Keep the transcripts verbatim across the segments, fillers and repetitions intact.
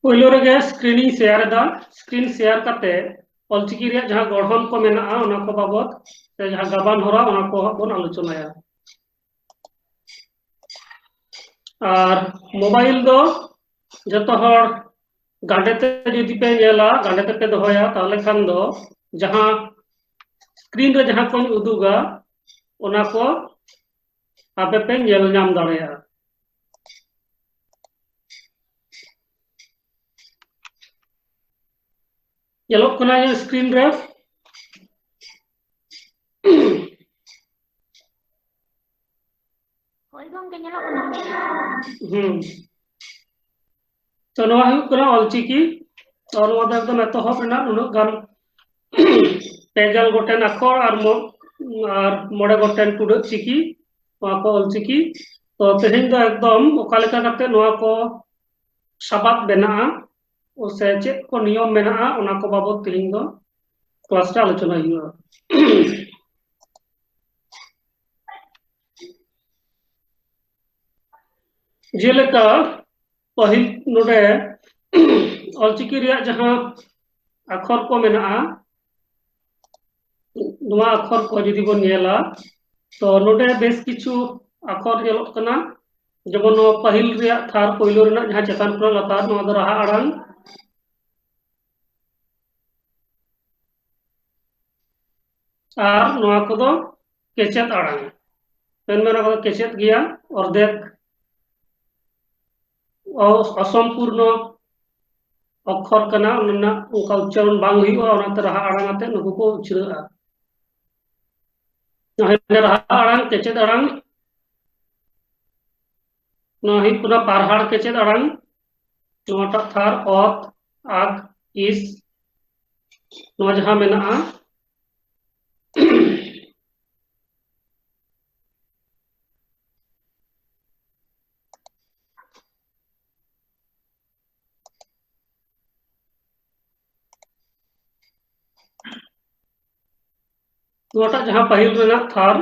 ᱯᱳᱭᱞᱳ ᱨᱮᱜᱮ screen ᱤᱧ share ᱮᱫᱟ᱾ Screen share ᱠᱟᱛᱮ ᱚᱞᱪᱤᱠᱤ ᱨᱮᱭᱟᱜ ᱡᱟᱦᱟᱸ ᱜᱚᱲᱦᱚᱱ ᱠᱚ ᱢᱮᱱᱟᱜᱼᱟ, ᱚᱱᱟ ᱠᱚ ᱵᱟᱵᱚᱛ ᱥᱮ ᱡᱟᱦᱟᱸ ᱜᱟᱵᱟᱱ ᱦᱚᱨᱟ, ᱚᱱᱟ ᱠᱚ ᱦᱟᱸᱜ ᱵᱚᱱ ᱟᱞᱳᱪᱚᱱᱟᱭᱟ᱾ ᱟᱨ ᱢᱳᱵᱟᱭᱤᱞ ᱫᱚ ᱡᱚᱛᱚ ᱦᱚᱲ ᱜᱟᱸᱰᱮ ᱛᱮ ᱡᱩᱫᱤ ᱯᱮ ᱧᱮᱞᱟ, ᱜᱟᱸᱰᱮ ᱛᱮᱯᱮ ᱫᱚᱦᱚᱭᱟ, ᱛᱟᱦᱚᱞᱮ ᱠᱷᱟᱱ ᱫᱚ ᱡᱟᱦᱟᱸ screen ᱨᱮ ᱡᱟᱦᱟᱸ ᱠᱚᱧ ᱩᱫᱩᱜᱟ, ᱚᱱᱟ ᱠᱚ ᱟᱯᱮ ᱯᱮ ᱧᱮᱞ ᱧᱟᱢ ᱫᱟᱲᱮᱭᱟᱜᱼᱟ᱾ ᱧᱮᱞᱚᱜ ᱠᱟᱱᱟ ᱤᱧᱟᱹᱜ screen ᱨᱮ? ᱦᱳᱭ ᱜᱚᱢᱠᱮ, ᱧᱮᱞᱚᱜ ᱠᱟᱱᱟ᱾ ᱦᱩᱸ᱾ ᱛᱚ, ᱱᱚᱣᱟ ᱦᱩᱭᱩᱜ ᱠᱟᱱᱟ ᱚᱞᱪᱤᱠᱤ᱾ ᱛᱚ, ᱱᱚᱣᱟ ᱫᱚ ᱮᱠᱫᱚᱢ ᱮᱛᱚᱦᱚᱵ ᱨᱮᱱᱟᱜ ᱩᱱᱟᱹᱜ ᱜᱟᱱ ᱯᱮ ᱜᱮᱞ ᱜᱚᱴᱮᱱ ᱟᱠᱷᱚᱨ ᱟᱨ ᱢᱚ-, ᱟᱨ ᱢᱚᱬᱮ ᱜᱚᱴᱮᱱ ᱴᱩᱰᱟᱹᱜ ᱪᱤᱠᱤ, ᱱᱚᱣᱟ ᱠᱚ ᱚᱞᱪᱤᱠᱤ᱾ ᱛᱚ, ᱛᱮᱦᱮᱧ ᱫᱚ ᱮᱠᱫᱚᱢ ᱚᱠᱟ ᱞᱮᱠᱟ ᱠᱟᱛᱮ ᱱᱚᱣᱟ ᱠᱚ ᱥᱟᱯᱟᱵ ᱵᱮᱱᱟᱜᱼᱟ, ᱥᱮ ᱪᱮᱫ ᱠᱚ ᱱᱤᱭᱚᱢ ᱢᱮᱱᱟᱜᱼᱟ, ᱚᱱᱟ ᱠᱚ ᱵᱟᱵᱚᱛ ᱛᱮᱦᱮᱧ ᱫᱚ class ᱨᱮ ᱟᱞᱳᱪᱚᱱᱟ ᱦᱩᱭᱩᱜᱼᱟ᱾ ᱡᱮᱞᱮᱠᱟ ᱯᱟᱹᱦᱤᱞ ᱱᱚᱰᱮ ᱚᱞᱪᱤᱠᱤ ᱨᱮᱭᱟᱜ ᱡᱟᱦᱟᱸ ᱟᱠᱷᱚᱨ ᱠᱚ ᱢᱮᱱᱟᱜᱼᱟ, ᱱᱚᱣᱟ ᱟᱠᱷᱚᱨ ᱠᱚ ᱡᱩᱫᱤ ᱵᱚᱱ ᱧᱮᱞᱟ, ᱛᱚ ᱱᱚᱰᱮ ᱵᱮᱥ ᱠᱤᱪᱷᱩ ᱟᱠᱷᱚᱨ ᱧᱮᱞᱚᱜ ᱠᱟᱱᱟ᱾ ᱡᱮᱢᱚᱱ ᱱᱚᱣᱟ ᱯᱟᱹᱦᱤᱞ ᱨᱮᱭᱟᱜ ᱛᱷᱟᱨ, ᱯᱳᱭᱞᱳ ᱨᱮᱱᱟᱜ ᱡᱟᱦᱟᱸ ᱪᱮᱛᱟᱱ ᱠᱷᱚᱱᱟᱜ ᱞᱟᱛᱟᱨ, ᱱᱚᱣᱟ ᱫᱚ ᱨᱟᱦᱟ ᱟᱲᱟᱝ᱾ ᱟᱨ ᱱᱚᱣᱟ ᱠᱚᱫᱚ ᱠᱮᱪᱮᱫ ᱟᱲᱟᱝ᱾ ᱢᱮᱱᱢᱮ ᱱᱚᱣᱟ ᱠᱚᱫᱚ ᱠᱮᱪᱮᱫ ᱜᱮᱭᱟ, ᱚᱨᱫᱷᱮᱠ ᱚ-, ᱚᱥᱚᱢᱯᱩᱨᱱᱚ ᱚᱠᱠᱷᱚᱨ ᱠᱟᱱᱟ, ᱚᱱᱟ ᱨᱮᱱᱟᱜ ᱚᱱᱠᱟ ᱩᱪᱪᱟᱨᱚᱱ ᱵᱟᱝ ᱦᱩᱭᱩᱜᱼᱟ, ᱚᱱᱟᱛᱮ ᱨᱟᱦᱟ ᱟᱲᱟᱝ ᱟᱛᱮ ᱱᱩᱠᱩ ᱠᱚ ᱩᱪᱷᱨᱟᱹᱜᱼᱟ᱾ ᱱᱚᱣᱟ ᱦᱩᱭᱩᱜ ᱠᱟᱱᱟ ᱨᱟᱦᱟ ᱟᱲᱟᱝ, ᱠᱮᱪᱮᱫ ᱟᱲᱟᱝ᱾ ᱱᱚᱣᱟ ᱦᱩᱭᱩᱜ ᱠᱟᱱᱟ ᱯᱟᱨᱦᱟᱲ ᱠᱮᱪᱮᱫ ᱟᱲᱟᱝ᱾ ᱱᱚᱣᱟᱴᱟᱜ ᱛᱷᱟᱨ, ᱚᱛ, ᱟᱠ, ᱤᱥ, ᱱᱚᱣᱟ ᱡᱟᱦᱟᱸ ᱢᱮᱱᱟᱜᱼᱟ, ᱱᱚᱣᱟᱴᱟᱜ ᱡᱟᱦᱟᱸ ᱯᱟᱹᱦᱤᱞ ᱨᱮᱱᱟᱜ ᱛᱷᱟᱨ,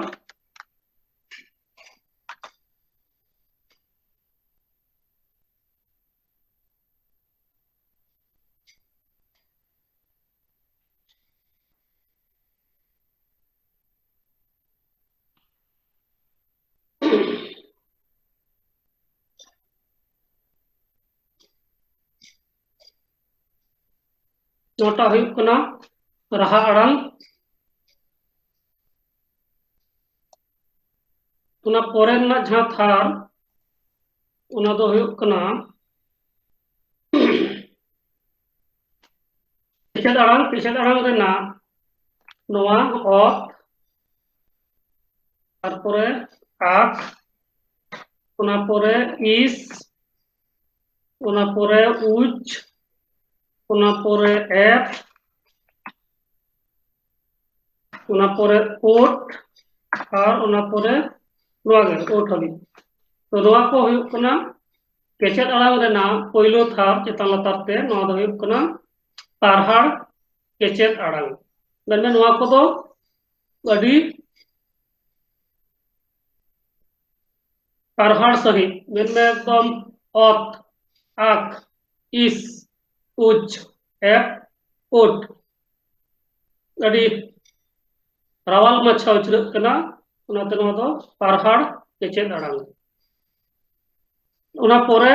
ᱱᱚᱣᱟᱴᱟᱜ ᱦᱩᱭᱩᱜ ᱠᱟᱱᱟ ᱨᱟᱦᱟ ᱟᱲᱟᱝ᱾ ᱚᱱᱟ ᱯᱚᱨᱮ ᱨᱮᱱᱟᱜ ᱡᱟᱦᱟᱸ ᱛᱷᱟᱨ, ᱚᱱᱟ ᱫᱚ ᱦᱩᱭᱩᱜ ᱠᱟᱱᱟ ᱠᱮᱪᱮᱫ ᱟᱲᱟᱝ᱾ ᱠᱮᱪᱮᱫ ᱟᱲᱟᱝ ᱨᱮᱱᱟᱜ ᱱᱚᱣᱟ ᱚᱛ, ᱛᱟᱨᱯᱚᱨᱮ ᱟᱠ, ᱚᱱᱟ ᱯᱚᱨᱮ ᱤᱥ, ᱚᱱᱟ ᱯᱚᱨᱮ ᱩᱪ, ᱚᱱᱟ ᱯᱚᱨᱮ ᱮᱯ, ᱚᱱᱟ ᱯᱚᱨᱮ ᱳᱴ, ᱟᱨ ᱚᱱᱟ ᱯᱚᱨᱮ ᱱᱚᱣᱟ ᱜᱮ ᱳᱴ ᱦᱟᱹᱵᱤᱡ᱾ ᱛᱚ ᱱᱚᱣᱟ ᱠᱚ ᱦᱩᱭᱩᱜ ᱠᱟᱱᱟ ᱠᱮᱪᱮᱫ ᱟᱲᱟᱝ ᱨᱮᱱᱟᱜ ᱯᱳᱭᱞᱳ ᱛᱷᱟᱨ ᱪᱮᱛᱟᱱ ᱞᱟᱛᱟᱨ ᱛᱮ᱾ ᱱᱚᱣᱟ ᱫᱚ ᱦᱩᱭᱩᱜ ᱠᱟᱱᱟ ᱯᱟᱨᱦᱟᱲ ᱠᱮᱪᱮᱫ ᱟᱲᱟᱝ᱾ ᱢᱮᱱᱢᱮ ᱱᱚᱣᱟ ᱠᱚᱫᱚ ᱟᱹᱰᱤ ᱯᱟᱨᱦᱟᱲ ᱥᱟᱹᱦᱤᱡ, ᱢᱮᱱᱢᱮ ᱮᱠᱫᱚᱢ ᱚᱛ, ᱟᱠ, ᱤᱥ, ᱩᱪ, ᱮᱯ, ᱳᱴ᱾ ᱟᱹᱰᱤ ᱨᱟᱣᱟᱞ ᱢᱟᱪᱷᱟ ᱩᱪᱷᱨᱟᱹᱜ ᱠᱟᱱᱟ, ᱚᱱᱟᱛᱮ ᱱᱚᱣᱟ ᱫᱚ ᱯᱟᱨᱦᱟᱲ ᱠᱮᱪᱮᱫ ᱟᱲᱟᱝ᱾ ᱚᱱᱟ ᱯᱚᱨᱮ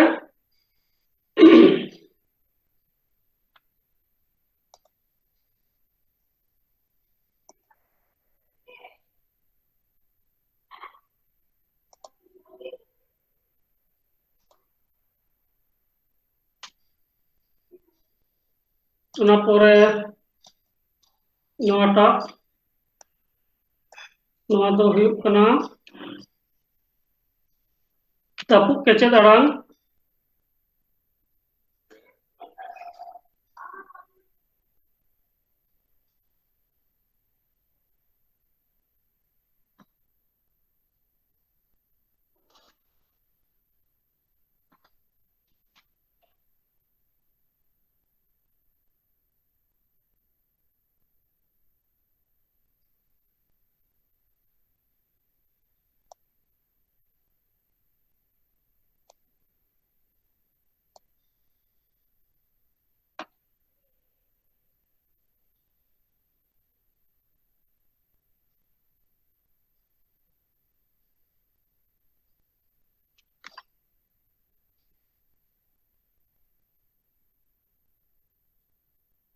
ᱚᱱᱟ ᱯᱚᱨᱮ ᱱᱚᱣᱟᱴᱟᱜ, ᱱᱚᱣᱟ ᱫᱚ ᱦᱩᱭᱩᱜ ᱠᱟᱱᱟ ᱛᱟᱹᱯᱩᱜ ᱠᱮᱪᱮᱫ ᱟᱲᱟᱝ᱾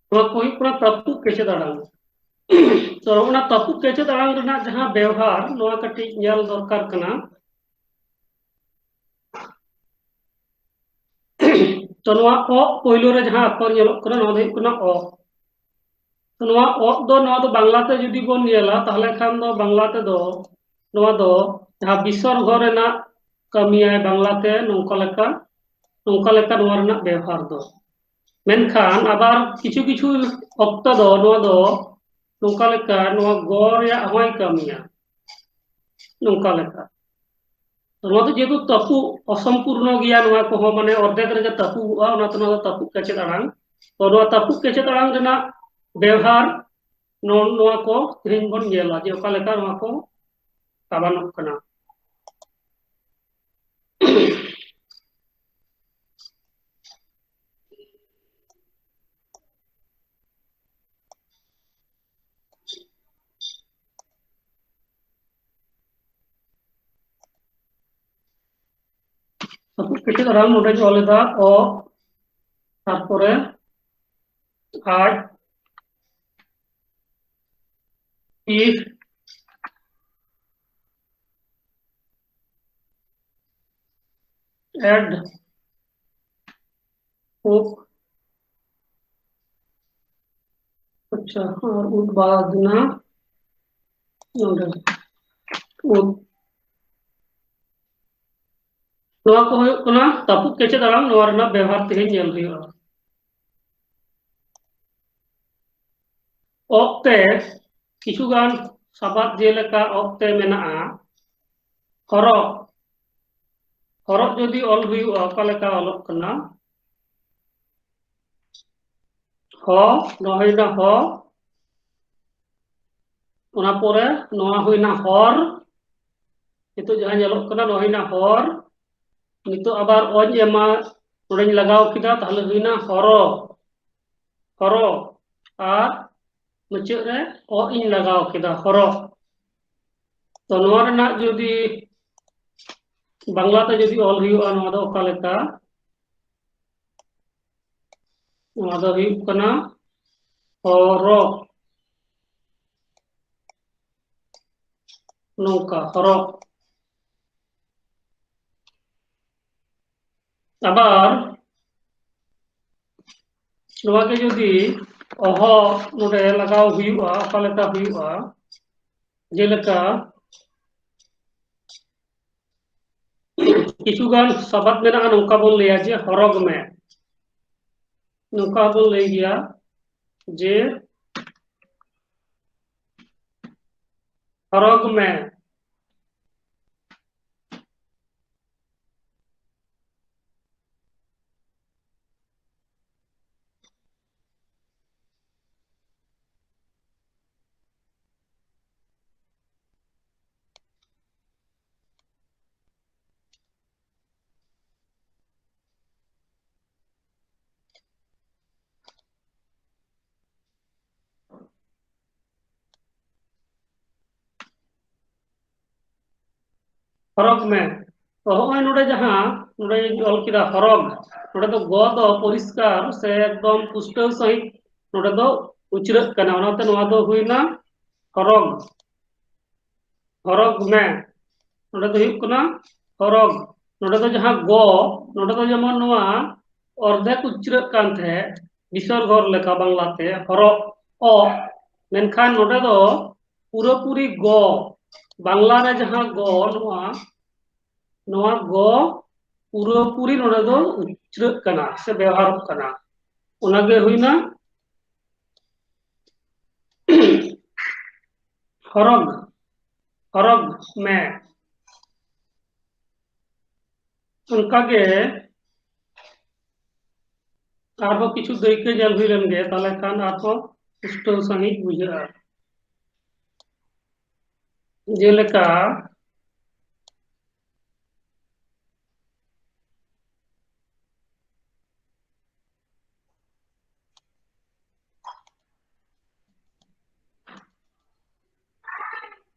ᱱᱚᱣᱟ ᱠᱚ ᱦᱩᱭᱩᱜ ᱠᱟᱱᱟ ᱛᱟᱹᱯᱩᱜ ᱠᱮᱪᱮᱫ ᱟᱲᱟᱝ᱾ ᱛᱚ ᱚᱱᱟ ᱛᱟᱹᱯᱩᱜ ᱠᱮᱪᱮᱫ ᱟᱲᱟᱝ ᱨᱮᱱᱟᱜ ᱡᱟᱦᱟᱸ ᱵᱮᱣᱦᱟᱨ, ᱱᱚᱣᱟ ᱠᱟᱹᱴᱤᱡ ᱧᱮᱞ ᱫᱚᱨᱠᱟᱨ ᱠᱟᱱᱟ᱾ ᱛᱚ ᱱᱚᱣᱟ ᱚᱜ ᱯᱳᱭᱞᱳ ᱨᱮ ᱡᱟᱦᱟᱸ ᱟᱠᱷᱚᱨ ᱧᱮᱞᱚᱜ ᱠᱟᱱᱟ, ᱱᱚᱣᱟ ᱫᱚ ᱦᱩᱭᱩᱜ ᱠᱟᱱᱟ ᱚᱜ᱾ ᱛᱚ ᱱᱚᱣᱟ ᱚᱜ ᱫᱚ, ᱱᱚᱣᱟ ᱫᱚ ᱵᱟᱝᱞᱟ ᱛᱮ ᱡᱩᱫᱤ ᱵᱚᱱ ᱧᱮᱞᱟ, ᱛᱟᱦᱚᱞᱮ ᱠᱷᱟᱱ ᱫᱚ ᱵᱟᱝᱞᱟ ᱛᱮᱫᱚ ᱱᱚᱣᱟ ᱫᱚ ᱡᱟᱦᱟᱸ ᱵᱤᱥᱚᱨᱜᱚ ᱨᱮᱱᱟᱜ ᱠᱟᱹᱢᱤᱭᱟᱭ ᱵᱟᱝᱞᱟ ᱛᱮ, ᱱᱚᱝᱠᱟ ᱞᱮᱠᱟ, ᱱᱚᱝᱠᱟ ᱞᱮᱠᱟ ᱱᱚᱣᱟ ᱨᱮᱱᱟᱜ ᱵᱮᱣᱦᱟᱨ ᱫᱚ᱾ ᱢᱮᱱᱠᱷᱟᱱ ᱟᱵᱟᱨ ᱠᱤᱪᱷᱩ ᱠᱤᱪᱷᱩ ᱚᱠᱛᱚ ᱫᱚ ᱱᱚᱣᱟ ᱫᱚ ᱱᱚᱝᱠᱟ ᱞᱮᱠᱟ, ᱱᱚᱣᱟ ᱜᱚ ᱨᱮᱭᱟᱜ ᱦᱚᱸᱭ ᱠᱟᱹᱢᱤᱭᱟ, ᱱᱚᱝᱠᱟ ᱞᱮᱠᱟ᱾ ᱱᱚᱣᱟ ᱫᱚ ᱡᱮᱦᱮᱛᱩ ᱛᱟᱹᱯᱩᱜ ᱚᱥᱚᱢᱯᱩᱨᱱᱚ ᱜᱮᱭᱟ, ᱱᱚᱣᱟ ᱠᱚᱦᱚᱸ ᱢᱟᱱᱮ ᱚᱨᱫᱷᱮᱠ ᱨᱮᱜᱮ ᱛᱟᱹᱯᱩᱜᱚᱜᱼᱟ, ᱚᱱᱟᱛᱮ ᱱᱚᱣᱟ ᱫᱚ ᱛᱟᱹᱯᱩᱜ ᱠᱮᱪᱮᱫ ᱟᱲᱟᱝ᱾ ᱛᱚ ᱱᱚᱣᱟ ᱛᱟᱹᱯᱩᱜ ᱠᱮᱪᱮᱫ ᱟᱲᱟᱝ ᱨᱮᱱᱟᱜ ᱵᱮᱣᱦᱟᱨ, ᱱᱚ-, ᱱᱚᱣᱟ ᱠᱚ ᱛᱮᱦᱮᱧ ᱵᱚᱱ ᱧᱮᱞᱟ ᱡᱮ ᱚᱠᱟ ᱞᱮᱠᱟ ᱱᱚᱣᱟ ᱠᱚ ᱛᱟᱵᱟᱱᱚᱜ ᱠᱟᱱᱟ᱾ ᱛᱟᱹᱯᱩᱜ ᱠᱮᱪᱮᱫ ᱟᱲᱟᱝ ᱱᱚᱰᱮᱧ ᱚᱞ ᱮᱫᱟ ᱚ, ᱛᱟᱨᱯᱚᱨᱮ ᱟᱡ, ᱤᱯ, ᱮᱰ, ᱩᱯ, ᱟᱪᱪᱷᱟ, ᱟᱨ ᱩᱫ ᱵᱟᱫ ᱱᱟ ᱱᱚᱰᱮ ᱩᱫ᱾ ᱱᱚᱣᱟ ᱠᱚ ᱦᱩᱭᱩᱜ ᱠᱟᱱᱟ ᱛᱟᱹᱯᱩᱜ ᱠᱮᱪᱮᱫ ᱟᱲᱟᱝ, ᱱᱚᱣᱟ ᱨᱮᱱᱟᱜ ᱵᱮᱣᱦᱟᱨ ᱛᱮᱦᱮᱧ ᱧᱮᱞ ᱦᱩᱭᱩᱜᱼᱟ᱾ ᱚᱜ ᱛᱮ ᱠᱤᱪᱷᱩ ᱜᱟᱱ ᱥᱟᱵᱟᱫ, ᱡᱮᱞᱮᱠᱟ ᱚᱜ ᱛᱮ ᱢᱮᱱᱟᱜᱼᱟ ᱦᱚᱨᱚᱜ᱾ ᱦᱚᱨᱚᱜ ᱡᱩᱫᱤ ᱚᱞ ᱦᱩᱭᱩᱜᱼᱟ, ᱚᱠᱟ ᱞᱮᱠᱟ ᱚᱞᱚᱜ ᱠᱟᱱᱟ? ᱦᱚ, ᱱᱚᱣᱟ ᱦᱩᱭᱱᱟ ᱦᱚ, ᱚᱱᱟ ᱯᱚᱨᱮ ᱱᱚᱣᱟ ᱦᱩᱭᱱᱟ ᱦᱚᱨ, ᱱᱤᱛᱚᱜ ᱡᱟᱦᱟᱸ ᱧᱮᱞᱚᱜ ᱠᱟᱱᱟ ᱱᱚᱣᱟ ᱦᱩᱭᱱᱟ ᱦᱚᱨ, ᱱᱤᱛᱚᱜ ᱟᱵᱟᱨ ᱚᱧ ᱮᱢᱟ, ᱱᱚᱰᱮᱧ ᱞᱟᱜᱟᱣ ᱠᱮᱫᱟ, ᱛᱟᱦᱞᱮ ᱦᱩᱭᱱᱟ ᱦᱚᱨᱚ, ᱦᱚᱨᱚ, ᱟᱨ ᱢᱩᱪᱟᱹᱫ ᱨᱮ ᱚ ᱤᱧ ᱞᱟᱜᱟᱣ ᱠᱮᱫᱟ, ᱦᱚᱨᱚ᱾ ᱛᱚ ᱱᱚᱣᱟ ᱨᱮᱱᱟᱜ ᱡᱩᱫᱤ ᱵᱟᱝᱞᱟ ᱛᱮ ᱡᱩᱫᱤ ᱚᱞ ᱦᱩᱭᱩᱜᱼᱟ, ᱱᱚᱣᱟ ᱫᱚ ᱚᱠᱟ ᱞᱮᱠᱟ? ᱱᱚᱣᱟ ᱫᱚ ᱦᱩᱭᱩᱜ ᱠᱟᱱᱟ ᱦᱚᱨᱚᱜ, ᱱᱚᱝᱠᱟ ᱦᱚᱨᱚᱜ᱾ ᱟᱵᱟᱨ ᱱᱚᱣᱟ ᱜᱮ ᱡᱩᱫᱤ ᱚᱦᱚ ᱱᱚᱰᱮ ᱞᱟᱜᱟᱣ ᱦᱩᱭᱩᱜᱼᱟ, ᱚᱠᱟ ᱞᱮᱠᱟ ᱦᱩᱭᱩᱜᱼᱟ? ᱡᱮᱞᱮᱠᱟ ᱠᱤᱪᱷᱩ ᱜᱟᱱ ᱥᱟᱵᱟᱫ ᱢᱮᱱᱟᱜᱼᱟ, ᱱᱚᱝᱠᱟ ᱵᱚᱱ ᱞᱟᱹᱭᱟ ᱡᱮ ᱦᱚᱨᱚᱜᱽ ᱢᱮ, ᱱᱚᱝᱠᱟ ᱵᱚᱱ ᱞᱟᱹᱭ ᱜᱮᱭᱟ ᱡᱮ ᱦᱚᱨᱚᱜᱽ ᱢᱮ᱾ ᱦᱚᱨᱚᱜᱽ ᱢᱮ᱾ ᱛᱚ, ᱦᱚᱸᱜᱼᱚᱭ ᱱᱚᱰᱮ ᱡᱟᱦᱟᱸ ᱱᱚᱰᱮᱧ ᱚᱞ ᱠᱮᱫᱟ ᱦᱚᱨᱚᱜᱽ, ᱱᱚᱰᱮ ᱫᱚ ᱜᱚ ᱫᱚ ᱯᱚᱨᱤᱥᱠᱟᱨ ᱥᱮ ᱮᱠᱫᱚᱢ ᱯᱩᱥᱴᱟᱹᱣ ᱥᱟᱺᱦᱤᱡ ᱱᱚᱰᱮ ᱫᱚ ᱩᱪᱨᱟᱹᱜ ᱠᱟᱱᱟ, ᱚᱱᱟᱛᱮ ᱱᱚᱣᱟ ᱫᱚ ᱦᱩᱭᱱᱟ ᱦᱚᱨᱚᱜᱽ, ᱦᱚᱨᱚᱜᱽ ᱢᱮ᱾ ᱱᱚᱰᱮ ᱫᱚ ᱦᱩᱭᱩᱜ ᱠᱟᱱᱟ ᱦᱚᱨᱚᱜᱽ᱾ ᱱᱚᱰᱮ ᱫᱚ ᱡᱟᱦᱟᱸ ᱜᱚ, ᱱᱚᱰᱮ ᱫᱚ ᱡᱮᱢᱚᱱ ᱱᱚᱣᱟ ᱚᱨᱫᱷᱮᱠ ᱩᱪᱨᱟᱹᱜ ᱠᱟᱱ ᱛᱟᱦᱮᱸᱫ ᱵᱤᱥᱚᱨᱜᱚ ᱞᱮᱠᱟ ᱵᱟᱝᱞᱟᱛᱮ ᱦᱚᱨᱚᱜ, ᱚ, ᱢᱮᱱᱠᱷᱟᱱ ᱱᱚᱰᱮ ᱫᱚ ᱯᱩᱨᱟᱹᱯᱩᱨᱤ ᱜᱚ, ᱵᱟᱝᱞᱟ ᱨᱮ ᱡᱟᱦᱟᱸ ᱜᱚ, ᱱᱚᱣᱟ, ᱱᱚᱣᱟ ᱜᱚ ᱯᱩᱨᱟᱹᱯᱩᱨᱤ ᱱᱚᱰᱮ ᱫᱚ ᱩᱪᱨᱟᱹᱜ ᱠᱟᱱᱟ ᱥᱮ ᱵᱮᱣᱦᱟᱨᱚᱜ ᱠᱟᱱᱟ᱾ ᱚᱱᱟᱜᱮ ᱦᱩᱭᱱᱟ ᱦᱚᱨᱚᱜᱽ, ᱦᱚᱨᱚᱜᱽ ᱢᱮ᱾ ᱚᱱᱠᱟᱜᱮ ᱟᱨᱦᱚᱸ ᱠᱤᱪᱷᱩ ᱫᱟᱹᱭᱠᱟᱹ ᱧᱮᱞ ᱦᱩᱭ ᱞᱮᱱ ᱜᱮ, ᱛᱟᱦᱚᱞᱮ ᱠᱷᱟᱱ ᱟᱨᱦᱚᱸ ᱯᱩᱥᱴᱟᱹᱣ ᱥᱟᱺᱦᱤᱡ ᱵᱩᱡᱷᱟᱹᱜᱼᱟ᱾ ᱡᱮᱞᱮᱠᱟ,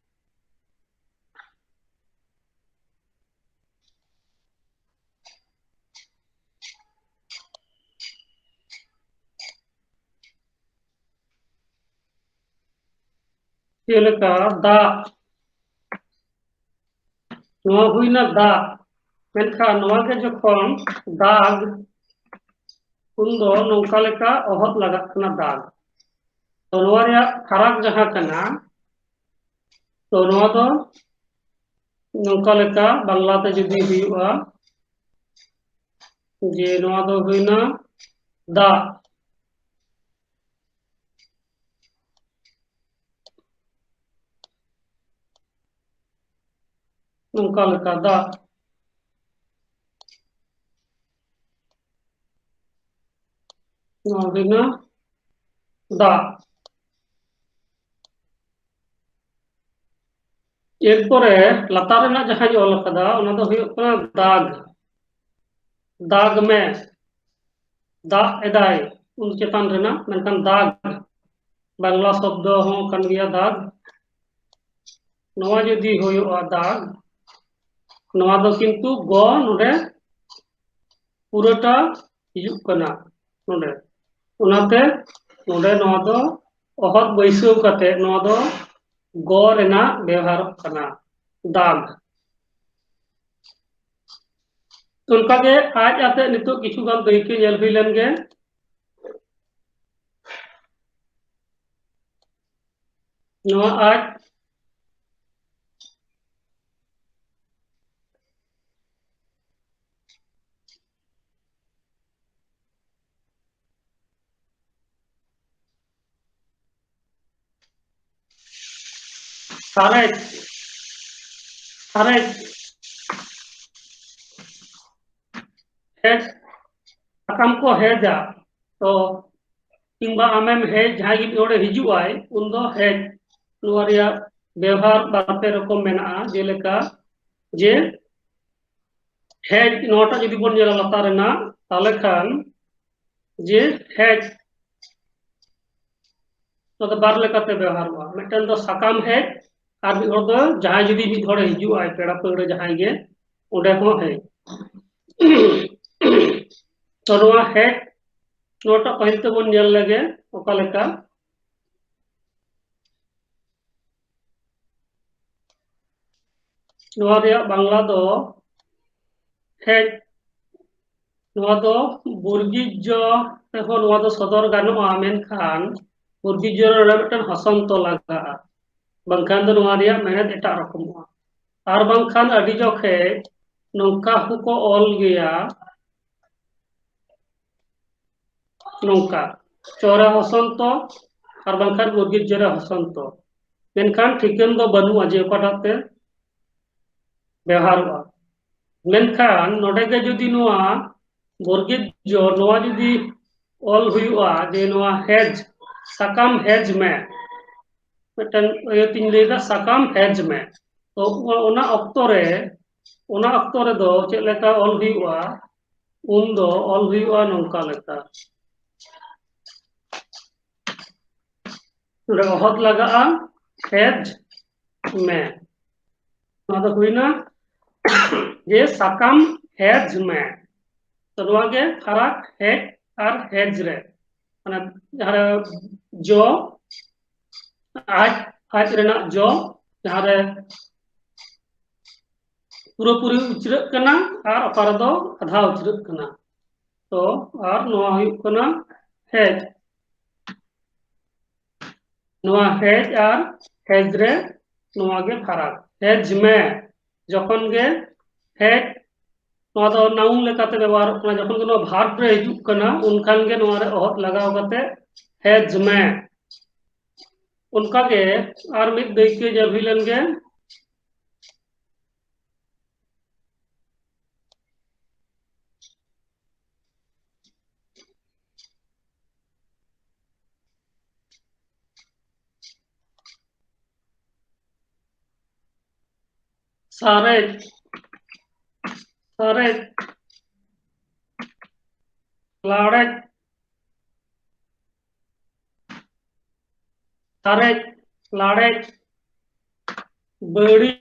ᱡᱮᱞᱮᱠᱟ ᱫᱟᱜ, ᱱᱚᱣᱟ ᱦᱩᱭᱱᱟ ᱫᱟᱜ, ᱢᱮᱱᱠᱷᱟᱱ ᱱᱚᱣᱟ ᱜᱮ ᱡᱚᱠᱷᱚᱱ ᱫᱟᱜ, ᱩᱱ ᱫᱚ ᱱᱚᱝᱠᱟ ᱞᱮᱠᱟ ᱚᱦᱚᱫ ᱞᱟᱜᱟᱜ ᱠᱟᱱᱟ ᱫᱟᱜ᱾ ᱛᱚ ᱱᱚᱣᱟ ᱨᱮᱭᱟᱜ ᱯᱷᱟᱨᱟᱠ ᱡᱟᱦᱟᱸ ᱠᱟᱱᱟ, ᱛᱚ ᱱᱚᱣᱟ ᱫᱚ ᱱᱚᱝᱠᱟ ᱞᱮᱠᱟ ᱵᱟᱝᱞᱟ ᱛᱮ ᱡᱩᱫᱤ ᱦᱩᱭᱩᱜᱼᱟ, ᱡᱮ ᱱᱚᱣᱟ ᱫᱚ ᱦᱩᱭᱱᱟ ᱫᱟᱜ, ᱱᱚᱝᱠᱟ ᱞᱮᱠᱟ ᱫᱟᱜ, ᱱᱚᱣᱟ ᱦᱩᱭᱱᱟ ᱫᱟᱜ᱾ ᱮᱨᱯᱚᱨᱮ ᱞᱟᱛᱟᱨ ᱨᱮᱱᱟᱜ ᱡᱟᱦᱟᱸᱧ ᱚᱞ ᱟᱠᱟᱫᱟ, ᱚᱱᱟ ᱫᱚ ᱦᱩᱭᱩᱜ ᱠᱟᱱᱟ ᱫᱟᱜᱽ, ᱫᱟᱜᱽ ᱢᱮ, ᱫᱟᱜ ᱮᱫᱟᱭ, ᱩᱱ ᱪᱮᱛᱟᱱ ᱨᱮᱱᱟᱜ, ᱢᱮᱱᱠᱷᱟᱱ ᱫᱟᱜᱽ, ᱵᱟᱝᱞᱟ ᱥᱚᱵᱫᱚ ᱦᱚᱸ ᱠᱟᱱ ᱜᱮᱭᱟ ᱫᱟᱜᱽ᱾ ᱱᱚᱣᱟ ᱡᱩᱫᱤ ᱦᱩᱭᱩᱜᱼᱟ ᱫᱟᱜᱽ, ᱱᱚᱣᱟ ᱫᱚ ᱠᱤᱱᱛᱩ ᱜᱚ ᱱᱚᱰᱮ ᱯᱩᱨᱟᱹᱴᱟ ᱦᱤᱡᱩᱜ ᱠᱟᱱᱟ ᱱᱚᱰᱮ, ᱚᱱᱟᱛᱮ ᱱᱚᱰᱮ ᱱᱚᱣᱟ ᱫᱚ ᱚᱦᱚᱫ ᱵᱟᱹᱭᱥᱟᱹᱣ ᱠᱟᱛᱮ ᱱᱚᱣᱟ ᱫᱚ ᱜᱚ ᱨᱮᱱᱟᱜ ᱵᱮᱣᱦᱟᱨᱚᱜ ᱠᱟᱱᱟ, ᱫᱟᱜᱽ᱾ ᱚᱱᱠᱟᱜᱮ ᱟᱡ ᱟᱛᱮ ᱱᱤᱛᱚᱜ ᱠᱤᱪᱷᱩ ᱜᱟᱱ ᱫᱟᱹᱭᱠᱟᱹ ᱧᱮᱞ ᱦᱩᱭ ᱞᱮᱱ ᱜᱮ᱾ ᱱᱚᱣᱟ ᱟᱡ ᱥᱟᱨᱮᱡ, ᱥᱟᱨᱮᱡ, ᱦᱮᱡ, ᱥᱟᱠᱟᱢ ᱠᱚ ᱦᱮᱡᱟ, ᱛᱚ ᱠᱤᱝᱵᱟ ᱟᱢᱮᱢ ᱦᱮᱡ, ᱡᱟᱦᱟᱸᱭ ᱜᱮ ᱢᱤᱫ ᱦᱚᱲᱮ ᱦᱤᱡᱩᱜ ᱟᱭ, ᱩᱱ ᱫᱚ ᱦᱮᱡ᱾ ᱱᱚᱣᱟ ᱨᱮᱭᱟᱜ ᱵᱮᱣᱦᱟᱨ ᱵᱟᱨ ᱯᱮ ᱨᱚᱠᱚᱢ ᱢᱮᱱᱟᱜᱼᱟ, ᱡᱮᱞᱮᱠᱟ ᱡᱮ ᱦᱮᱡ, ᱱᱚᱣᱟᱴᱟᱜ ᱡᱩᱫᱤ ᱵᱚᱱ ᱧᱮᱞᱟ ᱞᱟᱛᱟᱨ ᱨᱮᱱᱟᱜ, ᱛᱟᱦᱚᱞᱮ ᱠᱷᱟᱱ ᱡᱮ ᱦᱮᱡ, ᱱᱚᱣᱟ ᱫᱚ ᱵᱟᱨ ᱞᱮᱠᱟᱛᱮ ᱵᱮᱣᱦᱟᱨᱚᱜᱼᱟ᱾ ᱢᱤᱫᱴᱮᱱ ᱫᱚ ᱥᱟᱠᱟᱢ ᱦᱮᱡ, ᱟᱨ ᱢᱤᱫ ᱦᱚᱲ ᱫᱚ ᱡᱟᱦᱟᱸᱭ ᱡᱩᱫᱤ ᱢᱤᱫ ᱦᱚᱲᱮ ᱦᱤᱡᱩᱜ ᱟᱭ, ᱯᱮᱲᱟ ᱯᱟᱹᱲᱦᱟᱹ ᱡᱟᱦᱟᱸᱭ ᱜᱮ, ᱚᱸᱰᱮ ᱦᱚᱸ ᱦᱮᱡ᱾ ᱛᱚ ᱱᱚᱣᱟ ᱦᱮᱡ, ᱱᱚᱣᱟᱴᱟᱜ ᱯᱟᱹᱦᱤᱞ ᱛᱮᱵᱚᱱ ᱧᱮᱞ ᱞᱮᱜᱮ ᱚᱠᱟ ᱞᱮᱠᱟ᱾ ᱱᱚᱣᱟ ᱨᱮᱭᱟᱜ ᱵᱟᱝᱞᱟ ᱫᱚ ᱦᱮᱡ᱾ ᱱᱚᱣᱟ ᱫᱚ ᱵᱚᱨᱜᱤᱡ ᱡᱚ ᱛᱮᱦᱚᱸ ᱱᱚᱣᱟ ᱫᱚ ᱥᱚᱫᱚᱨ ᱜᱟᱱᱚᱜᱼᱟ, ᱢᱮᱱᱠᱷᱟᱱ ᱵᱚᱨᱜᱤᱡ ᱡᱚ ᱨᱮ ᱢᱤᱫᱴᱮᱱ ᱦᱚᱥᱚᱱᱛᱚ ᱞᱟᱜᱟᱜᱼᱟ, ᱵᱟᱝᱠᱷᱟᱱ ᱫᱚ ᱱᱚᱣᱟ ᱨᱮᱭᱟᱜ ᱢᱮᱱᱮᱫ ᱮᱴᱟᱜ ᱨᱚᱠᱚᱢᱚᱜᱼᱟ᱾ ᱟᱨ ᱵᱟᱝᱠᱷᱟᱱ ᱟᱹᱰᱤ ᱡᱚᱠᱷᱮᱡ ᱱᱚᱝᱠᱟ ᱦᱚᱸᱠᱚ ᱚᱞ ᱜᱮᱭᱟ, ᱱᱚᱝᱠᱟ, ᱪᱚᱨᱮ ᱦᱚᱥᱚᱱᱛᱚ ᱟᱨ ᱵᱟᱝᱠᱷᱟᱱ ᱵᱚᱨᱜᱤᱡ ᱡᱚᱨᱮ ᱦᱚᱥᱚᱱᱛᱚ᱾ ᱢᱮᱱᱠᱷᱟᱱ ᱴᱷᱤᱠᱟᱹᱱ ᱫᱚ ᱵᱟᱹᱱᱩᱜᱼᱟ ᱡᱮ ᱚᱠᱟᱴᱟᱜ ᱛᱮ ᱵᱮᱣᱦᱟᱨᱚᱜᱼᱟ᱾ ᱢᱮᱱᱠᱷᱟᱱ ᱱᱚᱰᱮ ᱜᱮ ᱡᱩᱫᱤ ᱱᱚᱣᱟ ᱵᱚᱨᱜᱤᱡ ᱡᱚ, ᱱᱚᱣᱟ ᱡᱩᱫᱤ ᱚᱞ ᱦᱩᱭᱩᱜᱼᱟ ᱡᱮ ᱱᱚᱣᱟ ᱦᱮᱡ, ᱥᱟᱠᱟᱢ ᱦᱮᱡ ᱢᱮ, ᱢᱤᱫᱴᱟᱝ ᱤᱭᱟᱹ ᱛᱤᱧ ᱞᱟᱹᱭᱫᱟ, ᱥᱟᱠᱟᱢ ᱦᱮᱡ ᱢᱮ᱾ ᱛᱚ ᱚᱱᱟ ᱚᱠᱛᱚ ᱨᱮ, ᱚᱱᱟ ᱚᱠᱛᱚ ᱨᱮᱫᱚ ᱪᱮᱫ ᱞᱮᱠᱟ ᱚᱞ ᱦᱩᱭᱩᱜᱼᱟ? ᱩᱱ ᱫᱚ ᱚᱞ ᱦᱩᱭᱩᱜᱼᱟ ᱱᱚᱝᱠᱟ ᱞᱮᱠᱟ, ᱱᱚᱰᱮ ᱚᱦᱚᱫ ᱞᱟᱜᱟᱜᱼᱟ, ᱦᱮᱡ ᱢᱮ᱾ ᱱᱚᱣᱟ ᱫᱚ ᱦᱩᱭᱱᱟ ᱡᱮ ᱥᱟᱠᱟᱢ ᱦᱮᱡ ᱢᱮ᱾ ᱛᱚ ᱱᱚᱣᱟ ᱜᱮ ᱯᱷᱟᱨᱟᱠ ᱦᱮᱡ ᱟᱨ ᱦᱮᱡ ᱨᱮ, ᱢᱟᱱᱮ ᱡᱟᱦᱟᱸ ᱨᱮ ᱡᱚ, ᱟᱡ, ᱟᱡ ᱨᱮᱱᱟᱜ ᱡᱚ, ᱡᱟᱦᱟᱸ ᱨᱮ ᱯᱩᱨᱟᱹᱯᱩᱨᱤ ᱩᱪᱨᱟᱹᱜ ᱠᱟᱱᱟ ᱟᱨ ᱚᱠᱟ ᱨᱮᱫᱚ ᱟᱫᱷᱟ ᱩᱪᱨᱟᱹᱜ ᱠᱟᱱᱟ᱾ ᱛᱚ ᱟᱨ ᱱᱚᱣᱟ ᱦᱩᱭᱩᱜ ᱠᱟᱱᱟ ᱦᱮᱡ᱾ ᱱᱚᱣᱟ ᱦᱮᱡ ᱟᱨ ᱦᱮᱡ ᱨᱮ ᱱᱚᱣᱟ ᱜᱮ ᱯᱷᱟᱨᱟᱠ᱾ ᱦᱮᱡ ᱢᱮ ᱡᱚᱠᱷᱚᱱ ᱜᱮ ᱦᱮᱡ, ᱱᱚᱣᱟ ᱫᱚ ᱱᱟᱣᱩᱱ ᱞᱮᱠᱟᱛᱮ ᱵᱮᱵᱚᱦᱟᱨᱚᱜ ᱠᱟᱱᱟ᱾ ᱡᱚᱠᱷᱚᱱ ᱜᱮ ᱱᱚᱣᱟ ᱵᱷᱟᱨᱵ ᱨᱮ ᱦᱤᱡᱩᱜ ᱠᱟᱱᱟ, ᱩᱱᱠᱷᱟᱱ ᱜᱮ ᱱᱚᱣᱟ ᱨᱮ ᱚᱦᱚᱫ ᱞᱟᱜᱟᱣ ᱠᱟᱛᱮ ᱦᱮᱡ ᱢᱮ᱾ ᱚᱱᱠᱟ ᱜᱮ ᱟᱨ ᱢᱤᱫ ᱫᱟᱹᱭᱠᱟᱹ ᱧᱮᱞ ᱦᱩᱭ ᱞᱮᱱ ᱜᱮ᱾ ᱥᱟᱨᱮᱡ, ᱥᱟᱨᱮᱡ, ᱞᱟᱲᱮᱡ, ᱥᱟᱨᱮᱡ, ᱞᱟᱲᱮᱡ, ᱵᱟᱹᱲᱤᱡ᱾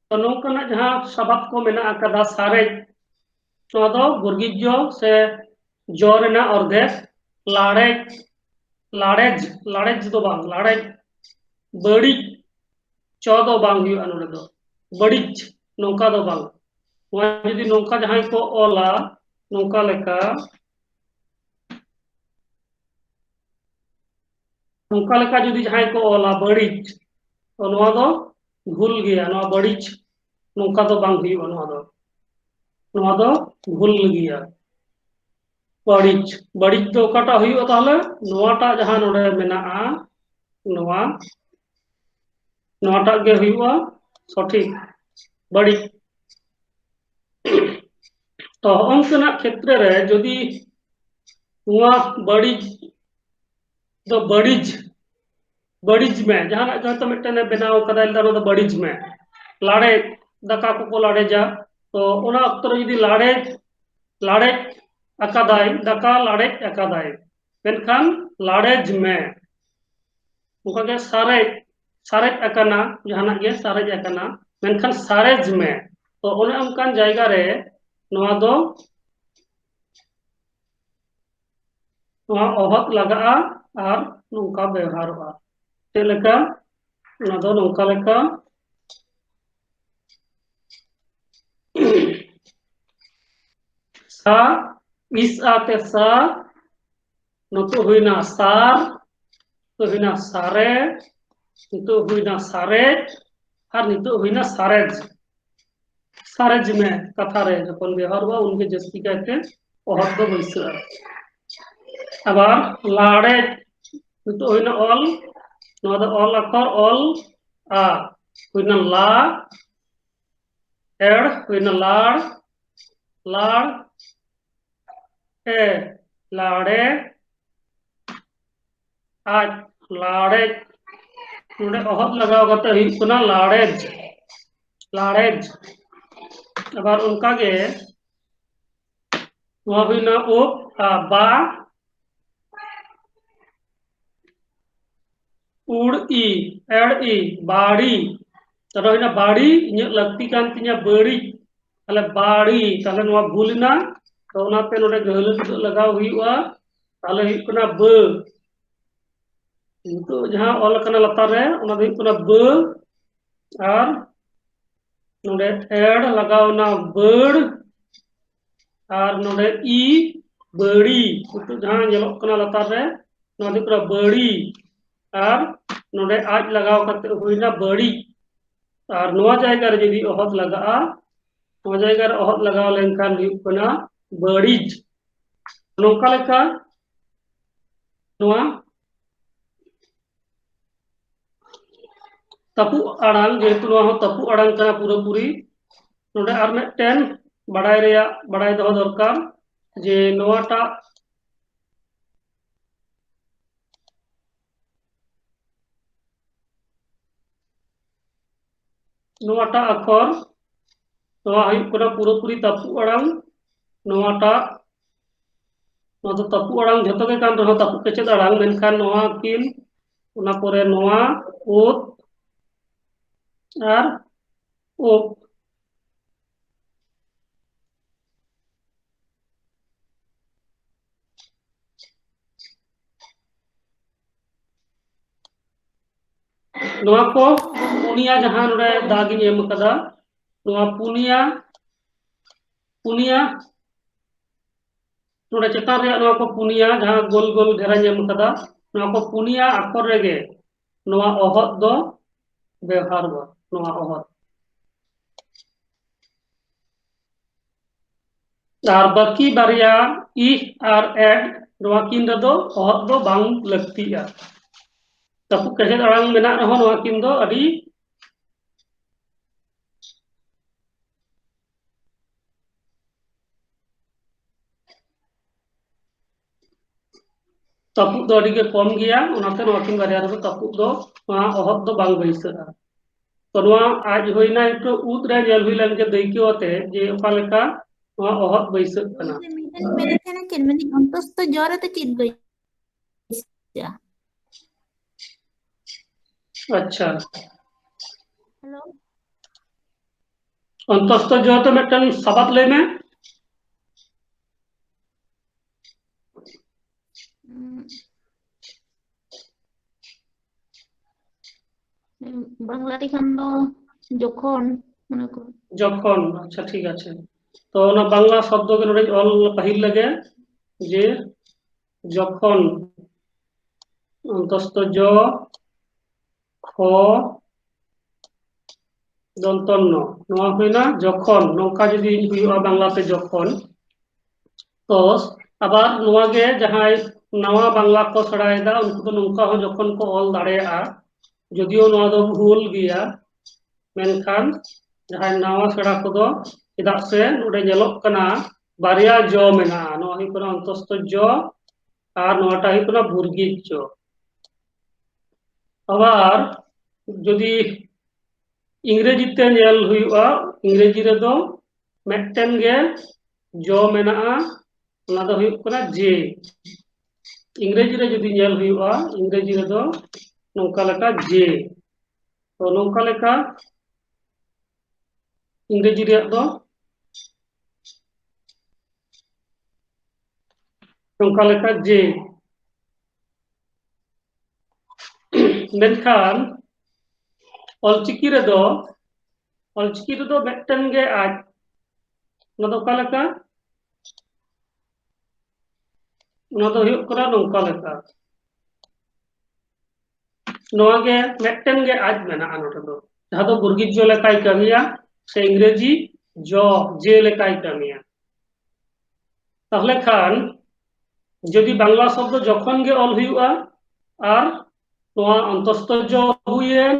ᱛᱚ ᱱᱚᱝᱠᱟᱱᱟᱜ ᱡᱟᱦᱟᱸ ᱥᱟᱵᱟᱫ ᱠᱚ ᱢᱮᱱᱟᱜ ᱟᱠᱟᱫᱟ, ᱥᱟᱨᱮᱡ, ᱱᱚᱣᱟ ᱫᱚ ᱵᱚᱨᱜᱤᱡ ᱡᱚ ᱥᱮ ᱡᱚ ᱨᱮᱱᱟᱜ ᱚᱨᱫᱷᱮᱠ, ᱞᱟᱲᱮᱡ, ᱞᱟᱲᱮᱡ, ᱞᱟᱲᱮᱡ ᱫᱚ ᱵᱟᱝ, ᱞᱟᱲᱮᱡ, ᱵᱟᱹᱲᱤᱡ, ᱪᱚ ᱫᱚ ᱵᱟᱝ ᱦᱩᱭᱩᱜᱼᱟ ᱱᱚᱰᱮ ᱫᱚ, ᱵᱟᱹᱲᱤᱡ, ᱱᱚᱝᱠᱟ ᱫᱚ ᱵᱟᱝ᱾ ᱱᱚᱣᱟ ᱡᱩᱫᱤ ᱱᱚᱝᱠᱟ ᱡᱟᱦᱟᱸᱭ ᱠᱚ ᱚᱞᱟ, ᱱᱚᱝᱠᱟ ᱞᱮᱠᱟ, ᱱᱚᱝᱠᱟ ᱞᱮᱠᱟ ᱡᱩᱫᱤ ᱡᱟᱦᱟᱸᱭ ᱠᱚ ᱚᱞᱟ ᱵᱟᱹᱲᱤᱡ, ᱛᱚ ᱱᱚᱣᱟ ᱫᱚ ᱵᱷᱩᱞ ᱜᱮᱭᱟ, ᱱᱚᱣᱟ ᱵᱟᱹᱲᱤᱡ ᱱᱚᱝᱠᱟ ᱫᱚ ᱵᱟᱝ ᱦᱩᱭᱩᱜᱼᱟ᱾ ᱱᱚᱣᱟ ᱫᱚ, ᱱᱚᱣᱟ ᱫᱚ ᱵᱷᱩᱞ ᱜᱮᱭᱟ᱾ ᱵᱟᱹᱲᱤᱡ, ᱵᱟᱹᱲᱤᱡ ᱫᱚ ᱚᱠᱟᱴᱟᱜ ᱦᱩᱭᱩᱜᱼᱟ ᱛᱟᱦᱚᱞᱮ? ᱱᱚᱣᱟᱴᱟᱜ ᱡᱟᱦᱟᱸ ᱱᱚᱰᱮ ᱢᱮᱱᱟᱜᱼᱟ, ᱱᱚᱣᱟ, ᱱᱚᱣᱟᱴᱟᱜ ᱜᱮ ᱦᱩᱭᱩᱜᱼᱟ ᱥᱚᱴᱷᱤᱠ, ᱵᱟᱹᱲᱤᱡ᱾ ᱛᱚ ᱦᱚᱸᱜᱼᱚ ᱱᱚᱝᱠᱟᱱᱟᱜ ᱠᱷᱮᱛᱨᱮ ᱨᱮ ᱡᱩᱫᱤ ᱱᱚᱣᱟ ᱵᱟᱹᱲᱤᱡ ᱫᱚ ᱵᱟᱹᱲᱤᱡ, ᱵᱟᱹᱲᱤᱡ ᱢᱮ, ᱡᱟᱦᱟᱱᱟᱜ ᱜᱮ ᱦᱚᱭᱛᱳ ᱢᱤᱫᱴᱮᱱ ᱮ ᱵᱮᱱᱟᱣ ᱠᱟᱫᱟᱭ, ᱞᱟᱹᱭᱫᱟ ᱚᱱᱟ ᱫᱚ ᱵᱟᱹᱲᱤᱡ ᱢᱮ, ᱞᱟᱲᱮᱡ, ᱫᱟᱠᱟ ᱠᱚᱠᱚ ᱞᱟᱲᱮᱡᱟ, ᱛᱚ ᱚᱱᱟ ᱚᱠᱛᱚ ᱨᱮ ᱡᱩᱫᱤ ᱞᱟᱲᱮᱡ, ᱞᱟᱲᱮᱡ ᱟᱠᱟᱫᱟᱭ, ᱫᱟᱠᱟ ᱞᱟᱲᱮᱡ ᱟᱠᱟᱫᱟᱭ, ᱢᱮᱱᱠᱷᱟᱱ ᱞᱟᱲᱮᱡ ᱢᱮ᱾ ᱚᱱᱠᱟᱜᱮ ᱥᱟᱨᱮᱡ, ᱥᱟᱨᱮᱡ ᱟᱠᱟᱱᱟ, ᱡᱟᱦᱟᱱᱟᱜ ᱜᱮ ᱥᱟᱨᱮᱡ ᱟᱠᱟᱱᱟ, ᱢᱮᱱᱠᱷᱟᱱ ᱥᱟᱨᱮᱡ ᱢᱮ᱾ ᱛᱚ ᱚᱱᱮ ᱚᱱᱠᱟᱱ ᱡᱟᱭᱜᱟ ᱨᱮ ᱱᱚᱣᱟ ᱫᱚ, ᱱᱚᱣᱟ ᱚᱦᱚᱫ ᱞᱟᱜᱟᱜᱼᱟ ᱟᱨ ᱱᱚᱝᱠᱟ ᱵᱮᱣᱦᱟᱨᱚᱜᱼᱟ᱾ ᱪᱮᱫ ᱞᱮᱠᱟ? ᱚᱱᱟ ᱫᱚ ᱱᱚᱝᱠᱟ ᱞᱮᱠᱟ, ᱥᱟ, ᱤᱥ ᱟ ᱛᱮ ᱥᱟ, ᱱᱤᱛᱚᱜ ᱦᱩᱭᱱᱟ ᱥᱟᱨ, ᱱᱤᱛᱚᱜ ᱦᱩᱭᱱᱟ ᱥᱟᱨᱮ, ᱱᱤᱛᱚᱜ ᱦᱩᱭᱱᱟ ᱥᱟᱨᱮᱡ, ᱟᱨ ᱱᱤᱛᱚᱜ ᱦᱩᱭᱱᱟ ᱥᱟᱨᱮᱡ᱾ ᱥᱟᱨᱮᱡ ᱢᱮ ᱠᱟᱛᱷᱟ ᱨᱮ ᱡᱚᱠᱷᱚᱱ ᱵᱮᱣᱦᱟᱨᱚᱜᱼᱟ, ᱩᱱᱜᱮ ᱡᱟᱹᱥᱛᱤ ᱠᱟᱭᱛᱮ ᱚᱦᱚᱫ ᱫᱚ ᱵᱟᱹᱭᱥᱟᱹᱜᱼᱟ᱾ ᱟᱵᱟᱨ ᱞᱟᱲᱮᱡ, ᱱᱤᱛᱚᱜ ᱦᱩᱭᱱᱟ ᱚᱞ, ᱱᱚᱣᱟ ᱫᱚ ᱚᱞ ᱟᱠᱷᱚᱨ, ᱚᱞ ᱟ, ᱦᱩᱭᱱᱟ ᱞᱟ, ᱮᱲ ᱦᱩᱭᱱᱟ ᱞᱟᱲ, ᱞᱟᱲ, ᱮ, ᱞᱟᱲᱮ, ᱟᱡ, ᱞᱟᱲᱮᱡ᱾ ᱱᱚᱰᱮ ᱚᱦᱚᱫ ᱞᱟᱜᱟᱣ ᱠᱟᱛᱮ ᱦᱩᱭᱩᱜ ᱠᱟᱱᱟ ᱞᱟᱲᱮᱡ, ᱞᱟᱲᱮᱡ᱾ ᱟᱵᱟᱨ ᱚᱱᱠᱟ ᱜᱮ ᱱᱚᱣᱟ ᱦᱩᱭᱱᱟ ᱩᱵ, ᱟ, ᱵᱟ, ᱩᱲ ᱤ, ᱮᱲ ᱤ, ᱵᱟᱲᱤ᱾ ᱛᱟᱦᱞᱮ ᱦᱩᱭᱱᱟ ᱵᱟᱲᱤ, ᱤᱧᱟᱹᱜ ᱞᱟᱹᱠᱛᱤ ᱠᱟᱱ ᱛᱤᱧᱟ ᱵᱟᱹᱲᱤᱡ᱾ ᱛᱟᱦᱞᱮ ᱵᱟᱲᱤ, ᱛᱟᱦᱞᱮ ᱱᱚᱣᱟ ᱵᱷᱩᱞ ᱮᱱᱟ᱾ ᱛᱚ ᱚᱱᱟᱛᱮ ᱱᱚᱰᱮ ᱜᱟᱹᱦᱞᱟᱹ ᱴᱩᱰᱟᱹᱜ ᱞᱟᱜᱟᱣ ᱦᱩᱭᱩᱜᱼᱟ᱾ ᱛᱟᱦᱞᱮ ᱦᱩᱭᱩᱜ ᱠᱟᱱᱟ ᱵᱟᱹ᱾ ᱱᱤᱛᱚᱜ ᱡᱟᱦᱟᱸ ᱚᱞ ᱟᱠᱟᱱᱟ ᱞᱟᱛᱟᱨ ᱨᱮ, ᱚᱱᱟ ᱫᱚ ᱦᱩᱭᱩᱜ ᱠᱟᱱᱟ ᱵᱟᱹ, ᱟᱨ ᱱᱚᱰᱮ ᱮᱲ ᱞᱟᱜᱟᱣ ᱮᱱᱟ ᱵᱟᱹᱲ, ᱟᱨ ᱱᱚᱰᱮ ᱤ ᱵᱟᱹᱲᱤ, ᱱᱤᱛᱚᱜ ᱡᱟᱦᱟᱸ ᱧᱮᱞᱚᱜ ᱠᱟᱱᱟ ᱞᱟᱛᱟᱨ ᱨᱮ, ᱱᱚᱣᱟ ᱫᱚ ᱦᱩᱭᱩᱜ ᱠᱟᱱᱟ ᱵᱟᱹᱲᱤ, ᱟᱨ ᱱᱚᱰᱮ ᱟᱡ ᱞᱟᱜᱟᱣ ᱠᱟᱛᱮ ᱦᱩᱭᱱᱟ ᱵᱟᱹᱲᱤᱡ᱾ ᱟᱨ ᱱᱚᱣᱟ ᱡᱟᱭᱜᱟ ᱨᱮ ᱡᱩᱫᱤ ᱚᱦᱚᱫ ᱞᱟᱜᱟᱜᱼᱟ, ᱱᱚᱣᱟ ᱡᱟᱭᱜᱟ ᱨᱮ ᱚᱦᱚᱫ ᱞᱟᱜᱟᱣ ᱞᱮᱱᱠᱷᱟᱱ ᱦᱩᱭᱩᱜ ᱠᱟᱱᱟ ᱵᱟᱹᱲᱤᱡ᱾ ᱱᱚᱝᱠᱟ ᱞᱮᱠᱟ ᱱᱚᱣᱟ ᱛᱟᱹᱯᱩᱜ ᱟᱲᱟᱝ, ᱡᱮᱦᱮᱛᱩ ᱱᱚᱣᱟ ᱦᱚᱸ ᱛᱟᱹᱯᱩᱜ ᱟᱲᱟᱝ ᱠᱟᱱᱟ ᱯᱩᱨᱟᱹᱯᱩᱨᱤ, ᱱᱚᱰᱮ ᱟᱨ ᱢᱤᱫᱴᱮᱱ ᱵᱟᱲᱟᱭ ᱨᱮᱭᱟᱜ, ᱵᱟᱲᱟᱭ ᱫᱚᱦᱚ ᱫᱚᱨᱠᱟᱨ ᱡᱮ ᱱᱚᱣᱟᱴᱟᱜ, ᱱᱚᱣᱟᱴᱟᱜ ᱟᱠᱷᱚᱨ, ᱱᱚᱣᱟ ᱦᱩᱭᱩᱜ ᱠᱟᱱᱟ ᱯᱩᱨᱟᱹᱯᱩᱨᱤ ᱛᱟᱹᱯᱩᱜ ᱟᱲᱟᱝ, ᱱᱚᱣᱟᱴᱟᱜ, ᱱᱚᱣᱟ ᱫᱚ ᱛᱟᱹᱯᱩᱜ ᱟᱲᱟᱝ ᱡᱷᱚᱛᱚ ᱜᱮ ᱠᱟᱱ ᱨᱮᱦᱚᱸ ᱛᱟᱹᱯᱩᱜ ᱠᱮᱪᱮᱫ ᱟᱲᱟᱝ, ᱢᱮᱱᱠᱷᱟᱱ ᱱᱚᱣᱟ ᱠᱤᱱ, ᱚᱱᱟ ᱯᱚᱨᱮ ᱱᱚᱣᱟ ᱳᱫ ᱟᱨ ᱳᱯ᱾ ᱱᱚᱣᱟ ᱠᱚ ᱯᱩᱱᱭᱟ ᱡᱟᱦᱟᱸ ᱱᱚᱰᱮ ᱫᱟᱜ ᱤᱧ ᱮᱢ ᱠᱟᱫᱟ, ᱱᱚᱣᱟ ᱯᱩᱱᱭᱟ, ᱯᱩᱱᱭᱟ, ᱱᱚᱰᱮ ᱪᱮᱛᱟᱱ ᱨᱮᱭᱟᱜ ᱱᱚᱣᱟ ᱠᱚ ᱯᱩᱱᱭᱟ ᱡᱟᱦᱟᱸ ᱜᱳᱞ ᱜᱳᱞ ᱰᱷᱮᱨᱟᱧ ᱮᱢ ᱠᱟᱫᱟ, ᱱᱚᱣᱟ ᱠᱚ ᱯᱩᱱᱭᱟ ᱟᱠᱷᱚᱨ ᱨᱮᱜᱮ ᱱᱚᱣᱟ ᱚᱦᱚᱫ ᱫᱚ ᱵᱮᱣᱦᱟᱨᱚᱜᱼᱟ, ᱱᱚᱣᱟ ᱚᱦᱚᱫ᱾ ᱟᱨ ᱵᱟᱹᱠᱤ ᱵᱟᱨᱭᱟ ᱤᱦ ᱟᱨ ᱮᱰ, ᱱᱚᱣᱟ ᱠᱤᱱ ᱨᱮᱫᱚ ᱚᱦᱚᱫ ᱫᱚ ᱵᱟᱝ ᱞᱟᱹᱠᱛᱤᱜᱼᱟ᱾ ᱛᱟᱹᱯᱩᱜ ᱠᱮᱪᱮᱫ ᱟᱲᱟᱝ ᱢᱮᱱᱟᱜ ᱨᱮᱦᱚᱸ ᱱᱚᱣᱟ ᱠᱤᱱ ᱫᱚ ᱟᱹᱰᱤ ᱛᱟᱹᱯᱩᱜ ᱫᱚ ᱟᱹᱰᱤ ᱜᱮ ᱠᱚᱢ ᱜᱮᱭᱟ, ᱚᱱᱟᱛᱮ ᱱᱚᱣᱟ ᱠᱤᱱ ᱵᱟᱨᱭᱟ ᱨᱮᱫᱚ ᱛᱟᱹᱯᱩᱜ ᱫᱚ, ᱱᱚᱣᱟ ᱚᱦᱚᱫ ᱫᱚ ᱵᱟᱝ ᱵᱟᱹᱭᱥᱟᱹᱜᱼᱟ᱾ ᱛᱚ ᱱᱚᱣᱟ ᱟᱡ ᱦᱩᱭᱱᱟ, ᱱᱤᱛᱚᱜ ᱩᱫ ᱨᱮ ᱧᱮᱞ ᱦᱩᱭ ᱞᱮᱱ ᱜᱮ ᱫᱟᱹᱭᱠᱟᱹ ᱟᱛᱮ ᱡᱮ ᱚᱠᱟ ᱞᱮᱠᱟ ᱱᱚᱣᱟ ᱚᱦᱚᱫ ᱵᱟᱹᱭᱥᱟᱹᱜ ᱠᱟᱱᱟ᱾ ᱢᱮᱱᱮᱫ ᱛᱟᱦᱮᱱᱟ ᱪᱮᱫ, ᱢᱮᱱᱮᱫ ᱚᱱᱛᱚᱥᱛᱚ ᱡᱚ ᱨᱮᱫᱚ ᱪᱮᱫ ᱵᱟᱹᱭᱥᱟᱹᱜᱼᱟ? ᱟᱪᱪᱷᱟ᱾ ᱦᱮᱞᱳ᱾ ᱚᱱᱛᱚᱥᱛᱚ ᱡᱚ ᱛᱮ ᱢᱤᱫᱴᱟᱝ ᱥᱟᱵᱟᱫ ᱞᱟᱹᱭ ᱢᱮ᱾ ᱩᱸ᱾ ᱵᱟᱝᱞᱟ ᱛᱮᱠᱷᱟᱱ ᱫᱚ ᱡᱚᱠᱷᱚᱱ, ᱢᱚᱱᱮ ᱠᱚ᱾ ᱡᱚᱠᱷᱚᱱ, ᱟᱪᱪᱷᱟ, ᱴᱷᱤᱠ ᱟᱪᱷᱮ᱾ ᱛᱚ ᱚᱱᱟ ᱵᱟᱝᱞᱟ ᱥᱚᱵᱫᱚ ᱜᱮ ᱱᱚᱰᱮᱧ ᱚᱞ ᱯᱟᱹᱦᱤᱞ ᱞᱮᱜᱮ, ᱡᱮ ᱡᱚᱠᱷᱚᱱ, ᱚᱱᱛᱚᱥᱛᱚ ᱡᱚ, ᱠᱷᱚ, ᱫᱚᱱᱛᱚ ᱱᱚ, ᱱᱚᱣᱟ ᱦᱩᱭᱱᱟ ᱡᱚᱠᱷᱚᱱ᱾ ᱱᱚᱝᱠᱟ ᱡᱩᱫᱤ ᱦᱩᱭᱩᱜᱼᱟ ᱵᱟᱝᱞᱟᱛᱮ ᱡᱚᱠᱷᱚᱱ, ᱛᱚ ᱟᱵᱟᱨ ᱱᱚᱣᱟ ᱜᱮ ᱡᱟᱦᱟᱸᱭ ᱱᱟᱣᱟ ᱵᱟᱝᱞᱟ ᱠᱚ ᱥᱮᱬᱟᱭᱮᱫᱟ, ᱩᱱᱠᱩ ᱫᱚ ᱱᱚᱝᱠᱟ ᱦᱚᱸ ᱡᱚᱠᱷᱚᱱ ᱠᱚ ᱚᱞ ᱫᱟᱲᱮᱭᱟᱜᱼᱟ, ᱡᱩᱫᱤᱭᱳ ᱱᱚᱣᱟ ᱫᱚ ᱵᱷᱩᱞ ᱜᱮᱭᱟ, ᱢᱮᱱᱠᱷᱟᱱ ᱡᱟᱦᱟᱸᱭ ᱱᱟᱣᱟ ᱥᱮᱬᱟ ᱠᱚᱫᱚ, ᱪᱮᱫᱟᱜ ᱥᱮ ᱱᱚᱰᱮ ᱧᱮᱞᱚᱜ ᱠᱟᱱᱟ ᱵᱟᱨᱭᱟ ᱡᱚ ᱢᱮᱱᱟᱜᱼᱟ, ᱱᱚᱣᱟ ᱦᱩᱭᱩᱜ ᱠᱟᱱᱟ ᱚᱱᱛᱚᱥᱛᱚ ᱡᱚ ᱟᱨ ᱱᱚᱣᱟᱴᱟᱜ ᱦᱩᱭᱩᱜ ᱠᱟᱱᱟ ᱵᱩᱨᱜᱤᱡ ᱡᱚ᱾ ᱟᱵᱟᱨ ᱡᱩᱫᱤ ᱤᱝᱨᱮᱡᱤ ᱛᱮ ᱧᱮᱞ ᱦᱩᱭᱩᱜᱼᱟ, ᱤᱝᱨᱮᱡᱤ ᱨᱮᱫᱚ ᱢᱤᱫᱴᱮᱱ ᱜᱮ ᱡᱚ ᱢᱮᱱᱟᱜᱼᱟ, ᱚᱱᱟ ᱫᱚ ᱦᱩᱭᱩᱜ ᱠᱟᱱᱟ ᱡᱮ᱾ ᱤᱝᱨᱮᱡᱤ ᱨᱮ ᱡᱩᱫᱤ ᱧᱮᱞ ᱦᱩᱭᱩᱜᱼᱟ, ᱤᱝᱨᱮᱡᱤ ᱨᱮᱫᱚ ᱱᱚᱝᱠᱟ ᱞᱮᱠᱟ ᱡᱮ᱾ ᱛᱚ ᱱᱚᱝᱠᱟ ᱞᱮᱠᱟ ᱤᱝᱨᱮᱡᱤ ᱨᱮᱭᱟᱜ ᱫᱚ ᱱᱚᱝᱠᱟ ᱞᱮᱠᱟ ᱡᱮ᱾ ᱢᱮᱱᱠᱷᱟᱱ ᱚᱞᱪᱤᱠᱤ ᱨᱮᱫᱚ, ᱚᱞᱪᱤᱠᱤ ᱨᱮᱫᱚ ᱢᱤᱫᱴᱮᱱ ᱜᱮ ᱟᱡ᱾ ᱚᱱᱟ ᱫᱚ ᱚᱠᱟ ᱞᱮᱠᱟ? ᱚᱱᱟ ᱫᱚ ᱦᱩᱭᱩᱜ ᱠᱟᱱᱟ ᱱᱚᱝᱠᱟ ᱞᱮᱠᱟ, ᱱᱚᱣᱟ ᱜᱮ ᱢᱤᱫᱴᱮᱱ ᱜᱮ ᱟᱡ ᱢᱮᱱᱟᱜᱼᱟ ᱱᱚᱰᱮ ᱫᱚ, ᱡᱟᱦᱟᱸ ᱫᱚ ᱵᱩᱨᱜᱤᱡ ᱡᱚ ᱞᱮᱠᱟᱭ ᱠᱟᱹᱢᱤᱭᱟ, ᱥᱮ ᱤᱝᱨᱮᱡᱤ ᱡᱚ, ᱡᱮ ᱞᱮᱠᱟᱭ ᱠᱟᱹᱢᱤᱭᱟ᱾ ᱛᱟᱦᱚᱞᱮ ᱠᱷᱟᱱ ᱡᱩᱫᱤ ᱵᱟᱝᱞᱟ ᱥᱚᱵᱫᱚ ᱡᱚᱠᱷᱚᱱ ᱜᱮ ᱚᱞ ᱦᱩᱭᱩᱜᱼᱟ, ᱟᱨ ᱱᱚᱣᱟ ᱚᱱᱛᱚᱥᱛᱚ ᱡᱚ ᱦᱩᱭᱮᱱ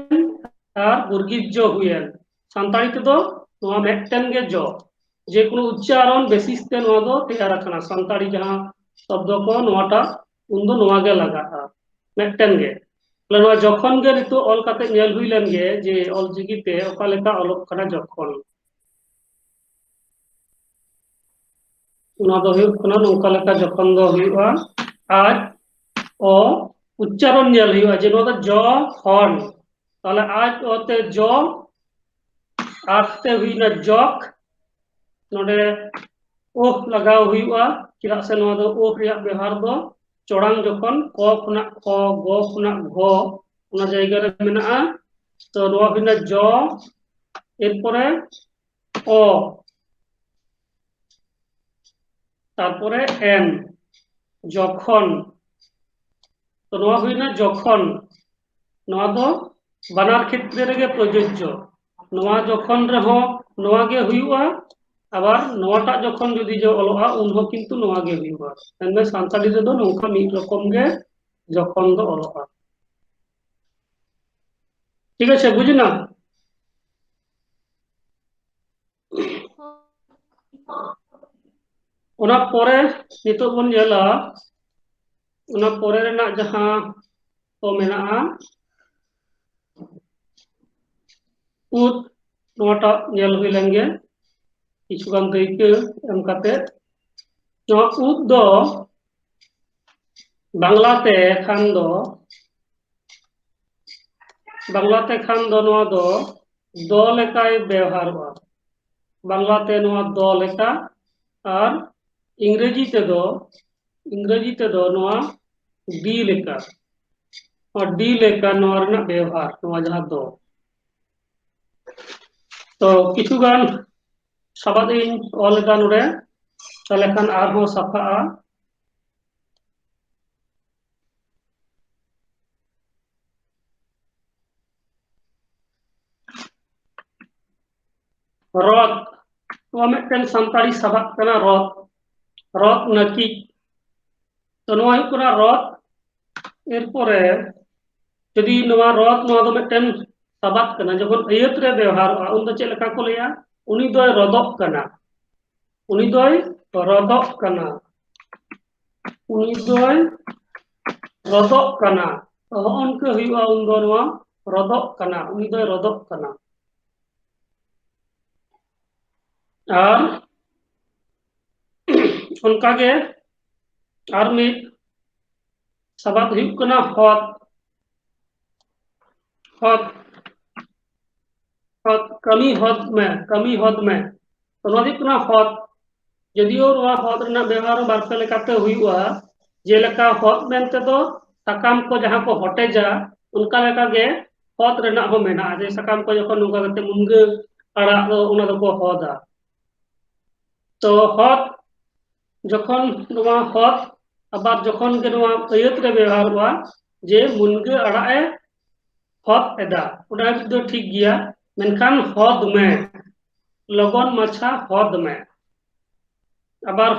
ᱟᱨ ᱵᱩᱨᱜᱤᱡ ᱡᱚ ᱦᱩᱭᱮᱱ, ᱥᱟᱱᱛᱟᱲᱤ ᱛᱮᱫᱚ ᱱᱚᱣᱟ ᱢᱤᱫᱴᱮᱱ ᱜᱮ ᱡᱚ, ᱡᱮᱠᱳᱱᱳ ᱩᱪᱪᱟᱨᱚᱱ ᱵᱮᱥᱤᱥ ᱛᱮ ᱱᱚᱣᱟ ᱫᱚ ᱛᱮᱭᱟᱨ ᱟᱠᱟᱱᱟ᱾ ᱥᱟᱱᱛᱟᱲᱤ ᱡᱟᱦᱟᱸ ᱥᱚᱵᱫᱚ ᱠᱚ, ᱱᱚᱣᱟᱴᱟᱜ ᱩᱱᱫᱚ ᱱᱚᱣᱟ ᱜᱮ ᱞᱟᱜᱟᱜᱼᱟ, ᱢᱤᱫᱴᱮᱱ ᱜᱮ᱾ ᱛᱟᱦᱞᱮ ᱱᱚᱣᱟ ᱡᱚᱠᱷᱚᱱ ᱜᱮ ᱱᱤᱛᱚᱜ ᱚᱞ ᱠᱟᱛᱮ ᱧᱮᱞ ᱦᱩᱭ ᱞᱮᱱ ᱜᱮ, ᱡᱮ ᱚᱞ ᱪᱤᱠᱤ ᱛᱮ ᱚᱠᱟ ᱞᱮᱠᱟ ᱚᱞᱚᱜ ᱠᱟᱱᱟ ᱡᱚᱠᱷᱚᱱ᱾ ᱚᱱᱟ ᱫᱚ ᱦᱩᱭᱩᱜ ᱠᱟᱱᱟ ᱱᱚᱝᱠᱟ ᱞᱮᱠᱟ ᱡᱚᱠᱷᱚᱱ ᱫᱚ ᱦᱩᱭᱩᱜᱼᱟ, ᱟᱡ ᱚ ᱩᱪᱪᱟᱨᱚᱱ ᱧᱮᱞ ᱦᱩᱭᱩᱜᱼᱟ, ᱡᱮ ᱱᱚᱣᱟ ᱫᱚ ᱡᱚ ᱦᱚᱱ᱾ ᱛᱟᱦᱞᱮ ᱟᱡ ᱚ ᱛᱮ ᱡᱚ, ᱟᱠ ᱛᱮ ᱦᱩᱭᱱᱟ ᱡᱚᱠ᱾ ᱱᱚᱰᱮ ᱳᱦ ᱞᱟᱜᱟᱣ ᱦᱩᱭᱩᱜᱼᱟ, ᱪᱮᱫᱟᱜ ᱥᱮ ᱱᱚᱣᱟ ᱫᱚ ᱳᱦ ᱨᱮᱭᱟᱜ ᱵᱮᱣᱦᱟᱨ ᱫᱚ ᱪᱚᱲᱟᱝ ᱡᱚᱠᱷᱚᱱ ᱠᱚ ᱠᱷᱚᱱᱟᱜ ᱠᱷᱚ, ᱜᱚ ᱠᱷᱚᱱᱟᱜ ᱜᱷᱚ, ᱚᱱᱟ ᱡᱟᱭᱜᱟ ᱨᱮ ᱢᱮᱱᱟᱜᱼᱟ ᱛᱚ ᱱᱚᱣᱟ ᱦᱩᱭᱱᱟ ᱡᱚ, ᱮᱨᱯᱚᱨᱮ ᱚ, ᱛᱟᱨᱯᱚᱨᱮ ᱮᱱ, ᱡᱚᱠᱷᱚᱱ᱾ ᱛᱚ ᱱᱚᱣᱟ ᱦᱩᱭᱱᱟ ᱡᱚᱠᱷᱚᱱ᱾ ᱱᱚᱣᱟ ᱫᱚ ᱵᱟᱱᱟᱨ ᱠᱷᱮᱛᱨᱮ ᱨᱮᱜᱮ ᱯᱨᱚᱡᱳᱡᱡᱚ᱾ ᱱᱚᱣᱟ ᱡᱚᱠᱷᱚᱱ ᱨᱮᱦᱚᱸ ᱱᱚᱣᱟ ᱜᱮ ᱦᱩᱭᱩᱜᱼᱟ, ᱟᱵᱟᱨ ᱱᱚᱣᱟᱴᱟᱜ ᱡᱚᱠᱷᱚᱱ ᱡᱩᱫᱤ ᱡᱮ ᱚᱞᱚᱜᱼᱟ, ᱩᱱᱦᱚᱸ ᱠᱤᱱᱛᱩ ᱱᱚᱣᱟ ᱜᱮ ᱦᱩᱭᱩᱜᱼᱟ᱾ ᱢᱮᱱᱫᱚ ᱥᱟᱱᱛᱟᱲᱤ ᱨᱮᱫᱚ ᱱᱚᱝᱠᱟ ᱢᱤᱫ ᱨᱚᱠᱚᱢ ᱜᱮ ᱡᱚᱠᱷᱚᱱ ᱫᱚ ᱚᱞᱚᱜᱼᱟ᱾ ᱴᱷᱤᱠ ᱟᱪᱷᱮ, ᱵᱩᱡᱽ ᱮᱱᱟ? ᱚᱱᱟ ᱯᱚᱨᱮ ᱱᱤᱛᱚᱜ ᱵᱚᱱ ᱧᱮᱞᱟ, ᱚᱱᱟ ᱯᱚᱨᱮ ᱨᱮᱱᱟᱜ ᱡᱟᱦᱟᱸ ᱠᱚ ᱢᱮᱱᱟᱜᱼᱟ, ᱩᱫ, ᱱᱚᱣᱟᱴᱟᱜ ᱧᱮᱞ ᱦᱩᱭ ᱞᱮᱱ ᱜᱮ ᱠᱤᱪᱷᱩᱜᱟᱱ ᱫᱟᱹᱭᱠᱟᱹ ᱮᱢ ᱠᱟᱛᱮ᱾ ᱱᱚᱣᱟ ᱩᱫ ᱫᱚ ᱵᱟᱝᱞᱟ ᱛᱮ ᱠᱷᱟᱱ ᱫᱚ, ᱵᱟᱝᱞᱟ ᱛᱮ ᱠᱷᱟᱱ ᱫᱚ ᱱᱚᱣᱟ ᱫᱚ ᱫᱚ ᱞᱮᱠᱟᱭ ᱵᱮᱣᱦᱟᱨᱚᱜᱼᱟ᱾ ᱵᱟᱝᱞᱟ ᱛᱮ ᱱᱚᱣᱟ ᱫᱚ ᱞᱮᱠᱟ, ᱟᱨ ᱤᱝᱨᱮᱡᱤ ᱛᱮᱫᱚ, ᱤᱝᱨᱮᱡᱤ ᱛᱮᱫᱚ ᱱᱚᱣᱟ ᱰᱤ ᱞᱮᱠᱟ, ᱱᱚᱣᱟ ᱰᱤ ᱞᱮᱠᱟ ᱱᱚᱣᱟ ᱨᱮᱱᱟᱜ ᱵᱮᱣᱦᱟᱨ, ᱱᱚᱣᱟ ᱡᱟᱦᱟᱸ ᱫᱚ᱾ ᱛᱚ ᱠᱤᱪᱷᱩ ᱜᱟᱱ ᱥᱟᱵᱟᱫ ᱤᱧ ᱚᱞ ᱮᱫᱟ ᱱᱚᱰᱮ, ᱛᱟᱦᱞᱮ ᱠᱷᱟᱱ ᱟᱨᱦᱚᱸ ᱥᱟᱯᱷᱟᱜᱼᱟ᱾ ᱨᱚᱛ, ᱱᱚᱣᱟ ᱢᱤᱫᱴᱮᱱ ᱥᱟᱱᱛᱟᱲᱤ ᱥᱟᱵᱟᱫ ᱠᱟᱱᱟ, ᱨᱚᱛ, ᱨᱚᱛ ᱱᱟᱹᱠᱤᱡ᱾ ᱛᱚ ᱱᱚᱣᱟ ᱦᱩᱭᱩᱜ ᱠᱟᱱᱟ ᱨᱚᱛ᱾ ᱮᱨᱯᱚᱨᱮ ᱡᱩᱫᱤ ᱱᱚᱣᱟ ᱨᱚᱛ, ᱱᱚᱣᱟ ᱫᱚ ᱢᱤᱫᱴᱮᱱ ᱥᱟᱵᱟᱫ ᱠᱟᱱᱟ, ᱡᱚᱠᱷᱚᱱ ᱟᱹᱭᱟᱹᱛ ᱨᱮ ᱵᱮᱣᱦᱟᱨᱚᱜᱼᱟ, ᱩᱱ ᱫᱚ ᱪᱮᱫ ᱞᱮᱠᱟ ᱠᱚ ᱞᱟᱹᱭᱟ? ᱩᱱᱤ ᱫᱚᱭ ᱨᱚᱫᱚᱜ ᱠᱟᱱᱟ, ᱩᱱᱤ ᱫᱚᱭ ᱨᱚᱫᱚᱜ ᱠᱟᱱᱟ, ᱩᱱᱤ ᱫᱚᱭ ᱨᱚᱫᱚᱜ ᱠᱟᱱᱟ᱾ ᱛᱚ ᱦᱚᱸᱜᱼᱚ ᱱᱚᱝᱠᱟ ᱦᱩᱭᱩᱜᱼᱟ, ᱩᱱ ᱫᱚ ᱱᱚᱣᱟ ᱨᱚᱫᱚᱜ ᱠᱟᱱᱟ, ᱩᱱᱤ ᱫᱚᱭ ᱨᱚᱫᱚᱜ ᱠᱟᱱᱟ᱾ ᱟᱨ ᱚᱱᱠᱟᱜᱮ ᱟᱨ ᱢᱤᱫ ᱥᱟᱵᱟᱫ ᱦᱩᱭᱩᱜ ᱠᱟᱱᱟ ᱦᱚᱛ᱾ ᱦᱚᱛ, ᱦᱚᱛ, ᱠᱟᱹᱢᱤ ᱦᱚᱛ ᱢᱮ, ᱠᱟᱹᱢᱤ ᱦᱚᱛ ᱢᱮ᱾ ᱛᱚ ᱱᱚᱣᱟ ᱫᱚ ᱦᱩᱭᱩᱜ ᱠᱟᱱᱟ ᱦᱚᱛ᱾ ᱡᱚᱫᱤᱭᱳ ᱱᱚᱣᱟ ᱦᱚᱛ ᱨᱮᱱᱟᱜ ᱵᱮᱣᱦᱟᱨ ᱦᱚᱸ ᱵᱟᱨᱯᱮ ᱞᱮᱠᱟᱛᱮ ᱦᱩᱭᱩᱜᱼᱟ, ᱡᱮᱞᱮᱠᱟ ᱦᱚᱛ ᱢᱮᱱᱛᱮ ᱫᱚ ᱥᱟᱠᱟᱢ ᱠᱚ ᱡᱟᱦᱟᱸ ᱠᱚ ᱦᱚᱴᱮᱡᱟ, ᱚᱱᱠᱟ ᱞᱮᱠᱟᱜᱮ ᱦᱚᱫ ᱨᱮᱱᱟᱜ ᱦᱚᱸ ᱢᱮᱱᱟᱜᱼᱟ, ᱡᱮ ᱥᱟᱠᱟᱢ ᱠᱚ ᱡᱚᱠᱷᱚᱱ ᱱᱚᱝᱠᱟ ᱠᱟᱛᱮ ᱢᱩᱱᱜᱟᱹ ᱟᱲᱟᱜ ᱫᱚ ᱚᱱᱟ ᱫᱚᱠᱚ ᱦᱚᱫᱟ᱾ ᱛᱚ ᱦᱚᱫ, ᱡᱚᱠᱷᱚᱱ ᱱᱚᱣᱟ ᱦᱚᱫ, ᱟᱵᱟᱨ ᱡᱚᱠᱷᱚᱱ ᱜᱮ ᱱᱚᱣᱟ ᱟᱹᱭᱟᱹᱛ ᱨᱮ ᱵᱮᱣᱦᱟᱨᱚᱜᱼᱟ ᱡᱮ ᱢᱩᱱᱜᱟᱹ ᱟᱲᱟᱜ ᱮ ᱦᱚᱫ ᱮᱫᱟ, ᱚᱱᱟ ᱦᱟᱹᱵᱤᱡ ᱫᱚ ᱴᱷᱤᱠ ᱜᱮᱭᱟ, ᱢᱮᱱᱠᱷᱟᱱ ᱦᱚᱫ ᱢᱮ, ᱞᱚᱜᱚᱱ ᱢᱟᱪᱷᱟ ᱦᱚᱫ ᱢᱮ᱾ ᱟᱵᱟᱨ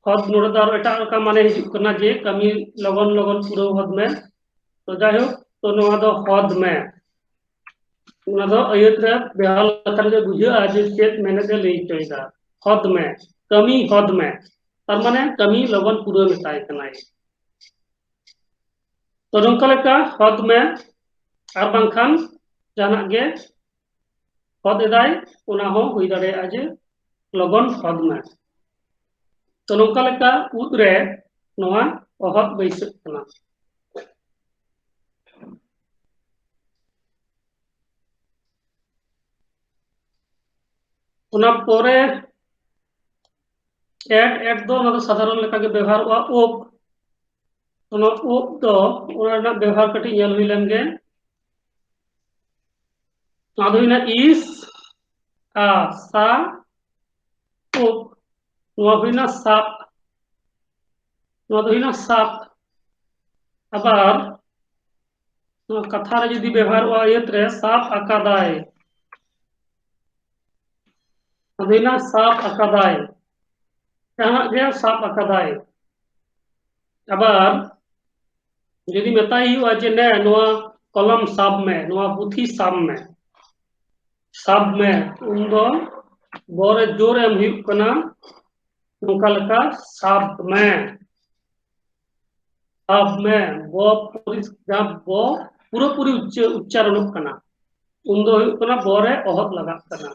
ᱦᱚᱫ ᱱᱚᱰᱮ ᱫᱚ ᱟᱨ ᱮᱴᱟᱜ ᱞᱮᱠᱟ ᱢᱟᱱᱮ ᱦᱤᱡᱩᱜ ᱠᱟᱱᱟ ᱡᱮ ᱠᱟᱹᱢᱤ ᱞᱚᱜᱚᱱ ᱞᱚᱜᱚᱱ ᱯᱩᱨᱟᱹᱣ ᱦᱚᱫ ᱢᱮ᱾ ᱛᱚ ᱡᱟᱭᱦᱳᱠ, ᱛᱚ ᱱᱚᱣᱟ ᱫᱚ ᱦᱚᱫ ᱢᱮ, ᱚᱱᱟ ᱫᱚ ᱟᱹᱭᱟᱹᱛ ᱨᱮ ᱵᱮᱣᱦᱟᱨ ᱞᱮᱠᱷᱟᱱ ᱜᱮ ᱵᱩᱡᱷᱟᱹᱜᱼᱟ ᱡᱮ ᱪᱮᱫ ᱢᱮᱱᱮᱛ ᱮ ᱞᱟᱹᱭ ᱦᱚᱪᱚᱭᱮᱫᱟ᱾ ᱦᱚᱫ ᱢᱮ, ᱠᱟᱹᱢᱤ ᱦᱚᱫ ᱢᱮ, ᱛᱟᱨ ᱢᱟᱱᱮ ᱠᱟᱹᱢᱤ ᱞᱚᱜᱚᱱ ᱯᱩᱨᱟᱹᱣ ᱢᱮᱛᱟᱭ ᱠᱟᱱᱟᱭ᱾ ᱛᱚ ᱱᱚᱝᱠᱟ ᱞᱮᱠᱟ ᱦᱚᱫ ᱢᱮ, ᱟᱨ ᱵᱟᱝᱠᱷᱟᱱ ᱡᱟᱦᱟᱱᱟᱜ ᱜᱮ ᱦᱚᱫ ᱮᱫᱟᱭ, ᱚᱱᱟ ᱦᱚᱸ ᱦᱩᱭ ᱫᱟᱲᱮᱭᱟᱜᱼᱟ ᱡᱮ ᱞᱚᱜᱚᱱ ᱦᱚᱫ ᱢᱮ᱾ ᱛᱚ ᱱᱚᱝᱠᱟ ᱞᱮᱠᱟ ᱩᱫ ᱨᱮ ᱱᱚᱣᱟ ᱚᱦᱚᱫ ᱵᱟᱹᱭᱥᱟᱹᱜ ᱠᱟᱱᱟ᱾ ᱚᱱᱟ ᱯᱚᱨᱮ ᱮᱰ, ᱮᱰ ᱫᱚ ᱚᱱᱟ ᱫᱚ ᱥᱟᱫᱷᱟᱨᱚᱱ ᱞᱮᱠᱟᱜᱮ ᱵᱮᱣᱦᱟᱨᱚᱜᱼᱟ᱾ ᱳᱵ, ᱚᱱᱟ ᱳᱵ ᱫᱚ ᱚᱱᱟ ᱨᱮᱱᱟᱜ ᱵᱮᱣᱦᱟᱨ ᱠᱟᱹᱴᱤᱡ ᱧᱮᱞ ᱦᱩᱭ ᱞᱮᱱ ᱜᱮ᱾ ᱱᱚᱣᱟ ᱫᱚ ᱦᱩᱭᱱᱟ ᱤᱥ, ᱟ, ᱥᱟ, ᱳᱵ᱾ ᱱᱚᱣᱟ ᱦᱩᱭᱱᱟ ᱥᱟᱵ, ᱱᱚᱣᱟ ᱫᱚ ᱦᱩᱭᱱᱟ ᱥᱟᱵ᱾ ᱟᱵᱟᱨ ᱱᱚᱣᱟ ᱠᱟᱛᱷᱟ ᱨᱮ ᱡᱩᱫᱤ ᱵᱮᱣᱦᱟᱨᱚᱜᱼᱟ ᱟᱹᱭᱟᱹᱛ ᱨᱮ, ᱥᱟᱵ ᱟᱠᱟᱫᱟᱭ, ᱟᱫᱚ ᱦᱩᱭᱱᱟ ᱥᱟᱵ ᱟᱠᱟᱫᱟᱭ, ᱡᱟᱦᱟᱱᱟᱜ ᱜᱮ ᱥᱟᱵ ᱟᱠᱟᱫᱟᱭ᱾ ᱟᱵᱟᱨ ᱡᱩᱫᱤ ᱢᱮᱛᱟᱭ ᱦᱩᱭᱩᱜᱼᱟ ᱡᱮ, "ᱱᱮ, ᱱᱚᱣᱟ ᱠᱚᱞᱚᱢ ᱥᱟᱵ ᱢᱮ, ᱱᱚᱣᱟ ᱯᱩᱛᱷᱤ ᱥᱟᱵ ᱢᱮ", ᱥᱟᱵ ᱢᱮ, ᱩᱱᱫᱚ ᱵᱚ ᱨᱮ ᱡᱳᱨ ᱮᱢ ᱦᱩᱭᱩᱜ ᱠᱟᱱᱟ, ᱱᱚᱝᱠᱟ ᱞᱮᱠᱟ, ᱥᱟᱵ ᱢᱮ, ᱥᱟᱵ ᱢᱮ, ᱵᱚ ᱯᱚᱨᱤᱥ-, ᱡᱟᱦᱟᱸ ᱵᱚ ᱯᱩᱨᱟᱹᱯᱩᱨᱤ ᱩᱪᱪᱟᱹ-, ᱩᱪᱪᱟᱨᱚᱱᱚᱜ ᱠᱟᱱᱟ, ᱩᱱᱫᱚ ᱦᱩᱭᱩᱜ ᱠᱟᱱᱟ ᱵᱚ ᱨᱮ ᱚᱦᱚᱫ ᱞᱟᱜᱟᱜ ᱠᱟᱱᱟ᱾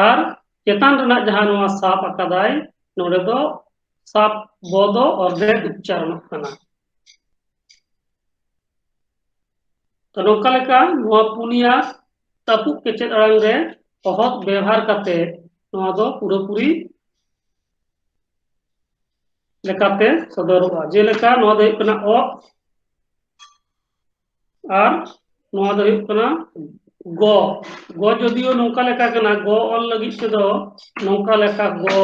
ᱟᱨ ᱪᱮᱛᱟᱱ ᱨᱮᱱᱟᱜ ᱡᱟᱦᱟᱸ ᱱᱚᱣᱟ ᱥᱟᱵ ᱟᱠᱟᱫᱟᱭ, ᱱᱚᱰᱮ ᱫᱚ ᱥᱟᱵ, ᱵᱚ ᱫᱚ ᱚᱨᱫᱷᱮᱠ ᱩᱪᱪᱟᱨᱚᱱᱚᱜ ᱠᱟᱱᱟ᱾ ᱛᱚ ᱱᱚᱝᱠᱟ ᱞᱮᱠᱟ ᱱᱚᱣᱟ ᱯᱩᱱᱭᱟ ᱛᱟᱹᱯᱩᱜ ᱠᱮᱪᱮᱫ ᱟᱲᱟᱝ ᱨᱮ ᱚᱦᱚᱫ ᱵᱮᱣᱦᱟᱨ ᱠᱟᱛᱮ ᱱᱚᱣᱟ ᱫᱚ ᱯᱩᱨᱟᱹᱯᱩᱨᱤ ᱞᱮᱠᱟᱛᱮ ᱥᱚᱫᱚᱨᱚᱜᱼᱟ᱾ ᱡᱮᱞᱮᱠᱟ ᱱᱚᱣᱟ ᱫᱚ ᱦᱩᱭᱩᱜ ᱠᱟᱱᱟ ᱚ ᱟᱨ ᱱᱚᱣᱟ ᱫᱚ ᱦᱩᱭᱩᱜ ᱠᱟᱱᱟ ᱜᱚ᱾ ᱜᱚ ᱡᱚᱫᱤᱭᱳ ᱱᱚᱝᱠᱟ ᱞᱮᱠᱟ ᱠᱟᱱᱟ, ᱜᱚ ᱚᱞ ᱞᱟᱹᱜᱤᱫ ᱛᱮᱫᱚ ᱱᱚᱝᱠᱟ ᱞᱮᱠᱟ ᱜᱚ,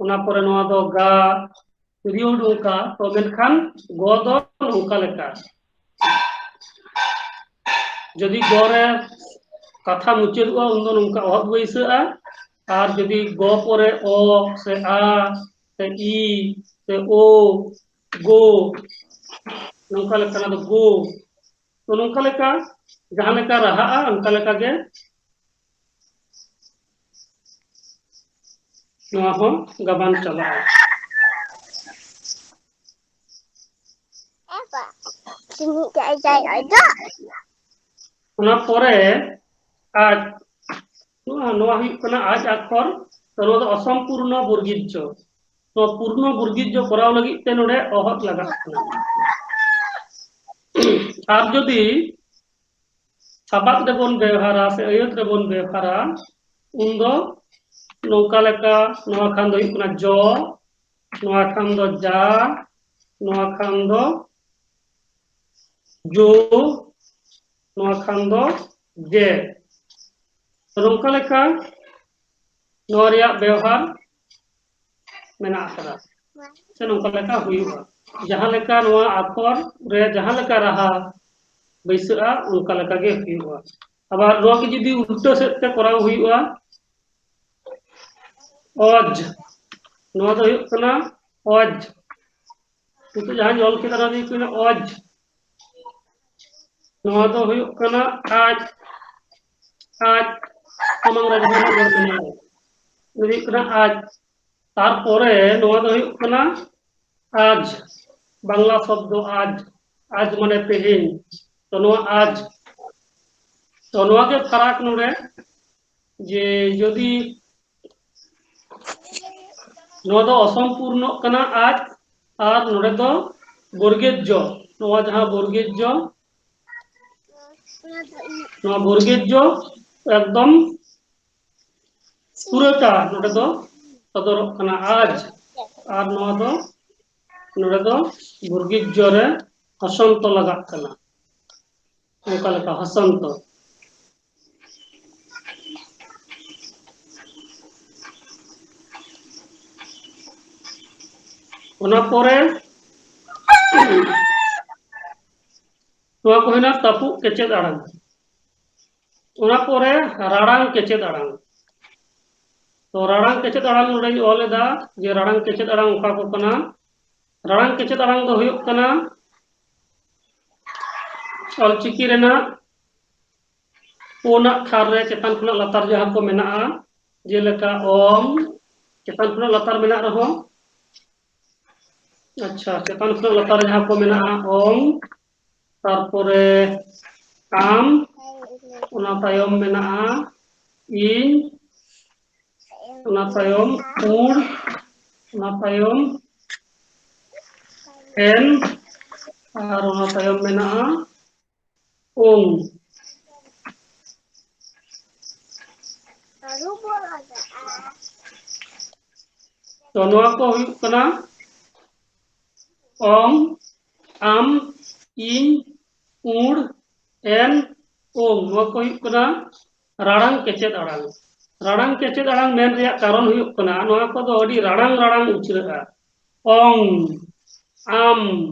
ᱚᱱᱟ ᱯᱚᱨᱮ ᱱᱚᱣᱟ ᱫᱚ ᱜᱟ, ᱡᱚᱫᱤᱭᱳ ᱱᱚᱝᱠᱟ, ᱛᱚ ᱢᱮᱱᱠᱷᱟᱱ ᱜᱚ ᱫᱚ ᱱᱚᱝᱠᱟ ᱞᱮᱠᱟ᱾ ᱡᱚᱫᱤ ᱜᱚ ᱨᱮ ᱠᱟᱛᱷᱟ ᱢᱩᱪᱟᱹᱫᱚᱜᱼᱟ, ᱩᱱᱫᱚ ᱱᱚᱝᱠᱟ ᱚᱦᱚᱫ ᱵᱟᱹᱭᱥᱟᱹᱜᱼᱟ᱾ ᱟᱨ ᱡᱚᱫᱤ ᱜᱚ ᱯᱚᱨᱮ ᱚ ᱥᱮ ᱟ ᱥᱮ ᱤ ᱥᱮ ᱳ, ᱜᱳ, ᱱᱚᱝᱠᱟ ᱞᱮᱠᱟ ᱫᱚ ᱜᱳ᱾ ᱛᱚ ᱱᱚᱝᱠᱟ ᱞᱮᱠᱟ ᱡᱟᱦᱟᱸ ᱞᱮᱠᱟ ᱨᱟᱦᱟᱜᱼᱟ, ᱚᱱᱠᱟ ᱞᱮᱠᱟ ᱜᱮ ᱱᱚᱣᱟ ᱦᱚᱸ ᱜᱟᱵᱟᱱ ᱪᱟᱞᱟᱜᱼᱟ᱾ ᱚᱱᱟ ᱯᱚᱨᱮ ᱟᱡ, ᱱᱚᱣᱟ, ᱱᱚᱣᱟ ᱦᱩᱭᱩᱜ ᱠᱟᱱᱟ ᱟᱡ ᱟᱠᱷᱚᱨ, ᱛᱚ ᱱᱚᱣᱟ ᱫᱚ ᱚᱥᱚᱢᱯᱩᱨᱱᱚ ᱵᱚᱨᱜᱤᱡᱽᱡᱚ᱾ ᱱᱚᱣᱟ ᱯᱩᱨᱱᱚ ᱵᱚᱨᱜᱤᱡᱽᱡᱚ ᱠᱚᱨᱟᱣ ᱞᱟᱹᱜᱤᱫ ᱛᱮ ᱱᱚᱰᱮ ᱚᱦᱚᱫ ᱞᱟᱜᱟᱜ ᱠᱟᱱᱟ᱾ ᱟᱨ ᱡᱩᱫᱤ ᱥᱟᱵᱟᱫ ᱨᱮᱵᱚᱱ ᱵᱮᱣᱦᱟᱨᱟ ᱥᱮ ᱟᱹᱭᱟᱹᱛ ᱨᱮᱵᱚᱱ ᱵᱮᱣᱦᱟᱨᱟ, ᱩᱱᱫᱚ ᱱᱚᱝᱠᱟ ᱞᱮᱠᱟ, ᱱᱚᱣᱟ ᱠᱷᱟᱱ ᱫᱚ ᱦᱩᱭᱩᱜ ᱠᱟᱱᱟ ᱡᱚ, ᱱᱚᱣᱟ ᱠᱷᱟᱱ ᱫᱚ ᱡᱟ, ᱱᱚᱣᱟ ᱠᱷᱟᱱ ᱫᱚ ᱡᱳ, ᱱᱚᱣᱟ ᱠᱷᱟᱱ ᱫᱚ ᱡᱮ᱾ ᱛᱚ ᱱᱚᱝᱠᱟ ᱞᱮᱠᱟ ᱱᱚᱣᱟ ᱨᱮᱭᱟᱜ ᱵᱮᱣᱦᱟᱨ ᱢᱮᱱᱟᱜ ᱟᱠᱟᱫᱟ, ᱥᱮ ᱱᱚᱝᱠᱟ ᱞᱮᱠᱟ ᱦᱩᱭᱩᱜᱼᱟ᱾ ᱡᱟᱦᱟᱸ ᱞᱮᱠᱟ ᱱᱚᱣᱟ ᱟᱠᱷᱚᱨ ᱨᱮ ᱡᱟᱦᱟᱸ ᱞᱮᱠᱟ ᱨᱟᱦᱟ ᱵᱟᱹᱭᱥᱟᱹᱜᱼᱟ, ᱚᱱᱠᱟ ᱞᱮᱠᱟ ᱜᱮ ᱦᱩᱭᱩᱜᱼᱟ᱾ ᱟᱵᱟᱨ ᱱᱚᱣᱟ ᱜᱮ ᱡᱩᱫᱤ ᱩᱞᱴᱟᱹ ᱥᱮᱫ ᱛᱮ ᱠᱚᱨᱟᱣ ᱦᱩᱭᱩᱜᱼᱟ, ᱚᱡᱽ, ᱱᱚᱣᱟ ᱫᱚ ᱦᱩᱭᱩᱜ ᱠᱟᱱᱟ ᱚᱡᱽ, ᱱᱤᱛᱚᱜ ᱡᱟᱦᱟᱸᱧ ᱚᱞ ᱠᱮᱫᱟ, ᱱᱚᱣᱟ ᱫᱚ ᱦᱩᱭᱩᱜ ᱠᱟᱱᱟ ᱚᱡᱽ, ᱱᱚᱣᱟ ᱫᱚ ᱦᱩᱭᱩᱜ ᱠᱟᱱᱟ ᱟᱡ, ᱟᱡ, ᱥᱟᱢᱟᱝ ᱨᱮ ᱡᱟᱦᱟᱸ ᱨᱚᱲ ᱢᱮᱱᱟᱜᱼᱟ, ᱱᱚᱣᱟ ᱫᱚ ᱦᱩᱭᱩᱜ ᱠᱟᱱᱟ ᱟᱡ᱾ ᱛᱟᱨᱯᱚᱨᱮ ᱱᱚᱣᱟ ᱫᱚ ᱦᱩᱭᱩᱜ ᱠᱟᱱᱟ ᱟᱡᱽ, ᱵᱟᱝᱞᱟ ᱥᱚᱵᱫᱚ ᱟᱡᱽ, ᱟᱡᱽ ᱢᱟᱱᱮ ᱛᱮᱦᱮᱧ᱾ ᱛᱚ ᱱᱚᱣᱟ ᱟᱡᱽ, ᱛᱚ ᱱᱚᱣᱟ ᱜᱮ ᱯᱷᱟᱨᱟᱠ ᱱᱚᱰᱮ, ᱡᱮ ᱡᱩᱫᱤ ᱱᱚᱣᱟ ᱫᱚ ᱚᱥᱚᱢᱯᱩᱨᱱᱚᱜ ᱠᱟᱱᱟ ᱟᱡᱽ, ᱟᱨ ᱱᱚᱰᱮ ᱫᱚ ᱵᱚᱨᱜᱮᱡᱽᱡᱚ, ᱱᱚᱣᱟ ᱡᱟᱦᱟᱸ ᱵᱚᱨᱜᱮᱡᱽᱡᱚ, ᱱᱚᱣᱟ ᱵᱚᱨᱜᱮᱡᱽᱡᱚ ᱮᱠᱫᱚᱢ ᱯᱩᱨᱟᱹᱴᱟ ᱱᱚᱰᱮ ᱫᱚ ᱥᱚᱫᱚᱨᱚᱜ ᱠᱟᱱᱟ ᱟᱡᱽ, ᱟᱨ ᱱᱚᱣᱟ ᱫᱚ ᱱᱚᱰᱮ ᱫᱚ ᱵᱚᱨᱜᱮᱡᱽᱡᱚ ᱨᱮ ᱦᱚᱥᱚᱱᱛᱚ ᱞᱟᱜᱟᱜ ᱠᱟᱱᱟ᱾ ᱚᱱᱠᱟ ᱞᱮᱠᱟ ᱦᱚᱥᱚᱱᱛᱚ᱾ ᱚᱱᱟ ᱯᱚᱨᱮ ᱱᱚᱣᱟ ᱠᱚ ᱦᱩᱭᱱᱟ ᱛᱟᱹᱯᱩᱜ ᱠᱮᱪᱮᱫ ᱟᱲᱟᱝ᱾ ᱚᱱᱟ ᱯᱚᱨᱮ ᱨᱟᱲᱟᱝ ᱠᱮᱪᱮᱫ ᱟᱲᱟᱝ᱾ ᱛᱚ ᱨᱟᱲᱟᱝ ᱠᱮᱪᱮᱫ ᱟᱲᱟᱝ ᱱᱚᱰᱮᱧ ᱚᱞ ᱮᱫᱟ ᱡᱮ ᱨᱟᱲᱟᱝ ᱠᱮᱪᱮᱫ ᱟᱲᱟᱝ ᱚᱠᱟ ᱠᱚ ᱠᱟᱱᱟ᱾ ᱨᱟᱲᱟᱝ ᱠᱮᱪᱮᱫ ᱟᱲᱟᱝ ᱫᱚ ᱦᱩᱭᱩᱜ ᱠᱟᱱᱟ ᱚᱞᱪᱤᱠᱤ ᱨᱮᱱᱟᱜ ᱯᱩᱱᱟᱜ ᱛᱷᱟᱨ ᱨᱮ ᱪᱮᱛᱟᱱ ᱠᱷᱚᱱᱟᱜ ᱞᱟᱛᱟᱨ ᱡᱟᱦᱟᱸ ᱠᱚ ᱢᱮᱱᱟᱜᱼᱟ, ᱡᱮᱞᱮᱠᱟ ᱚᱝ, ᱪᱮᱛᱟᱱ ᱠᱷᱚᱱᱟᱜ ᱞᱟᱛᱟᱨ ᱢᱮᱱᱟᱜ ᱨᱮᱦᱚᱸ, ᱟᱪᱪᱷᱟ, ᱪᱮᱛᱟᱱ ᱠᱷᱚᱱᱟᱜ ᱞᱟᱛᱟᱨ ᱨᱮ ᱡᱟᱦᱟᱸ ᱠᱚ ᱢᱮᱱᱟᱜᱼᱟ, ᱚᱝ, ᱛᱟᱨᱯᱚᱨᱮ ᱟᱢ, ᱚᱱᱟ ᱛᱟᱭᱚᱢ ᱢᱮᱱᱟᱜᱼᱟ ᱤᱧ, ᱚᱱᱟ ᱛᱟᱭᱚᱢ ᱩᱲ, ᱚᱱᱟ ᱛᱟᱭᱚᱢ ᱮᱱ, ᱟᱨ ᱚᱱᱟ ᱛᱟᱭᱚᱢ ᱢᱮᱱᱟᱜᱼᱟ ᱩᱝ᱾ ᱛᱚ ᱱᱚᱣᱟ ᱠᱚ ᱦᱩᱭᱩᱜ ᱠᱟᱱᱟ ᱚᱝ, ᱟᱢ, ᱤᱧ, ᱩᱲ, ᱮᱱ, ᱳᱝ᱾ ᱱᱚᱣᱟ ᱠᱚ ᱦᱩᱭᱩᱜ ᱠᱟᱱᱟ ᱨᱟᱲᱟᱝ ᱠᱮᱪᱮᱫ ᱟᱲᱟᱝ᱾ ᱨᱟᱲᱟᱝ ᱠᱮᱪᱮᱫ ᱟᱲᱟᱝ ᱢᱮᱱ ᱨᱮᱭᱟᱜ ᱠᱟᱨᱚᱱ ᱦᱩᱭᱩᱜ ᱠᱟᱱᱟ, ᱱᱚᱣᱟ ᱠᱚᱫᱚ ᱟᱹᱰᱤ ᱨᱟᱲᱟᱝ ᱨᱟᱲᱟᱝ ᱩᱪᱨᱟᱹᱜᱼᱟ᱾ ᱚᱝ, ᱟᱢ,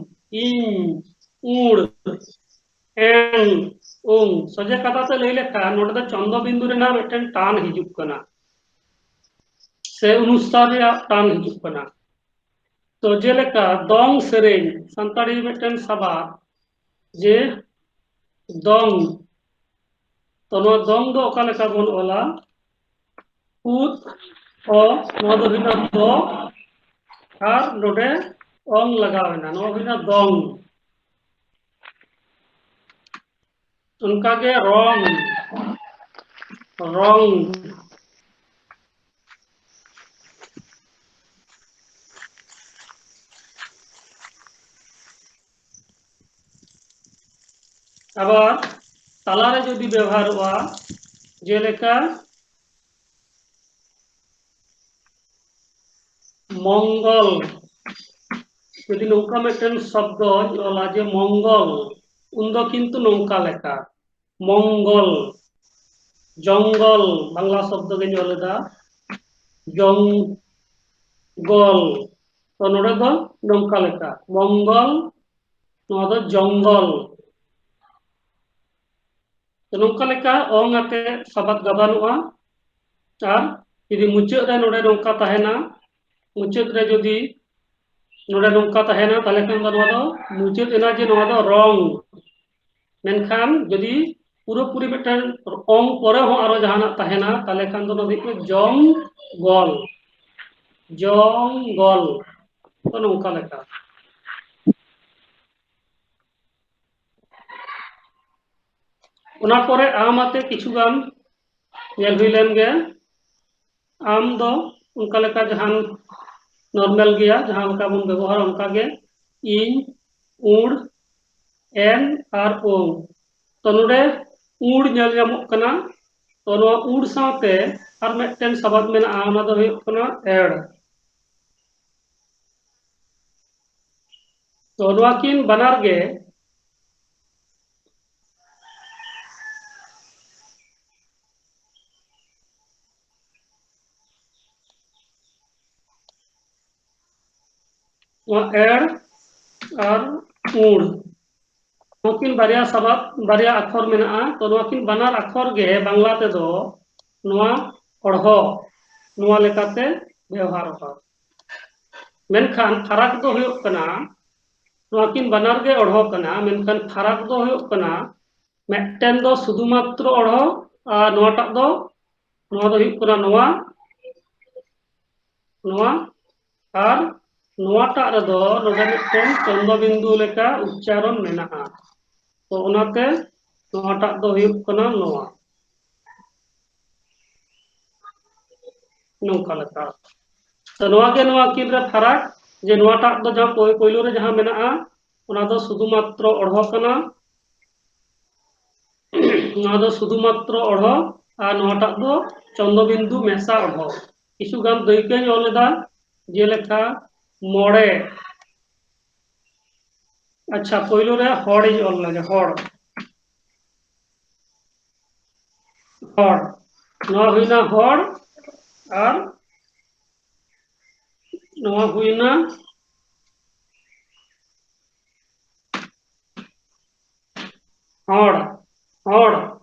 ᱤᱧ, ᱩᱲ, ᱮᱱ, ᱳᱝ᱾ ᱥᱚᱡᱷᱮ ᱠᱟᱛᱷᱟ ᱛᱮ ᱞᱟᱹᱭ ᱞᱮᱠᱷᱟᱱ ᱱᱚᱰᱮ ᱫᱚ ᱪᱚᱱᱫᱚ ᱵᱤᱱᱫᱩ ᱨᱮᱱᱟᱜ ᱢᱤᱫᱴᱮᱱ ᱴᱟᱱ ᱦᱤᱡᱩᱜ ᱠᱟᱱᱟ, ᱥᱮ ᱚᱱᱩᱥᱟᱨ ᱨᱮᱭᱟᱜ ᱴᱟᱱ ᱦᱤᱡᱩᱜ ᱠᱟᱱᱟ᱾ ᱛᱚ ᱡᱮᱞᱮᱠᱟ ᱫᱚᱝ ᱥᱮᱨᱮᱧ, ᱥᱟᱱᱛᱟᱲᱤ ᱢᱤᱫᱴᱮᱱ ᱥᱟᱵᱟᱫ ᱡᱮ ᱫᱚᱝ᱾ ᱛᱚ ᱱᱚᱣᱟ ᱫᱚᱝ ᱫᱚ ᱚᱠᱟ ᱞᱮᱠᱟ ᱵᱚᱱ ᱚᱞᱟ? ᱩᱫ, ᱚ, ᱱᱚᱣᱟ ᱫᱚ ᱦᱩᱭᱱᱟ ᱫᱚ, ᱟᱨ ᱱᱚᱰᱮ ᱚᱝ ᱞᱟᱜᱟᱣ ᱮᱱᱟ, ᱱᱚᱣᱟ ᱦᱩᱭᱱᱟ ᱫᱚᱝ᱾ ᱚᱱᱠᱟᱜᱮ ᱨᱚᱝ, ᱨᱚᱝ᱾ ᱟᱵᱟᱨ ᱛᱟᱞᱟᱨᱮ ᱡᱩᱫᱤ ᱵᱮᱣᱦᱟᱨᱚᱜᱼᱟ, ᱡᱮᱞᱮᱠᱟ ᱢᱚᱝᱜᱚᱞ, ᱡᱩᱫᱤ ᱱᱚᱝᱠᱟ ᱢᱤᱫᱴᱮᱱ ᱥᱚᱵᱫᱚᱧ ᱚᱞᱟ ᱡᱮ ᱢᱚᱝᱜᱚᱞ, ᱩᱱᱫᱚ ᱠᱤᱱᱛᱩ ᱱᱚᱝᱠᱟ ᱞᱮᱠᱟ, ᱢᱚᱝᱜᱚᱞ, ᱡᱚᱝᱜᱚᱞ, ᱵᱟᱝᱞᱟ ᱥᱚᱵᱫᱚ ᱜᱮᱧ ᱚᱞ ᱮᱫᱟ, ᱡᱚᱝᱜᱚᱞ᱾ ᱛᱚ ᱱᱚᱰᱮ ᱫᱚ ᱱᱚᱝᱠᱟ ᱞᱮᱠᱟ, ᱢᱚᱝᱜᱚᱞ, ᱱᱚᱣᱟ ᱫᱚ ᱡᱚᱝᱜᱚᱞ᱾ ᱛᱚ ᱱᱚᱝᱠᱟ ᱞᱮᱠᱟ ᱚᱝ ᱟᱛᱮ ᱥᱟᱵᱟᱫ ᱜᱟᱵᱟᱱᱚᱜᱼᱟ᱾ ᱟᱨ ᱡᱩᱫᱤ ᱢᱩᱪᱟᱹᱫ ᱨᱮ ᱱᱚᱰᱮ ᱱᱚᱝᱠᱟ ᱛᱟᱦᱮᱱᱟ, ᱢᱩᱪᱟᱹᱫ ᱨᱮ ᱡᱩᱫᱤ ᱱᱚᱰᱮ ᱱᱚᱝᱠᱟ ᱛᱟᱦᱮᱱᱟ, ᱛᱟᱦᱞᱮ ᱠᱷᱟᱱ ᱫᱚ ᱱᱚᱣᱟ ᱫᱚ ᱢᱩᱪᱟᱹᱫ ᱮᱱᱟ ᱡᱮ ᱱᱚᱣᱟ ᱫᱚ ᱨᱚᱝ᱾ ᱢᱮᱱᱠᱷᱟᱱ ᱡᱩᱫᱤ ᱯᱩᱨᱟᱹᱯᱩᱨᱤ ᱢᱤᱫᱴᱮᱱ ᱚᱝ ᱯᱚᱨᱮ ᱦᱚᱸ ᱟᱨᱚ ᱡᱟᱦᱟᱱᱟᱜ ᱛᱟᱦᱮᱱᱟ, ᱛᱟᱦᱞᱮ ᱠᱷᱟᱱ ᱫᱚ ᱱᱚᱣᱟ ᱫᱚ ᱦᱩᱭᱩᱜ ᱠᱟᱱᱟ ᱡᱚᱝ ᱜᱚᱞ᱾ ᱡᱚᱝ ᱜᱚᱞ᱾ ᱛᱚ ᱱᱚᱝᱠᱟ ᱞᱮᱠᱟ᱾ ᱚᱱᱟ ᱯᱚᱨᱮ ᱟᱢ ᱟᱛᱮ ᱠᱤᱪᱷᱩ ᱜᱟᱱ ᱧᱮᱞ ᱦᱩᱭ ᱞᱮᱱ ᱜᱮ᱾ ᱟᱢ ᱫᱚ ᱚᱱᱠᱟ ᱞᱮᱠᱟ ᱡᱟᱦᱟᱱ ᱱᱚᱨᱢᱟᱞ ᱜᱮᱭᱟ, ᱡᱟᱦᱟᱸ ᱞᱮᱠᱟ ᱵᱚᱱ ᱵᱮᱵᱚᱦᱟᱨᱟ ᱚᱱᱠᱟ ᱜᱮ, ᱤᱧ, ᱩᱲ, ᱮᱱ ᱟᱨ ᱳᱝ᱾ ᱛᱚ ᱱᱚᱰᱮ ᱩᱲ ᱧᱮᱞ ᱧᱟᱢᱚᱜ ᱠᱟᱱᱟ᱾ ᱛᱚ ᱱᱚᱣᱟ ᱩᱲ ᱥᱟᱶᱛᱮ ᱟᱨ ᱢᱤᱫᱴᱮᱱ ᱥᱟᱵᱟᱫ ᱢᱮᱱᱟᱜᱼᱟ, ᱚᱱᱟ ᱫᱚ ᱦᱩᱭᱩᱜ ᱠᱟᱱᱟ ᱮᱲ᱾ ᱛᱚ ᱱᱚᱣᱟ ᱠᱤᱱ ᱵᱟᱱᱟᱨ ᱜᱮ ᱱᱚᱣᱟ ᱮᱲ ᱟᱨ ᱩᱲ, ᱱᱚᱣᱟᱠᱤᱱ ᱵᱟᱨᱭᱟ ᱥᱟᱵᱟᱫ, ᱵᱟᱨᱭᱟ ᱟᱠᱷᱚᱨ ᱢᱮᱱᱟᱜᱼᱟ᱾ ᱛᱚ ᱱᱚᱣᱟᱠᱤᱱ ᱵᱟᱱᱟᱨ ᱟᱠᱷᱚᱨ ᱜᱮ ᱵᱟᱝᱞᱟ ᱛᱮᱫᱚ ᱱᱚᱣᱟ ᱚᱲᱦᱚ, ᱱᱚᱣᱟ ᱞᱮᱠᱟᱛᱮ ᱵᱮᱣᱦᱟᱨᱚᱜᱼᱟ᱾ ᱢᱮᱱᱠᱷᱟᱱ ᱯᱷᱟᱨᱟᱠ ᱫᱚ ᱦᱩᱭᱩᱜ ᱠᱟᱱᱟ, ᱱᱚᱣᱟᱠᱤᱱ ᱵᱟᱱᱟᱨ ᱜᱮ ᱚᱲᱦᱚ ᱠᱟᱱᱟ, ᱢᱮᱱᱠᱷᱟᱱ ᱯᱷᱟᱨᱟᱠ ᱫᱚ ᱦᱩᱭᱩᱜ ᱠᱟᱱᱟ, ᱢᱤᱫᱴᱮᱱ ᱫᱚ ᱥᱩᱫᱷᱩ ᱢᱟᱛᱨᱚ ᱚᱲᱦᱚ ᱟᱨ ᱱᱚᱣᱟᱴᱟᱜ ᱫᱚ, ᱱᱚᱣᱟ ᱫᱚ ᱦᱩᱭᱩᱜ ᱠᱟᱱᱟ ᱱᱚᱣᱟ, ᱱᱚᱣᱟ ᱟᱨ ᱱᱚᱣᱟᱴᱟᱜ ᱨᱮᱫᱚ ᱱᱚᱰᱮ ᱢᱤᱫᱴᱮᱱ ᱪᱚᱱᱫᱚ ᱵᱤᱱᱫᱩ ᱞᱮᱠᱟ ᱩᱪᱪᱟᱨᱚᱱ ᱢᱮᱱᱟᱜᱼᱟ᱾ ᱛᱚ ᱚᱱᱟᱛᱮ ᱱᱚᱣᱟᱴᱟᱜ ᱫᱚ ᱦᱩᱭᱩᱜ ᱠᱟᱱᱟ ᱱᱚᱣᱟ, ᱱᱚᱝᱠᱟ ᱞᱮᱠᱟ᱾ ᱛᱚ ᱱᱚᱣᱟ ᱜᱮ ᱱᱚᱣᱟ ᱠᱤᱱ ᱨᱮ ᱯᱷᱟᱨᱟᱠ, ᱡᱮ ᱱᱚᱣᱟᱴᱟᱜ ᱫᱚ ᱡᱟᱦᱟᱸ ᱯᱳᱭ-, ᱯᱳᱭᱞᱳ ᱨᱮ ᱡᱟᱦᱟᱸ ᱢᱮᱱᱟᱜᱼᱟ, ᱚᱱᱟ ᱫᱚ ᱥᱩᱫᱷᱩ ᱢᱟᱛᱨᱚ ᱚᱲᱦᱚ ᱠᱟᱱᱟ, ᱱᱚᱣᱟ ᱫᱚ ᱥᱩᱫᱷᱩ ᱢᱟᱛᱨᱚ ᱚᱲᱦᱚ, ᱟᱨ ᱱᱚᱣᱟᱴᱟᱜ ᱫᱚ ᱪᱚᱱᱫᱚ ᱵᱤᱱᱫᱩ ᱢᱮᱥᱟ ᱚᱲᱦᱚ᱾ ᱠᱤᱪᱷᱩ ᱜᱟᱱ ᱫᱟᱹᱭᱠᱟᱹᱧ ᱚᱞ ᱮᱫᱟ, ᱡᱮᱞᱮᱠᱟ ᱢᱚᱬᱮ, ᱟᱪᱪᱷᱟ, ᱯᱳᱭᱞᱳ ᱨᱮ ᱦᱚᱲ ᱤᱧ ᱚᱞ ᱞᱮᱜᱮ, ᱦᱚᱲ᱾ ᱦᱚᱲ᱾ ᱱᱚᱣᱟ ᱦᱩᱭᱱᱟ ᱦᱚᱲ, ᱟᱨ ᱱᱚᱣᱟ ᱦᱩᱭᱱᱟ ᱦᱚᱲ, ᱦᱚᱲ᱾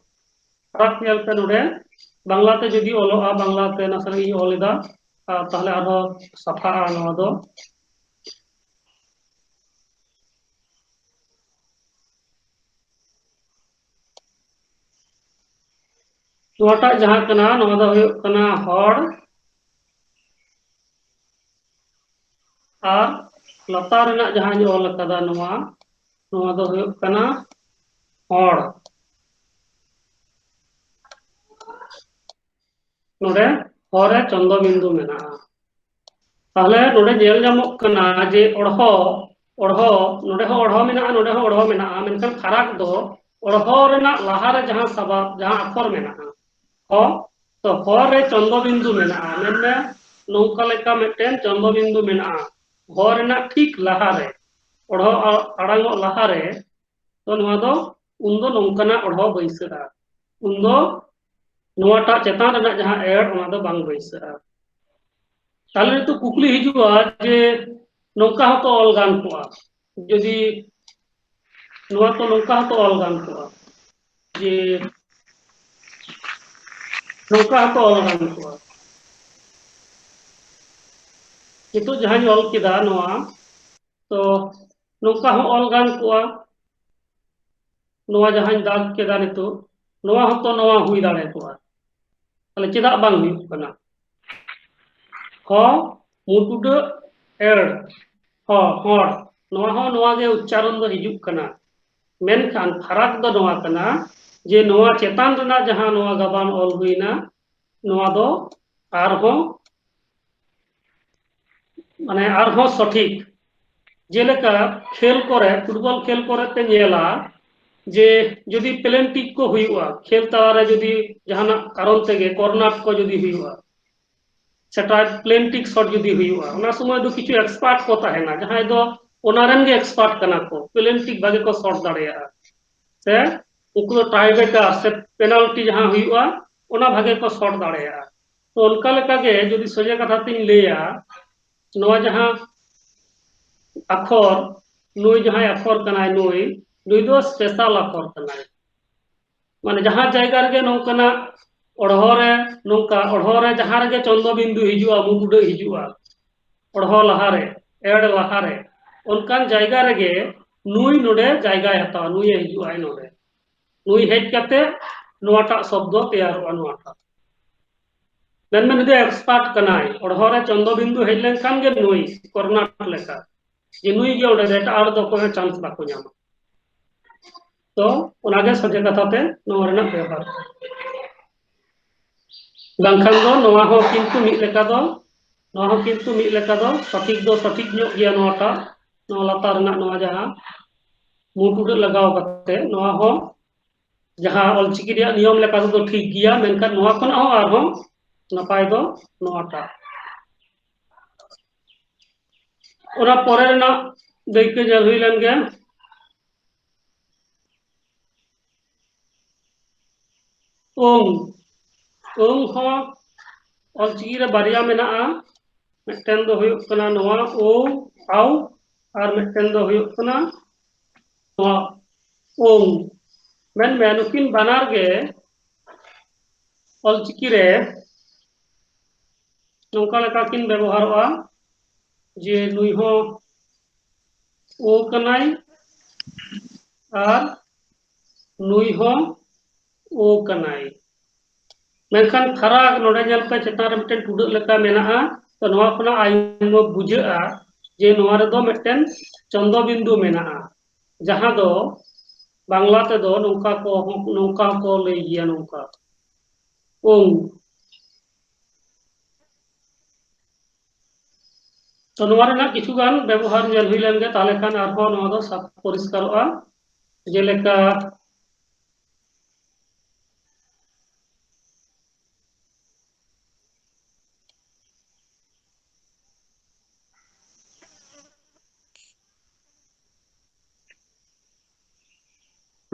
ᱯᱷᱟᱨᱟᱠ ᱧᱮᱞ ᱯᱮ ᱱᱚᱰᱮ, ᱵᱟᱝᱞᱟᱛᱮ ᱡᱩᱫᱤ ᱚᱞᱚᱜᱼᱟ, ᱵᱟᱝᱞᱟᱛᱮ ᱱᱟᱥᱮᱱᱟᱜ ᱤᱧ ᱚᱞ ᱮᱫᱟ, ᱟᱨ ᱛᱟᱦᱞᱮ ᱟᱨᱦᱚᱸ ᱥᱟᱯᱷᱟᱜᱼᱟ ᱱᱚᱣᱟ ᱫᱚ᱾ ᱱᱚᱣᱟᱴᱟᱜ ᱡᱟᱦᱟᱸ ᱠᱟᱱᱟ, ᱱᱚᱣᱟ ᱫᱚ ᱦᱩᱭᱩᱜ ᱠᱟᱱᱟ ᱦᱚᱲ, ᱟᱨ ᱞᱟᱛᱟᱨ ᱨᱮᱱᱟᱜ ᱡᱟᱦᱟᱸᱧ ᱚᱞ ᱟᱠᱟᱫᱟ ᱱᱚᱣᱟ, ᱱᱚᱣᱟ ᱫᱚ ᱦᱩᱭᱩᱜ ᱠᱟᱱᱟ ᱦᱚᱲ᱾ ᱱᱚᱰᱮ ᱦᱚ ᱨᱮ ᱪᱚᱱᱫᱚ ᱵᱤᱱᱫᱩ ᱢᱮᱱᱟᱜᱼᱟ᱾ ᱛᱟᱦᱞᱮ ᱱᱚᱰᱮ ᱧᱮᱞ ᱧᱟᱢᱚᱜ ᱠᱟᱱᱟ ᱡᱮ ᱚᱲᱦᱚ, ᱚᱲᱦᱚ, ᱱᱚᱰᱮ ᱦᱚᱸ ᱚᱲᱦᱚ ᱢᱮᱱᱟᱜᱼᱟ, ᱱᱚᱰᱮ ᱦᱚᱸ ᱚᱲᱦᱚ ᱢᱮᱱᱟᱜᱼᱟ, ᱢᱮᱱᱠᱷᱟᱱ ᱯᱷᱟᱨᱟᱠ ᱫᱚ ᱚᱲᱦᱚ ᱨᱮᱱᱟᱜ ᱞᱟᱦᱟᱨᱮ ᱡᱟᱦᱟᱸ ᱥᱟᱵᱟᱵ, ᱡᱟᱦᱟᱸ ᱟᱠᱷᱚᱨ ᱢᱮᱱᱟᱜᱼᱟ, ᱦᱚ, ᱛᱚ ᱦᱚ ᱨᱮ ᱪᱚᱱᱫᱚ ᱵᱤᱱᱫᱩ ᱢᱮᱱᱟᱜᱼᱟ᱾ ᱢᱮᱱᱢᱮ ᱱᱚᱝᱠᱟ ᱞᱮᱠᱟ ᱢᱤᱫᱴᱮᱱ ᱪᱚᱱᱫᱚ ᱵᱤᱱᱫᱩ ᱢᱮᱱᱟᱜᱼᱟ, ᱦᱚ ᱨᱮᱱᱟᱜ ᱴᱷᱤᱠ ᱞᱟᱦᱟᱨᱮ, ᱚᱲᱦᱚ ᱟ-, ᱟᱲᱟᱝᱚᱜ ᱞᱟᱦᱟᱨᱮ, ᱛᱚ ᱱᱚᱣᱟ ᱫᱚ ᱩᱱᱫᱚ ᱱᱚᱝᱠᱟᱱᱟᱜ ᱚᱲᱦᱚ ᱵᱟᱹᱭᱥᱟᱹᱜᱼᱟ᱾ ᱩᱱᱫᱚ ᱱᱚᱣᱟᱴᱟᱜ ᱪᱮᱛᱟᱱ ᱨᱮᱱᱟᱜ ᱡᱟᱦᱟᱸ ᱮᱰ, ᱚᱱᱟ ᱫᱚ ᱵᱟᱝ ᱵᱟᱹᱭᱥᱟᱹᱜᱼᱟ᱾ ᱛᱟᱦᱞᱮ ᱱᱤᱛᱚᱜ ᱠᱩᱠᱞᱤ ᱦᱤᱡᱩᱜᱼᱟ ᱡᱮ ᱱᱚᱝᱠᱟ ᱦᱚᱸᱛᱚ ᱚᱞ ᱜᱟᱱ ᱠᱚᱜᱼᱟ, ᱡᱩᱫᱤ ᱱᱚᱣᱟ ᱛᱚ ᱱᱚᱝᱠᱟ ᱦᱚᱸᱛᱚ ᱚᱞ ᱜᱟᱱ ᱠᱚᱜᱼᱟ, ᱡᱮ ᱱᱚᱝᱠᱟ ᱦᱚᱸᱛᱚ ᱚᱞ ᱜᱟᱱ ᱠᱚᱜᱼᱟ᱾ ᱱᱤᱛᱚᱜ ᱡᱟᱦᱟᱸᱧ ᱚᱞ ᱠᱮᱫᱟ ᱱᱚᱣᱟ, ᱛᱚ ᱱᱚᱝᱠᱟ ᱦᱚᱸ ᱚᱞ ᱜᱟᱱ ᱠᱚᱜᱼᱟ᱾ ᱱᱚᱣᱟ ᱡᱟᱦᱟᱸᱧ ᱫᱟᱜᱽ ᱠᱮᱫᱟ ᱱᱤᱛᱚᱜ, ᱱᱚᱣᱟ ᱦᱚᱸᱛᱚ ᱱᱚᱣᱟ ᱦᱩᱭ ᱫᱟᱲᱮ ᱠᱚᱜᱼᱟ᱾ ᱛᱟᱦᱞᱮ ᱪᱮᱫᱟᱜ ᱵᱟᱝ ᱦᱩᱭᱩᱜ ᱠᱟᱱᱟ? ᱦᱚ, ᱢᱩᱴᱩᱰᱟᱹ, ᱮᱲ, ᱦᱚ, ᱦᱚᱲ᱾ ᱱᱚᱣᱟ ᱦᱚᱸ ᱱᱚᱣᱟ ᱜᱮ ᱩᱪᱪᱟᱨᱚᱱ ᱫᱚ ᱦᱤᱡᱩᱜ ᱠᱟᱱᱟ᱾ ᱢᱮᱱᱠᱷᱟᱱ ᱯᱷᱟᱨᱟᱠ ᱫᱚ ᱱᱚᱣᱟ ᱠᱟᱱᱟ ᱡᱮ ᱱᱚᱣᱟ ᱪᱮᱛᱟᱱ ᱨᱮᱱᱟᱜ ᱡᱟᱦᱟᱸ ᱱᱚᱣᱟ ᱜᱟᱵᱟᱱ ᱚᱞ ᱦᱩᱭᱱᱟ, ᱱᱚᱣᱟ ᱫᱚ ᱟᱨᱦᱚᱸ, ᱢᱟᱱᱮ, ᱟᱨᱦᱚᱸ ᱥᱚᱴᱷᱤᱠ᱾ ᱡᱮᱞᱮᱠᱟ ᱠᱷᱮᱞ ᱠᱚᱨᱮ, ᱯᱷᱩᱴᱵᱚᱞ ᱠᱷᱮᱞ ᱠᱚᱨᱮ ᱯᱮ ᱧᱮᱞᱟ ᱡᱮ ᱡᱩᱫᱤ ᱯᱞᱮᱱ ᱴᱤᱠ ᱠᱚ ᱦᱩᱭᱩᱜᱼᱟ, ᱠᱷᱮᱞ ᱛᱟᱞᱟᱨᱮ ᱡᱩᱫᱤ ᱡᱟᱦᱟᱱᱟᱜ ᱠᱟᱨᱚᱱ ᱛᱮᱜᱮ ᱠᱚᱨᱱᱟᱨ ᱠᱚ ᱡᱩᱫᱤ ᱦᱩᱭᱩᱜᱼᱟ, ᱥᱮᱴᱟ ᱯᱞᱮᱱ ᱴᱤᱠ ᱥᱚᱴ ᱡᱩᱫᱤ ᱦᱩᱭᱩᱜᱼᱟ, ᱚᱱᱟ ᱥᱚᱢᱚᱭ ᱫᱚ ᱠᱤᱪᱷᱩ ᱮᱠᱥᱯᱟᱨᱴ ᱠᱚ ᱛᱟᱦᱮᱱᱟ, ᱡᱟᱦᱟᱸᱭ ᱫᱚ ᱚᱱᱟ ᱨᱮᱱ ᱜᱮ ᱮᱠᱥᱯᱟᱨᱴ ᱠᱟᱱᱟ ᱠᱚ, ᱯᱮᱱᱟᱞᱴᱤ ᱵᱷᱟᱜᱮ ᱠᱚ ᱥᱚᱴ ᱫᱟᱲᱮᱭᱟᱜᱼᱟ, ᱥᱮ ᱩᱱᱠᱩ ᱫᱚ ᱴᱟᱭ ᱵᱨᱮᱠᱟᱨ ᱥᱮ ᱯᱮᱱᱟᱞᱴᱤ ᱡᱟᱦᱟᱸ ᱦᱩᱭᱩᱜᱼᱟ, ᱚᱱᱟ ᱵᱷᱟᱜᱮ ᱠᱚ ᱥᱚᱴ ᱫᱟᱲᱮᱭᱟᱜᱼᱟ᱾ ᱛᱚ ᱚᱱᱠᱟ ᱞᱮᱠᱟᱜᱮ ᱡᱩᱫᱤ ᱥᱚᱡᱷᱮ ᱠᱟᱛᱷᱟ ᱛᱤᱧ ᱞᱟᱹᱭᱟ, ᱱᱚᱣᱟ ᱡᱟᱦᱟᱸ ᱟᱠᱷᱚᱨ, ᱱᱩᱭ ᱡᱟᱦᱟᱸᱭ ᱟᱠᱷᱚᱨ ᱠᱟᱱᱟᱭ, ᱱᱩᱭ ᱱᱩᱭ ᱫᱚ ᱥᱯᱮᱥᱟᱞ ᱟᱠᱷᱚᱨ ᱠᱟᱱᱟᱭ᱾ ᱢᱟᱱᱮ ᱡᱟᱦᱟᱸ ᱡᱟᱭᱜᱟ ᱨᱮᱜᱮ ᱱᱚᱝᱠᱟᱱᱟᱜ ᱚᱲᱦᱚ ᱨᱮ, ᱱᱚᱝᱠᱟ ᱚᱲᱦᱚ ᱨᱮ ᱡᱟᱦᱟᱸ ᱨᱮᱜᱮ ᱪᱚᱱᱫᱚ ᱵᱤᱱᱫᱩ ᱦᱤᱡᱩᱜᱼᱟ, ᱢᱩ ᱴᱩᱰᱟᱹᱜ ᱦᱤᱡᱩᱜᱼᱟ, ᱚᱲᱦᱚ ᱞᱟᱦᱟᱨᱮ, ᱮᱲ ᱞᱟᱦᱟᱨᱮ, ᱚᱱᱠᱟᱱ ᱡᱟᱭᱜᱟ ᱨᱮᱜᱮ ᱱᱩᱭ ᱱᱚᱰᱮ ᱡᱟᱭᱜᱟᱭ ᱦᱟᱛᱟᱣᱟ, ᱱᱩᱭᱮ ᱦᱤᱡᱩᱜᱼᱟᱭ ᱱᱚᱰᱮ᱾ ᱱᱩᱭ ᱦᱮᱡ ᱠᱟᱛᱮ ᱱᱚᱣᱟᱴᱟᱜ ᱥᱚᱵᱫᱚ ᱛᱮᱭᱟᱨᱚᱜᱼᱟ, ᱱᱚᱣᱟᱴᱟᱜ᱾ ᱢᱮᱱᱢᱮ ᱱᱩᱭ ᱫᱚ ᱮᱠᱥᱯᱟᱨᱴ ᱠᱟᱱᱟᱭ, ᱚᱲᱦᱚ ᱨᱮ ᱪᱚᱱᱫᱚ ᱵᱤᱱᱫᱩ ᱦᱮᱡ ᱞᱮᱱᱠᱷᱟᱱ ᱜᱮ ᱱᱩᱭ ᱠᱚᱨᱱᱟᱴ ᱞᱮᱠᱟ, ᱡᱮ ᱱᱩᱭ ᱜᱮ ᱚᱸᱰᱮ ᱫᱚ, ᱮᱴᱟᱜ ᱦᱚᱲ ᱫᱚ ᱚᱠᱚᱭ ᱦᱚᱸ ᱪᱟᱱᱥ ᱵᱟᱠᱚ ᱧᱟᱢᱟ᱾ ᱛᱚ ᱚᱱᱟᱜᱮ ᱥᱚᱡᱷᱮ ᱠᱟᱛᱷᱟ ᱛᱮ ᱱᱚᱣᱟ ᱨᱮᱱᱟᱜ ᱵᱮᱣᱦᱟᱨ᱾ ᱵᱟᱝᱠᱷᱟᱱ ᱫᱚ ᱱᱚᱣᱟ ᱦᱚᱸ ᱠᱤᱱᱛᱩ ᱢᱤᱫ ᱞᱮᱠᱟ ᱫᱚ, ᱱᱚᱣᱟ ᱦᱚᱸ ᱠᱤᱱᱛᱩ ᱢᱤᱫ ᱞᱮᱠᱟ ᱫᱚ ᱥᱚᱴᱷᱤᱠ ᱫᱚ ᱥᱚᱴᱷᱤᱠ ᱧᱚᱜ ᱜᱮᱭᱟ ᱱᱚᱣᱟᱴᱟᱜ, ᱱᱚᱣᱟ ᱞᱟᱛᱟᱨ ᱨᱮᱱᱟᱜ ᱱᱚᱣᱟ ᱡᱟᱦᱟᱸ ᱢᱩ ᱴᱩᱰᱟᱹᱜ ᱞᱟᱜᱟᱣ ᱠᱟᱛᱮ, ᱱᱚᱣᱟ ᱦᱚᱸ ᱡᱟᱦᱟᱸ ᱚᱞᱪᱤᱠᱤ ᱨᱮᱭᱟᱜ ᱱᱤᱭᱚᱢ ᱞᱮᱠᱟ ᱛᱮᱫᱚ ᱴᱷᱤᱠ ᱜᱮᱭᱟ, ᱢᱮᱱᱠᱷᱟᱱ ᱱᱚᱣᱟ ᱠᱷᱚᱱᱟᱜ ᱦᱚᱸ ᱟᱨᱦᱚᱸ ᱱᱟᱯᱟᱭ ᱫᱚ ᱱᱚᱣᱟᱴᱟᱜ᱾ ᱚᱱᱟ ᱯᱚᱨᱮ ᱨᱮᱱᱟᱜ ᱫᱟᱹᱭᱠᱟᱹ ᱧᱮᱞ ᱦᱩᱭ ᱞᱮᱱ ᱜᱮ᱾ ᱳᱝ, ᱳᱝ ᱦᱚᱸ ᱚᱞᱪᱤᱠᱤ ᱨᱮ ᱵᱟᱨᱭᱟ ᱢᱮᱱᱟᱜᱼᱟ᱾ ᱢᱤᱫᱴᱮᱱ ᱫᱚ ᱦᱩᱭᱩᱜ ᱠᱟᱱᱟ ᱱᱚᱣᱟ ᱳ, ᱟᱣ, ᱟᱨ ᱢᱤᱫᱴᱮᱱ ᱫᱚ ᱦᱩᱭᱩᱜ ᱠᱟᱱᱟ ᱱᱚᱣᱟ ᱳᱝ᱾ ᱢᱮᱱᱢᱮ ᱱᱩᱠᱤᱱ ᱵᱟᱱᱟᱨ ᱜᱮ ᱚᱞᱪᱤᱠᱤ ᱨᱮ ᱱᱚᱝᱠᱟ ᱞᱮᱠᱟ ᱠᱤᱱ ᱵᱮᱵᱚᱦᱟᱨᱚᱜᱼᱟ ᱡᱮ ᱱᱩᱭ ᱦᱚᱸ ᱳ ᱠᱟᱱᱟᱭ ᱟᱨ ᱱᱩᱭ ᱦᱚᱸ ᱳ ᱠᱟᱱᱟᱭ᱾ ᱢᱮᱱᱠᱷᱟᱱ ᱯᱷᱟᱨᱟᱠ ᱱᱚᱰᱮ ᱧᱮᱞ ᱯᱮ, ᱪᱮᱛᱟᱱ ᱨᱮ ᱢᱤᱫᱴᱮᱱ ᱴᱩᱰᱟᱹᱜ ᱞᱮᱠᱟ ᱢᱮᱱᱟᱜᱼᱟ᱾ ᱛᱚ ᱱᱚᱣᱟ ᱠᱷᱚᱱᱟᱜ ᱟᱭᱢᱟ ᱵᱩᱡᱷᱟᱹᱜᱼᱟ ᱡᱮ ᱱᱚᱣᱟ ᱨᱮᱫᱚ ᱢᱤᱫᱴᱮᱱ ᱪᱚᱱᱫᱚ ᱵᱤᱱᱫᱩ ᱢᱮᱱᱟᱜᱼᱟ, ᱡᱟᱦᱟᱸ ᱫᱚ ᱵᱟᱝᱞᱟ ᱛᱮᱫᱚ ᱱᱚᱝᱠᱟ ᱠᱚ, ᱱᱚᱝᱠᱟ ᱦᱚᱸᱠᱚ ᱞᱟᱹᱭ ᱜᱮᱭᱟ, ᱱᱚᱝᱠᱟ ᱳᱝ᱾ ᱛᱚ ᱱᱚᱣᱟ ᱨᱮᱱᱟᱜ ᱠᱤᱪᱷᱩ ᱜᱟᱱ ᱵᱮᱵᱚᱦᱟᱨ ᱧᱮᱞ ᱦᱩᱭ ᱞᱮᱱ ᱜᱮ, ᱛᱟᱦᱚᱞᱮ ᱠᱷᱟᱱ ᱟᱨᱦᱚᱸ ᱱᱚᱣᱟ ᱫᱚ ᱥᱟᱯ ᱯᱚᱨᱤᱥᱠᱟᱨᱚᱜᱼᱟ᱾ ᱡᱮᱞᱮᱠᱟ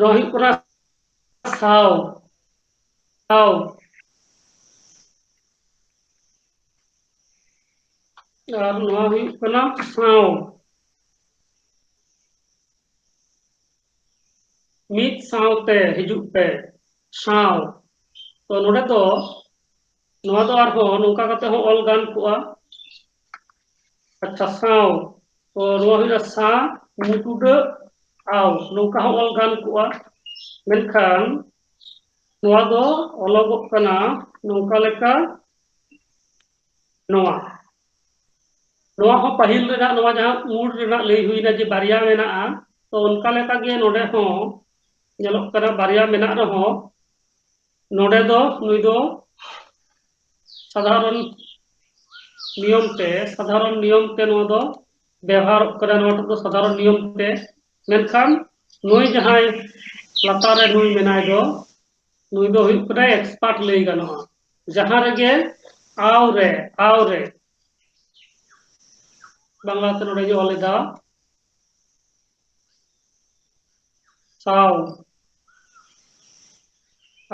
ᱱᱚᱣᱟ ᱦᱩᱭᱩᱜ ᱠᱟᱱᱟ ᱥᱟᱶ, ᱥᱟᱶ᱾ ᱟᱨ ᱱᱚᱣᱟ ᱦᱩᱭᱩᱜ ᱠᱟᱱᱟ ᱥᱟᱶ᱾ ᱢᱤᱫ ᱥᱟᱶᱛᱮ ᱦᱤᱡᱩᱜ ᱯᱮ, ᱥᱟᱶ᱾ ᱛᱚ ᱱᱚᱰᱮ ᱫᱚ, ᱱᱚᱣᱟ ᱫᱚ ᱟᱨᱦᱚᱸ ᱱᱚᱝᱠᱟ ᱠᱟᱛᱮ ᱦᱚᱸ ᱚᱞ ᱜᱟᱱ ᱠᱚᱜᱼᱟ᱾ ᱟᱪᱪᱷᱟ, ᱥᱟᱶ᱾ ᱛᱚ ᱱᱚᱣᱟ ᱦᱩᱭᱱᱟ ᱥᱟ, ᱢᱩ ᱴᱩᱰᱟᱹᱜ, ᱟᱣ, ᱱᱚᱝᱠᱟ ᱦᱚᱸ ᱚᱞ ᱜᱟᱱ ᱠᱚᱜᱼᱟ᱾ ᱢᱮᱱᱠᱷᱟᱱ ᱱᱚᱣᱟ ᱫᱚ ᱚᱞᱚᱜᱚᱜ ᱠᱟᱱᱟ ᱱᱚᱝᱠᱟ ᱞᱮᱠᱟ, ᱱᱚᱣᱟ᱾ ᱱᱚᱣᱟ ᱦᱚᱸ ᱯᱟᱹᱦᱤᱞ ᱨᱮᱱᱟᱜ, ᱱᱚᱣᱟ ᱡᱟᱦᱟᱸ ᱩᱲ ᱨᱮᱱᱟᱜ ᱞᱟᱹᱭ ᱦᱩᱭᱱᱟ ᱡᱮ ᱵᱟᱨᱭᱟ ᱢᱮᱱᱟᱜᱼᱟ, ᱛᱚ ᱚᱱᱠᱟ ᱞᱮᱠᱟ ᱜᱮ ᱱᱚᱰᱮ ᱦᱚᱸ ᱧᱮᱞᱚᱜ ᱠᱟᱱᱟ, ᱵᱟᱨᱭᱟ ᱢᱮᱱᱟᱜ ᱨᱮᱦᱚᱸ ᱱᱚᱰᱮ ᱫᱚ ᱱᱩᱭ ᱫᱚ ᱥᱟᱫᱷᱟᱨᱚᱱ ᱱᱤᱭᱚᱢ ᱛᱮ, ᱥᱟᱫᱷᱟᱨᱚᱱ ᱱᱤᱭᱚᱢ ᱛᱮ ᱱᱚᱣᱟ ᱫᱚ ᱵᱮᱣᱦᱟᱨᱚᱜ ᱠᱟᱱᱟ, ᱱᱚᱣᱟ ᱫᱚ ᱥᱟᱫᱷᱟᱨᱚᱱ ᱱᱤᱭᱚᱢ ᱛᱮ᱾ ᱢᱮᱱᱠᱷᱟᱱ ᱱᱩᱭ ᱡᱟᱦᱟᱸᱭ ᱞᱟᱛᱟᱨ ᱨᱮ ᱱᱩᱭ ᱢᱮᱱᱟᱭ ᱫᱚ, ᱱᱩᱭ ᱫᱚ ᱦᱩᱭᱩᱜ ᱠᱟᱱᱟᱭ expert ᱞᱟᱹᱭ ᱜᱟᱱᱚᱜᱼᱟ᱾ ᱡᱟᱦᱟᱸ ᱨᱮᱜᱮ ᱟᱣ ᱨᱮ, ᱟᱣ ᱨᱮ, ᱵᱟᱝᱞᱟ ᱛᱮ ᱱᱚᱰᱮᱧ ᱚᱞ ᱮᱫᱟ, ᱥᱟᱶ,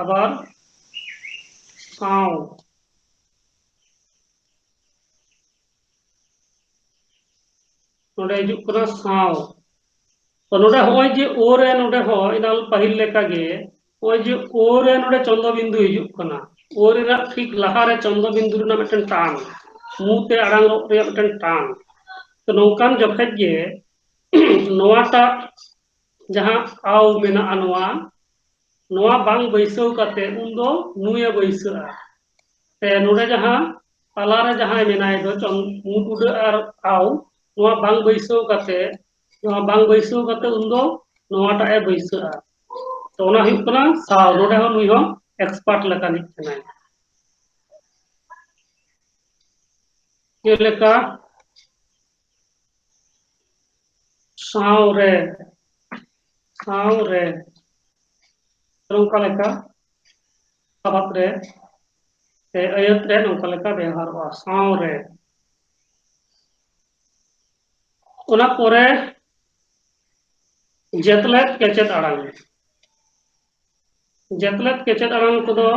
ᱟᱵᱟᱨ ᱥᱟᱶ᱾ ᱱᱚᱰᱮ ᱦᱤᱡᱩᱜ ᱠᱟᱱᱟ ᱥᱟᱶ᱾ ᱛᱚ ᱱᱚᱰᱮ ᱦᱚᱸᱜᱼᱚᱭ ᱡᱮ ᱳ ᱨᱮ, ᱱᱚᱰᱮ ᱦᱚᱸ ᱮᱱᱟᱝ ᱯᱟᱹᱦᱤᱞ ᱞᱮᱠᱟ ᱜᱮ, ᱱᱚᱜᱼᱚᱭ ᱡᱮ ᱳ ᱨᱮ ᱱᱚᱰᱮ ᱪᱚᱱᱫᱚ ᱵᱤᱱᱫᱩ ᱦᱤᱡᱩᱜ ᱠᱟᱱᱟ, ᱳ ᱨᱮᱱᱟᱜ ᱴᱷᱤᱠ ᱞᱟᱦᱟ ᱨᱮ ᱪᱚᱱᱫᱚ ᱵᱤᱱᱫᱩ ᱨᱮᱱᱟᱜ ᱢᱤᱫᱴᱮᱱ ᱴᱟᱱ, ᱢᱩ ᱛᱮ ᱟᱲᱟᱝ ᱨᱚᱜ ᱨᱮᱭᱟᱜ ᱢᱤᱫᱴᱮᱱ ᱴᱟᱱ᱾ ᱛᱚ ᱱᱚᱝᱠᱟᱱ ᱡᱚᱠᱷᱮᱡ ᱜᱮ ᱱᱚᱣᱟᱴᱟᱜ ᱡᱟᱦᱟᱸ ᱟᱣ ᱢᱮᱱᱟᱜᱼᱟ, ᱱᱚᱣᱟ, ᱱᱚᱣᱟ ᱵᱟᱝ ᱵᱟᱹᱭᱥᱟᱹᱣ ᱠᱟᱛᱮ ᱩᱱᱫᱚ ᱱᱩᱭᱮ ᱵᱟᱹᱭᱥᱟᱹᱜᱼᱟ᱾ ᱥᱮ ᱱᱚᱰᱮ ᱡᱟᱦᱟᱸ ᱛᱟᱞᱟᱨᱮ ᱡᱟᱦᱟᱸᱭ ᱢᱮᱱᱟᱭ ᱫᱚ ᱪᱚᱱ-, ᱢᱩ ᱴᱩᱰᱟᱹᱜ ᱟᱨ ᱟᱣ, ᱱᱚᱣᱟ ᱵᱟᱝ ᱵᱟᱹᱭᱥᱟᱹᱣ ᱠᱟᱛᱮ, ᱱᱚᱣᱟ ᱵᱟᱝ ᱵᱟᱹᱭᱥᱟᱹᱣ ᱠᱟᱛᱮ ᱩᱱᱫᱚ ᱱᱚᱣᱟᱴᱟᱜ ᱮ ᱵᱟᱹᱭᱥᱟᱹᱜᱼᱟ᱾ ᱛᱚ ᱚᱱᱟ ᱦᱩᱭᱩᱜ ᱠᱟᱱᱟ ᱥᱟᱶ᱾ ᱱᱚᱰᱮ ᱦᱚᱸ ᱱᱩᱭ ᱦᱚᱸ expert ᱞᱮᱠᱟᱱᱤᱡ ᱠᱟᱱᱟᱭ᱾ ᱪᱮᱫ ᱞᱮᱠᱟ? ᱥᱟᱶ ᱨᱮ, ᱥᱟᱶ ᱨᱮ, ᱱᱚᱝᱠᱟ ᱞᱮᱠᱟ ᱟᱵᱟᱫ ᱨᱮ ᱥᱮ ᱟᱹᱭᱟᱹᱛ ᱨᱮ ᱱᱚᱝᱠᱟ ᱞᱮᱠᱟ ᱵᱮᱣᱦᱟᱨᱚᱜᱼᱟ, ᱥᱟᱶ ᱨᱮ᱾ ᱚᱱᱟ ᱯᱚᱨᱮ ᱡᱮᱛᱞᱮᱫ ᱠᱮᱪᱮᱫ ᱟᱲᱟᱝ᱾ ᱡᱮᱛᱞᱮᱫ ᱠᱮᱪᱮᱫ ᱟᱲᱟᱝ ᱠᱚᱫᱚ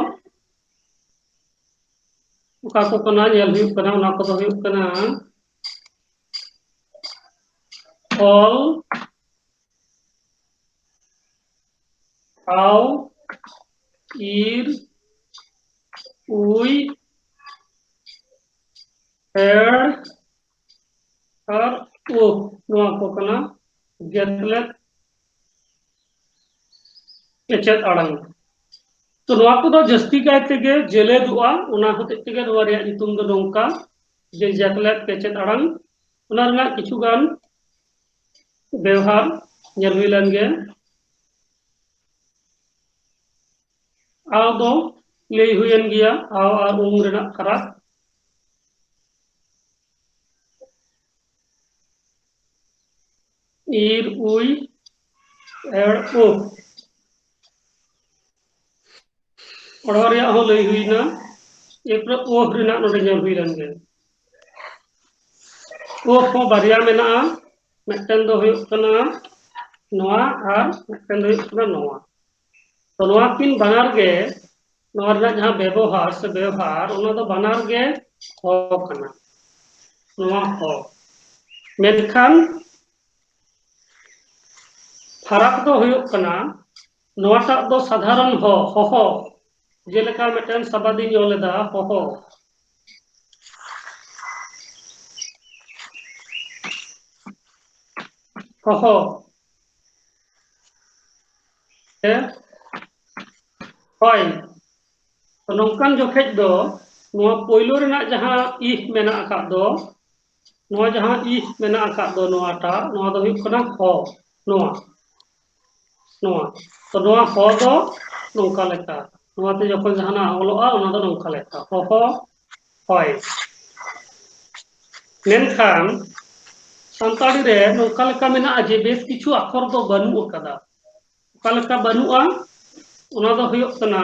ᱚᱠᱟ ᱠᱚ ᱠᱟᱱᱟ ᱧᱮᱞ ᱦᱩᱭᱩᱜ ᱠᱟᱱᱟ, ᱚᱱᱟ ᱠᱚᱫᱚ ᱦᱩᱭᱩᱜ ᱠᱟᱱᱟ ᱚᱞ, ᱟᱣ, ᱤᱨ, ᱩᱭ, ᱮᱲ ᱟᱨ ᱳ, ᱱᱚᱣᱟ ᱠᱚ ᱠᱟᱱᱟ ᱡᱮᱛᱞᱮᱫ ᱠᱮᱪᱮᱫ ᱟᱲᱟᱝ᱾ ᱛᱚ ᱱᱚᱣᱟ ᱠᱚᱫᱚ ᱡᱟᱹᱥᱛᱤ ᱠᱟᱭ ᱛᱮᱜᱮ ᱡᱮᱞᱮᱫᱚᱜᱼᱟ, ᱚᱱᱟ ᱦᱚᱛᱮᱡ ᱛᱮᱜᱮ ᱱᱚᱣᱟ ᱨᱮᱭᱟᱜ ᱧᱩᱛᱩᱢ ᱫᱚ ᱱᱚᱝᱠᱟ ᱡᱮ ᱡᱮᱛᱞᱮᱫ ᱠᱮᱪᱮᱫ ᱟᱲᱟᱝ᱾ ᱚᱱᱟ ᱨᱮᱱᱟᱜ ᱠᱤᱪᱷᱩ ᱜᱟᱱ ᱵᱮᱣᱦᱟᱨ ᱧᱮᱞ ᱦᱩᱭ ᱞᱮᱱ ᱜᱮ᱾ ᱟᱣ ᱫᱚ ᱞᱟᱹᱭ ᱦᱩᱭᱮᱱ ᱜᱮᱭᱟ, ᱟᱣ ᱟᱨ ᱩᱢ ᱨᱮᱱᱟᱜ ᱯᱷᱟᱨᱟᱠ᱾ ᱤᱨ, ᱩᱭ, ᱮᱲ, ᱳ᱾ ᱚᱲᱦᱚ ᱨᱮᱭᱟᱜ ᱦᱚᱸ ᱞᱟᱹᱭ ᱦᱩᱭᱱᱟ᱾ ᱮᱨᱯᱚᱨᱮ ᱳ ᱨᱮᱱᱟᱜ ᱱᱚᱰᱮ ᱧᱮᱞ ᱦᱩᱭ ᱞᱮᱱ ᱜᱮ᱾ ᱳ ᱦᱚᱸ ᱵᱟᱨᱭᱟ ᱢᱮᱱᱟᱜᱼᱟ, ᱢᱤᱫᱴᱮᱱ ᱫᱚ ᱦᱩᱭᱩᱜ ᱠᱟᱱᱟ ᱱᱚᱣᱟ ᱟᱨ ᱢᱤᱫᱴᱮᱱ ᱫᱚ ᱦᱩᱭᱩᱜ ᱠᱟᱱᱟ ᱱᱚᱣᱟ᱾ ᱛᱚ ᱱᱚᱣᱟ ᱠᱤᱱ ᱵᱟᱱᱟᱨ ᱜᱮ, ᱱᱚᱣᱟ ᱨᱮᱱᱟᱜ ᱡᱟᱦᱟᱸ ᱵᱮᱵᱚᱦᱟᱨ ᱥᱮ ᱵᱮᱣᱦᱟᱨ, ᱚᱱᱟ ᱫᱚ ᱵᱟᱱᱟᱨ ᱜᱮ ᱦᱚ ᱠᱟᱱᱟ, ᱱᱚᱣᱟ ᱦᱚ᱾ ᱢᱮᱱᱠᱷᱟᱱ ᱯᱷᱟᱨᱟᱠ ᱫᱚ ᱦᱩᱭᱩᱜ ᱠᱟᱱᱟ, ᱱᱚᱣᱟᱴᱟᱜ ᱫᱚ ᱥᱟᱫᱷᱟᱨᱚᱱ ᱦᱚ, ᱦᱚᱦᱚ, ᱡᱮᱞᱮᱠᱟ ᱢᱤᱫᱴᱮᱱ ᱥᱟᱵᱟᱫᱤᱧ ᱚᱞ ᱮᱫᱟ, ᱦᱚᱦᱚ, ᱦᱚᱦᱚ᱾ ᱦᱮᱸ? ᱦᱳᱭ᱾ ᱛᱚ ᱱᱚᱝᱠᱟᱱ ᱡᱚᱠᱷᱮᱡ ᱫᱚ ᱱᱚᱣᱟ ᱯᱳᱭᱞᱳ ᱨᱮᱱᱟᱜ ᱡᱟᱦᱟᱸ ᱤᱦ ᱢᱮᱱᱟᱜ ᱟᱠᱟᱫ ᱫᱚ, ᱱᱚᱣᱟ ᱡᱟᱦᱟᱸ ᱤᱦ ᱢᱮᱱᱟᱜ ᱟᱠᱟᱫ ᱫᱚ, ᱱᱚᱣᱟᱴᱟᱜ, ᱱᱚᱣᱟ ᱫᱚ ᱦᱩᱭᱩᱜ ᱠᱟᱱᱟ ᱦᱚ, ᱱᱚᱣᱟ, ᱱᱚᱣᱟ᱾ ᱛᱚ ᱱᱚᱣᱟ ᱦᱚ ᱫᱚ ᱱᱚᱝᱠᱟ ᱞᱮᱠᱟ, ᱱᱚᱣᱟᱛᱮ ᱡᱚᱠᱷᱚᱱ ᱡᱟᱦᱟᱱᱟᱜ ᱚᱞᱚᱜᱼᱟ, ᱚᱱᱟ ᱫᱚ ᱱᱚᱝᱠᱟ ᱞᱮᱠᱟ, ᱦᱚᱦᱚ, ᱦᱚᱭ᱾ ᱢᱮᱱᱠᱷᱟᱱ ᱥᱟᱱᱛᱟᱲᱤ ᱨᱮ ᱱᱚᱝᱠᱟ ᱞᱮᱠᱟ ᱢᱮᱱᱟᱜᱼᱟ ᱡᱮ ᱵᱮᱥ ᱠᱤᱪᱷᱩ ᱟᱠᱷᱚᱨ ᱫᱚ ᱵᱟᱹᱱᱩᱜ ᱟᱠᱟᱫᱟ᱾ ᱚᱠᱟ ᱞᱮᱠᱟ ᱵᱟᱹᱱᱩᱜᱼᱟ? ᱚᱱᱟ ᱫᱚ ᱦᱩᱭᱩᱜ ᱠᱟᱱᱟ,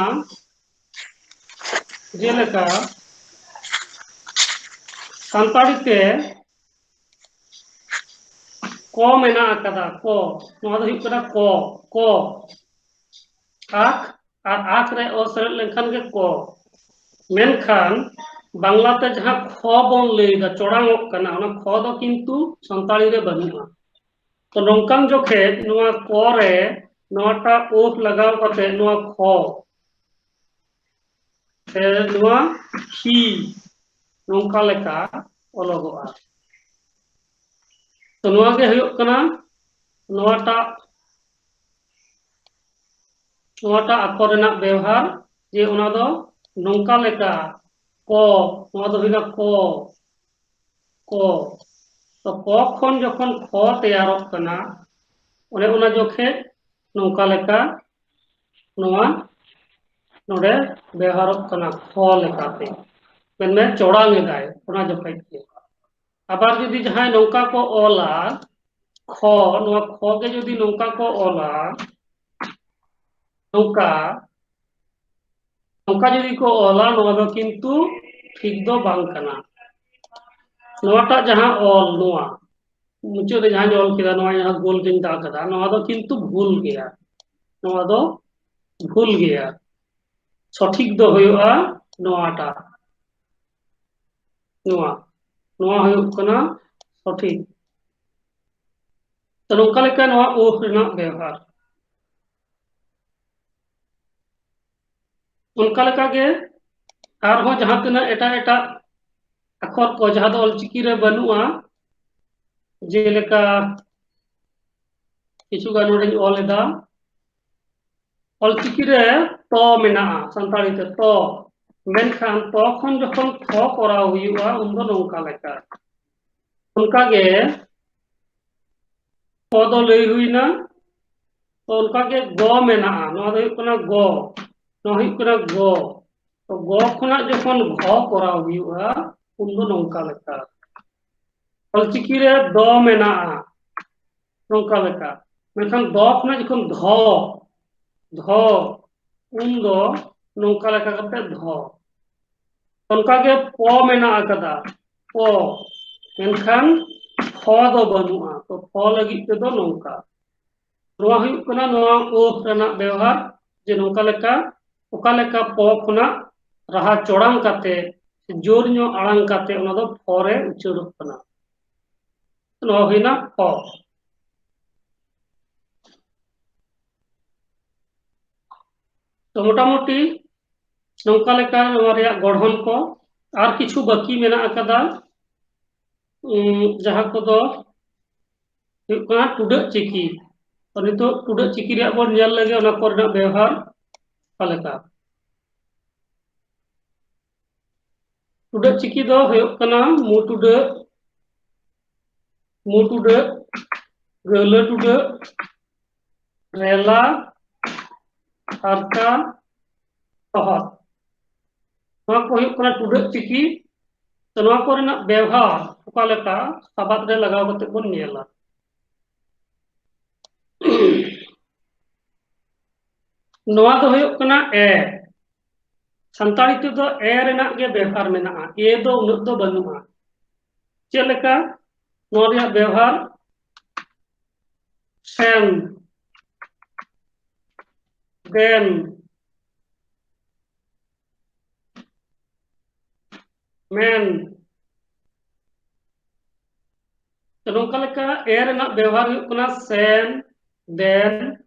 ᱡᱮᱞᱮᱠᱟ ᱥᱟᱱᱛᱟᱲᱤ ᱛᱮ ᱠᱚ ᱢᱮᱱᱟᱜ ᱟᱠᱟᱫᱟ, ᱠᱚ, ᱱᱚᱣᱟ ᱫᱚ ᱦᱩᱭᱩᱜ ᱠᱟᱱᱟ ᱠᱚ, ᱠᱚ, ᱟᱠ, ᱟᱨ ᱟᱠ ᱨᱮ ᱚ ᱥᱮᱞᱮᱫ ᱞᱮᱱᱠᱷᱟᱱ ᱜᱮ ᱠᱚ᱾ ᱢᱮᱱᱠᱷᱟᱱ ᱵᱟᱝᱞᱟᱛᱮ ᱡᱟᱦᱟᱸ ᱠᱷᱚ ᱵᱚᱱ ᱞᱟᱹᱭᱫᱟ, ᱪᱚᱲᱟᱝᱚᱜ ᱠᱟᱱᱟ, ᱚᱱᱟ ᱠᱷᱚ ᱫᱚ ᱠᱤᱱᱛᱩ ᱥᱟᱱᱛᱟᱲᱤ ᱨᱮ ᱵᱟᱹᱱᱩᱜᱼᱟ᱾ ᱛᱚ ᱱᱚᱝᱠᱟᱱ ᱡᱚᱠᱷᱮᱡ ᱱᱚᱣᱟ ᱠᱚ ᱨᱮ ᱱᱚᱣᱟᱴᱟᱜ ᱳᱯ ᱞᱟᱜᱟᱣ ᱠᱟᱛᱮ ᱱᱚᱣᱟ ᱠᱷᱚ ᱥᱮ ᱱᱚᱣᱟ ᱠᱷᱤ ᱱᱚᱝᱠᱟ ᱞᱮᱠᱟ ᱚᱞᱚᱜᱚᱜᱼᱟ᱾ ᱛᱚ ᱱᱚᱣᱟ ᱜᱮ ᱦᱩᱭᱩᱜ ᱠᱟᱱᱟ ᱱᱚᱣᱟᱴᱟᱜ ᱱᱚᱣᱟᱴᱟᱜ ᱟᱠᱷᱚᱨ ᱨᱮᱱᱟᱜ ᱵᱮᱣᱦᱟᱨ, ᱡᱮ ᱚᱱᱟ ᱫᱚ ᱱᱚᱝᱠᱟ ᱞᱮᱠᱟ ᱠᱚ, ᱱᱚᱣᱟ ᱫᱚ ᱦᱩᱭᱱᱟ ᱠᱚ, ᱠᱚ᱾ ᱛᱚ ᱠᱚ ᱠᱷᱚᱱ ᱡᱚᱠᱷᱚᱱ ᱠᱷᱚ ᱛᱮᱭᱟᱨᱚᱜ ᱠᱟᱱᱟ, ᱚᱱᱮ ᱚᱱᱟ ᱡᱚᱠᱷᱮᱡ ᱱᱚᱝᱠᱟ ᱞᱮᱠᱟ ᱱᱚᱣᱟ ᱱᱚᱰᱮ ᱵᱮᱣᱦᱟᱨᱚᱜ ᱠᱟᱱᱟ ᱠᱷᱚ ᱞᱮᱠᱟᱛᱮ, ᱢᱮᱱᱢᱮ ᱪᱚᱲᱟᱝ ᱮᱫᱟᱭ, ᱚᱱᱟ ᱡᱚᱠᱷᱮᱡ ᱜᱮ᱾ ᱟᱵᱟᱨ ᱡᱩᱫᱤ ᱡᱟᱦᱟᱸᱭ ᱱᱚᱝᱠᱟ ᱠᱚ ᱚᱞᱟ, ᱠᱷᱚ, ᱱᱚᱣᱟ ᱠᱷᱚ ᱜᱮ ᱡᱩᱫᱤ ᱱᱚᱝᱠᱟ ᱠᱚ ᱚᱞᱟ, ᱱᱚᱝᱠᱟ, ᱱᱚᱝᱠᱟ ᱡᱩᱫᱤ ᱠᱚ ᱚᱞᱟ, ᱱᱚᱣᱟ ᱫᱚ ᱠᱤᱱᱛᱩ ᱴᱷᱤᱠ ᱫᱚ ᱵᱟᱝ ᱠᱟᱱᱟ᱾ ᱱᱚᱣᱟᱴᱟᱜ ᱡᱟᱦᱟᱸ ᱚᱞ, ᱱᱚᱣᱟ ᱢᱩᱪᱟᱹᱫ ᱨᱮ ᱡᱟᱦᱟᱸᱧ ᱚᱞ ᱠᱮᱫᱟ, ᱱᱚᱣᱟ ᱡᱟᱦᱟᱸ ᱜᱳᱞ ᱜᱤᱧ ᱫᱟᱜ ᱠᱟᱫᱟ, ᱱᱚᱣᱟ ᱫᱚ ᱠᱤᱱᱛᱩ ᱵᱷᱩᱞ ᱜᱮᱭᱟ, ᱱᱚᱣᱟ ᱫᱚ ᱵᱷᱩᱞ ᱜᱮᱭᱟ᱾ ᱥᱚᱴᱷᱤᱠ ᱫᱚ ᱦᱩᱭᱩᱜᱼᱟ ᱱᱚᱣᱟᱴᱟᱜ, ᱱᱚᱣᱟ, ᱱᱚᱣᱟ ᱦᱩᱭᱩᱜ ᱠᱟᱱᱟ ᱥᱚᱴᱷᱤᱠ᱾ ᱛᱚ ᱱᱚᱝᱠᱟ ᱞᱮᱠᱟ ᱱᱚᱣᱟ ᱳᱯ ᱨᱮᱱᱟᱜ ᱵᱮᱣᱦᱟᱨ᱾ ᱚᱱᱠᱟ ᱞᱮᱠᱟᱜᱮ ᱟᱨᱦᱚᱸ ᱡᱟᱦᱟᱸ ᱛᱤᱱᱟᱹᱜ ᱮᱴᱟᱜ ᱮᱴᱟᱜ ᱟᱠᱷᱚᱨ ᱠᱚ ᱡᱟᱦᱟᱸ ᱫᱚ ᱚᱞᱪᱤᱠᱤ ᱨᱮ ᱵᱟᱹᱱᱩᱜᱼᱟ, ᱡᱮᱞᱮᱠᱟ ᱠᱤᱪᱷᱩ ᱜᱟᱱ ᱱᱚᱰᱮᱧ ᱚᱞ ᱮᱫᱟ, ᱚᱞᱪᱤᱠᱤ ᱨᱮ ᱛᱚ ᱢᱮᱱᱟᱜᱼᱟ, ᱥᱟᱱᱛᱟᱲᱤ ᱛᱮ ᱛᱚ, ᱢᱮᱱᱠᱷᱟᱱ ᱛᱚ ᱠᱷᱚᱱ ᱡᱚᱠᱷᱚᱱ ᱛᱷᱚ ᱠᱚᱨᱟᱣ ᱦᱩᱭᱩᱜᱼᱟ, ᱩᱱᱫᱚ ᱱᱚᱝᱠᱟ ᱞᱮᱠᱟ᱾ ᱚᱱᱠᱟᱜᱮ ᱠᱚ ᱫᱚ ᱞᱟᱹᱭ ᱦᱩᱭᱱᱟ, ᱛᱚ ᱚᱱᱠᱟᱜᱮ ᱜᱚ ᱢᱮᱱᱟᱜᱼᱟ, ᱱᱚᱣᱟ ᱫᱚ ᱦᱩᱭᱩᱜ ᱠᱟᱱᱟ ᱜᱚ, ᱱᱚᱣᱟ ᱦᱩᱭᱩᱜ ᱠᱟᱱᱟ ᱜᱚ᱾ ᱛᱚ ᱜᱚ ᱠᱷᱚᱱᱟᱜ ᱡᱚᱠᱷᱚᱱ ᱜᱷᱚ ᱠᱚᱨᱟᱣ ᱦᱩᱭᱩᱜᱼᱟ, ᱩᱱᱫᱚ ᱱᱚᱝᱠᱟ ᱞᱮᱠᱟ᱾ ᱚᱞᱪᱤᱠᱤ ᱨᱮ ᱫᱚ ᱢᱮᱱᱟᱜᱼᱟ, ᱱᱚᱝᱠᱟ ᱞᱮᱠᱟ, ᱢᱮᱱᱠᱷᱟᱱ ᱫᱚ ᱠᱷᱚᱱᱟᱜ ᱡᱚᱠᱷᱚᱱ ᱫᱷᱚ, ᱫᱷᱚ, ᱩᱱᱫᱚ ᱱᱚᱝᱠᱟ ᱞᱮᱠᱟ ᱠᱟᱛᱮ ᱫᱷᱚ᱾ ᱚᱱᱠᱟᱜᱮ ᱯᱚ ᱢᱮᱱᱟᱜ ᱟᱠᱟᱫᱟ, ᱯᱚ, ᱢᱮᱱᱠᱷᱟᱱ ᱯᱷᱚ ᱫᱚ ᱵᱟᱹᱱᱩᱜᱼᱟ᱾ ᱛᱚ ᱯᱷᱚ ᱞᱟᱹᱜᱤᱫ ᱛᱮᱫᱚ ᱱᱚᱝᱠᱟ᱾ ᱱᱚᱣᱟ ᱦᱩᱭᱩᱜ ᱠᱟᱱᱟ ᱱᱚᱣᱟ ᱳᱯ ᱨᱮᱱᱟᱜ ᱵᱮᱣᱦᱟᱨ, ᱡᱮ ᱱᱚᱝᱠᱟ ᱞᱮᱠᱟ, ᱚᱠᱟ ᱞᱮᱠᱟ ᱯᱚ ᱠᱷᱚᱱᱟᱜ ᱨᱟᱦᱟ ᱪᱚᱲᱟᱝ ᱠᱟᱛᱮ, ᱡᱳᱨ ᱧᱚᱜ ᱟᱲᱟᱝ ᱠᱟᱛᱮ ᱚᱱᱟ ᱫᱚ ᱯᱷᱚ ᱨᱮ ᱩᱪᱟᱹᱲᱚᱜ ᱠᱟᱱᱟ᱾ ᱱᱚᱣᱟ ᱦᱩᱭᱱᱟ ᱯᱷᱚ᱾ ᱛᱚ ᱢᱚᱴᱟᱢᱩᱴᱤ ᱱᱚᱝᱠᱟ ᱞᱮᱠᱟ ᱱᱚᱣᱟ ᱨᱮᱭᱟᱜ ᱜᱚᱲᱦᱚᱱ ᱠᱚ᱾ ᱟᱨ ᱠᱤᱪᱷᱩ ᱵᱟᱹᱠᱤ ᱢᱮᱱᱟᱜ ᱟᱠᱟᱫᱟ, ᱩᱸ, ᱡᱟᱦᱟᱸ ᱠᱚᱫᱚ ᱦᱩᱭᱩᱜ ᱠᱟᱱᱟ ᱴᱩᱰᱟᱹᱜ ᱪᱤᱠᱤ᱾ ᱛᱚ ᱱᱤᱛᱚᱜ ᱴᱩᱰᱟᱹᱜ ᱪᱤᱠᱤ ᱨᱮᱭᱟᱜ ᱵᱚᱱ ᱧᱮᱞ ᱞᱮᱜᱮ, ᱚᱱᱟ ᱠᱚᱨᱮᱱᱟᱜ ᱵᱮᱣᱦᱟᱨ ᱚᱠᱟ ᱞᱮᱠᱟ᱾ ᱴᱩᱰᱟᱹᱜ ᱪᱤᱠᱤ ᱫᱚ ᱦᱩᱭᱩᱜ ᱠᱟᱱᱟ ᱢᱩ ᱴᱩᱰᱟᱹᱜ, ᱢᱩ ᱴᱩᱰᱟᱹᱜ, ᱜᱟᱹᱦᱞᱟᱹ ᱴᱩᱰᱟᱹᱜ, ᱨᱮᱞᱟ, ᱦᱟᱨᱠᱟ, ᱛᱚᱦᱚᱫ᱾ ᱱᱚᱣᱟ ᱠᱚ ᱦᱩᱭᱩᱜ ᱠᱟᱱᱟ ᱴᱩᱰᱟᱹᱜ ᱪᱤᱠᱤ᱾ ᱛᱚ ᱱᱚᱣᱟ ᱠᱚᱨᱮᱱᱟᱜ ᱵᱮᱣᱦᱟᱨ ᱚᱠᱟ ᱞᱮᱠᱟ ᱥᱟᱵᱟᱫ ᱨᱮ ᱞᱟᱜᱟᱣ ᱠᱟᱛᱮ ᱵᱚᱱ ᱧᱮᱞᱟ᱾ ᱱᱚᱣᱟ ᱫᱚ ᱦᱩᱭᱩᱜ ᱠᱟᱱᱟ ᱮ᱾ ᱥᱟᱱᱛᱟᱲᱤ ᱛᱮᱫᱚ ᱮ ᱨᱮᱱᱟᱜ ᱜᱮ ᱵᱮᱣᱦᱟᱨ ᱢᱮᱱᱟᱜᱼᱟ, ᱮ ᱫᱚ ᱩᱱᱟᱹᱜ ᱫᱚ ᱵᱟᱹᱱᱩᱜᱼᱟ᱾ ᱪᱮᱫ ᱞᱮᱠᱟ ᱱᱚᱣᱟ ᱨᱮᱭᱟᱜ ᱵᱮᱣᱦᱟᱨ? ᱥᱮᱱ, ᱫᱮᱱ, ᱢᱮᱱ᱾ ᱛᱚ ᱱᱚᱝᱠᱟ ᱞᱮᱠᱟ ᱮ ᱨᱮᱱᱟᱜ ᱵᱮᱣᱦᱟᱨ ᱦᱩᱭᱩᱜ ᱠᱟᱱᱟ ᱥᱮᱱ, ᱫᱮᱱ,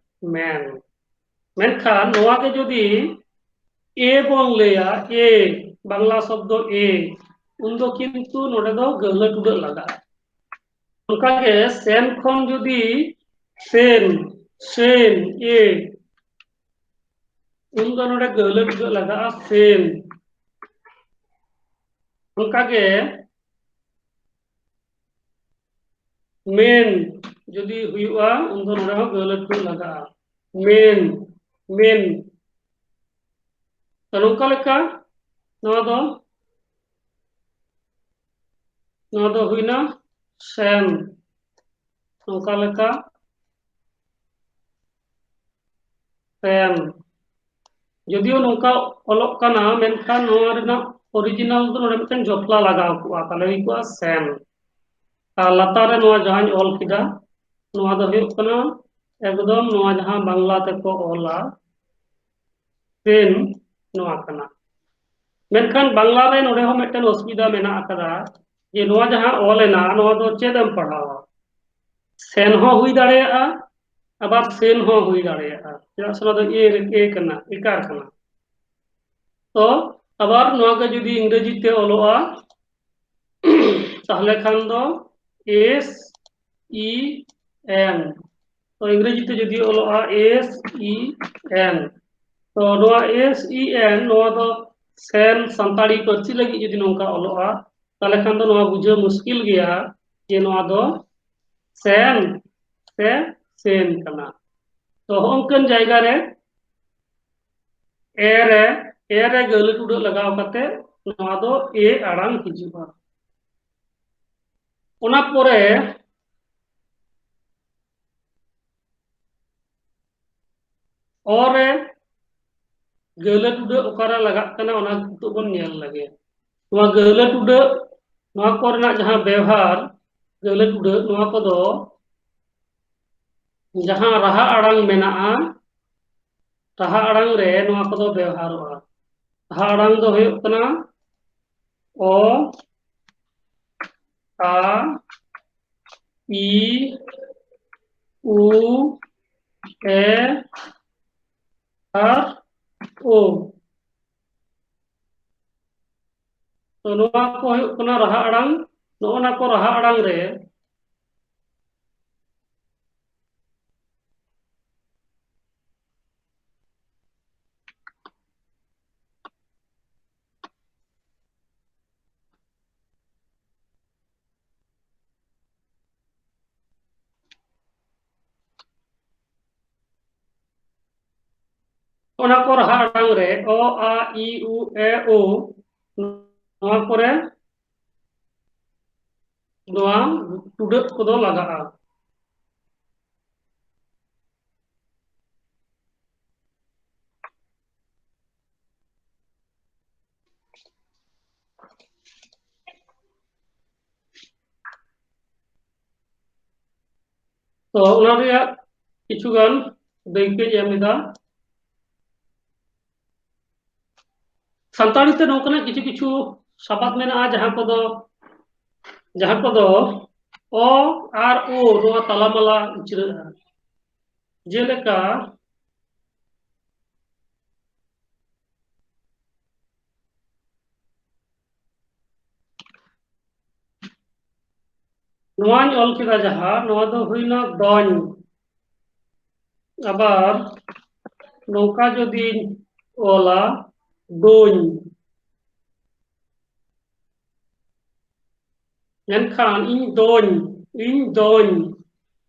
ᱢᱮᱱ᱾ ᱢᱮᱱᱠᱷᱟᱱ ᱱᱚᱣᱟ ᱜᱮ ᱡᱩᱫᱤ ᱮ ᱵᱚᱱ ᱞᱟᱹᱭᱟ, ᱮ, ᱵᱟᱝᱞᱟ ᱥᱚᱵᱫᱚ ᱮ, ᱩᱱᱫᱚ ᱠᱤᱱᱛᱩ ᱱᱚᱰᱮ ᱫᱚ ᱜᱟᱹᱦᱞᱟᱹ ᱴᱩᱰᱟᱹᱜ ᱞᱟᱜᱟᱜᱼᱟ᱾ ᱚᱱᱠᱟᱜᱮ ᱥᱮᱱ ᱠᱷᱚᱱ ᱡᱩᱫᱤ ᱥᱮᱱ, ᱥᱮᱱ, ᱮ, ᱩᱱᱫᱚ ᱱᱚᱰᱮ ᱜᱟᱹᱦᱞᱟᱹ ᱴᱩᱰᱟᱹᱜ ᱞᱟᱜᱟᱜᱼᱟ, ᱥᱮᱱ᱾ ᱚᱱᱠᱟᱜᱮ ᱢᱮᱱ ᱡᱩᱫᱤ ᱦᱩᱭᱩᱜᱼᱟ, ᱩᱱᱫᱚ ᱱᱚᱰᱮ ᱦᱚᱸ ᱜᱟᱹᱦᱞᱟᱹ ᱴᱩᱰᱟᱹᱜ ᱞᱟᱜᱟᱜᱼᱟ, ᱢᱮᱱ, ᱢᱮᱱ᱾ ᱛᱚ ᱱᱚᱝᱠᱟ ᱞᱮᱠᱟ ᱱᱚᱣᱟ ᱫᱚ, ᱱᱚᱣᱟ ᱫᱚ ᱦᱩᱭᱱᱟ ᱥᱮᱱ᱾ ᱱᱚᱝᱠᱟ ᱞᱮᱠᱟ ᱥᱮᱱ᱾ ᱡᱚᱫᱤᱭᱳ ᱱᱚᱝᱠᱟ ᱚᱞᱚᱜ ᱠᱟᱱᱟ, ᱢᱮᱱᱠᱷᱟᱱ ᱱᱚᱣᱟ ᱨᱮᱱᱟᱜ ᱚᱨᱤᱡᱤᱱᱟᱞ ᱫᱚ ᱱᱚᱰᱮ ᱢᱤᱫᱴᱮᱱ ᱡᱚᱯᱞᱟ ᱞᱟᱜᱟᱣ ᱠᱚᱜᱼᱟ, ᱛᱟᱦᱞᱮ ᱦᱩᱭ ᱠᱚᱜᱼᱟ ᱥᱮᱱ᱾ ᱟᱨ ᱞᱟᱛᱟᱨ ᱨᱮ ᱱᱚᱣᱟ ᱡᱟᱦᱟᱸᱧ ᱚᱞ ᱠᱮᱫᱟ, ᱱᱚᱣᱟ ᱫᱚ ᱦᱩᱭᱩᱜ ᱠᱟᱱᱟ ᱮᱠᱫᱚᱢ ᱱᱚᱣᱟ ᱡᱟᱦᱟᱸ ᱵᱟᱝᱞᱟ ᱛᱮᱠᱚ ᱚᱞᱟ, ᱥᱮᱱ ᱱᱚᱣᱟ ᱠᱟᱱᱟ᱾ ᱢᱮᱱᱠᱷᱟᱱ ᱵᱟᱝᱞᱟ ᱨᱮ ᱱᱚᱰᱮ ᱦᱚᱸ ᱢᱤᱫᱴᱮᱱ ᱚᱥᱩᱵᱤᱫᱷᱟ ᱢᱮᱱᱟᱜ ᱟᱠᱟᱫᱟ, ᱡᱮ ᱱᱚᱣᱟ ᱡᱟᱦᱟᱸ ᱚᱞ ᱮᱱᱟ, ᱱᱚᱣᱟ ᱫᱚ ᱪᱮᱫ ᱮᱢ ᱯᱟᱲᱦᱟᱣᱟ? ᱥᱮᱱ ᱦᱚᱸ ᱦᱩᱭ ᱫᱟᱲᱮᱭᱟᱜᱼᱟ, ᱟᱵᱟᱨ ᱥᱮᱱ ᱦᱚᱸ ᱦᱩᱭ ᱫᱟᱲᱮᱭᱟᱜᱼᱟ, ᱪᱮᱫᱟᱜ ᱥᱮ ᱱᱚᱣᱟ ᱫᱚ ᱮ ᱨᱮ, ᱮ ᱠᱟᱱᱟ, ᱮᱠᱟᱨ ᱠᱟᱱᱟ᱾ ᱛᱚ ᱟᱵᱟᱨ ᱱᱚᱣᱟ ᱜᱮ ᱡᱩᱫᱤ ᱤᱝᱨᱮᱡᱤ ᱛᱮ ᱚᱞᱚᱜᱼᱟ, ᱛᱟᱦᱞᱮ ᱠᱷᱟᱱ ᱫᱚ ᱮᱥ ᱤ ᱮᱱ, ᱛᱚ ᱤᱝᱨᱮᱡᱤ ᱛᱮ ᱡᱩᱫᱤ ᱚᱞᱚᱜᱼᱟ ᱮᱥ ᱤ ᱮᱱ, ᱛᱚ ᱱᱚᱣᱟ ᱮᱥ ᱤ ᱮᱱ, ᱱᱚᱣᱟ ᱫᱚ ᱥᱮᱱ ᱥᱟᱱᱛᱟᱲᱤ ᱯᱟᱹᱨᱥᱤ ᱞᱟᱹᱜᱤᱫ ᱡᱩᱫᱤ ᱱᱚᱝᱠᱟ ᱚᱞᱚᱜᱼᱟ, ᱛᱟᱦᱞᱮ ᱠᱷᱟᱱ ᱫᱚ ᱱᱚᱣᱟ ᱵᱩᱡᱷᱟᱹᱣ ᱢᱩᱥᱠᱤᱞ ᱜᱮᱭᱟ ᱡᱮ ᱱᱚᱣᱟ ᱫᱚ ᱥᱮᱱ ᱥᱮ ᱥᱮᱱ ᱠᱟᱱᱟ᱾ ᱛᱚ ᱦᱚᱸᱜᱼᱚ ᱱᱚᱝᱠᱟᱱ ᱡᱟᱭᱜᱟ ᱨᱮ ᱮ ᱨᱮ, ᱮ ᱨᱮ ᱜᱟᱹᱦᱞᱟᱹ ᱴᱩᱰᱟᱹᱜ ᱞᱟᱜᱟᱣ ᱠᱟᱛᱮ ᱱᱚᱣᱟ ᱫᱚ ᱮ ᱟᱲᱟᱝ ᱦᱤᱡᱩᱜᱼᱟ᱾ ᱚᱱᱟ ᱯᱚᱨᱮ ᱚ ᱨᱮ ᱜᱟᱹᱦᱞᱟᱹ ᱴᱩᱰᱟᱹᱜ ᱚᱠᱟᱨᱮ ᱞᱟᱜᱟᱜ ᱠᱟᱱᱟ, ᱚᱱᱟ ᱱᱤᱛᱚᱜ ᱵᱚᱱ ᱧᱮᱞ ᱞᱮᱜᱮ᱾ ᱱᱚᱣᱟ ᱜᱟᱹᱦᱞᱟᱹ ᱴᱩᱰᱟᱹᱜ, ᱱᱚᱣᱟ ᱠᱚᱨᱮᱱᱟᱜ ᱡᱟᱦᱟᱸ ᱵᱮᱣᱦᱟᱨ, ᱜᱟᱹᱦᱞᱟᱹ ᱴᱩᱰᱟᱹᱜ, ᱱᱚᱣᱟ ᱠᱚᱫᱚ ᱡᱟᱦᱟᱸ ᱨᱟᱦᱟ ᱟᱲᱟᱝ ᱢᱮᱱᱟᱜᱼᱟ, ᱨᱟᱦᱟ ᱟᱲᱟᱝ ᱨᱮ ᱱᱚᱣᱟ ᱠᱚᱫᱚ ᱵᱮᱣᱦᱟᱨᱚᱜᱼᱟ᱾ ᱨᱟᱦᱟ ᱟᱲᱟᱝ ᱫᱚ ᱦᱩᱭᱩᱜ ᱠᱟᱱᱟ ᱚ, ᱟ, ᱤ, ᱩ, ᱮ ᱟᱨ ᱳ᱾ ᱛᱚ ᱱᱚᱣᱟ ᱠᱚ ᱦᱩᱭᱩᱜ ᱠᱟᱱᱟ ᱨᱟᱦᱟ ᱟᱲᱟᱝ᱾ ᱱᱚᱜᱼᱚ ᱱᱟ ᱠᱚ ᱨᱟᱦᱟ ᱟᱲᱟᱝ ᱨᱮ ᱚᱱᱟ ᱠᱚ ᱨᱟᱦᱟ ᱟᱲᱟᱝ ᱨᱮ ᱚ, ᱟ, ᱤ, ᱩ, ᱮ, ᱳ, ᱱᱚᱣᱟ ᱠᱚᱨᱮ ᱱᱚᱣᱟ ᱴᱩᱰᱟᱹᱜ ᱠᱚᱫᱚ ᱞᱟᱜᱟᱜᱼᱟ᱾ ᱛᱚ ᱚᱱᱟ ᱨᱮᱭᱟᱜ ᱠᱤᱪᱷᱩ ᱜᱟᱱ ᱫᱟᱹᱭᱠᱟᱹᱧ ᱮᱢ ᱮᱫᱟ᱾ ᱥᱟᱱᱛᱟᱲᱤ ᱛᱮ ᱱᱚᱝᱠᱟᱱᱟᱜ ᱠᱤᱪᱷᱩ ᱠᱤᱪᱷᱩ ᱥᱟᱯᱟᱵ ᱢᱮᱱᱟᱜᱼᱟ, ᱡᱟᱦᱟᱸ ᱠᱚᱫᱚ, ᱡᱟᱦᱟᱸ ᱠᱚᱫᱚ ᱚ ᱟᱨ ᱳ ᱱᱚᱣᱟ ᱛᱟᱞᱟᱢᱟᱞᱟ ᱩᱪᱨᱟᱹᱜᱼᱟ᱾ ᱡᱮᱞᱮᱠᱟ, ᱱᱚᱣᱟᱧ ᱚᱞ ᱠᱮᱫᱟ ᱡᱟᱦᱟᱸ, ᱱᱚᱣᱟ ᱫᱚ ᱦᱩᱭᱱᱟ ᱫᱚᱧ᱾ ᱟᱵᱟᱨ ᱱᱚᱝᱠᱟ ᱡᱩᱫᱤᱧ ᱚᱞᱟ, ᱫᱳᱧ, ᱢᱮᱱᱠᱷᱟᱱ ᱤᱧ ᱫᱳᱧ, ᱤᱧ ᱫᱳᱧ,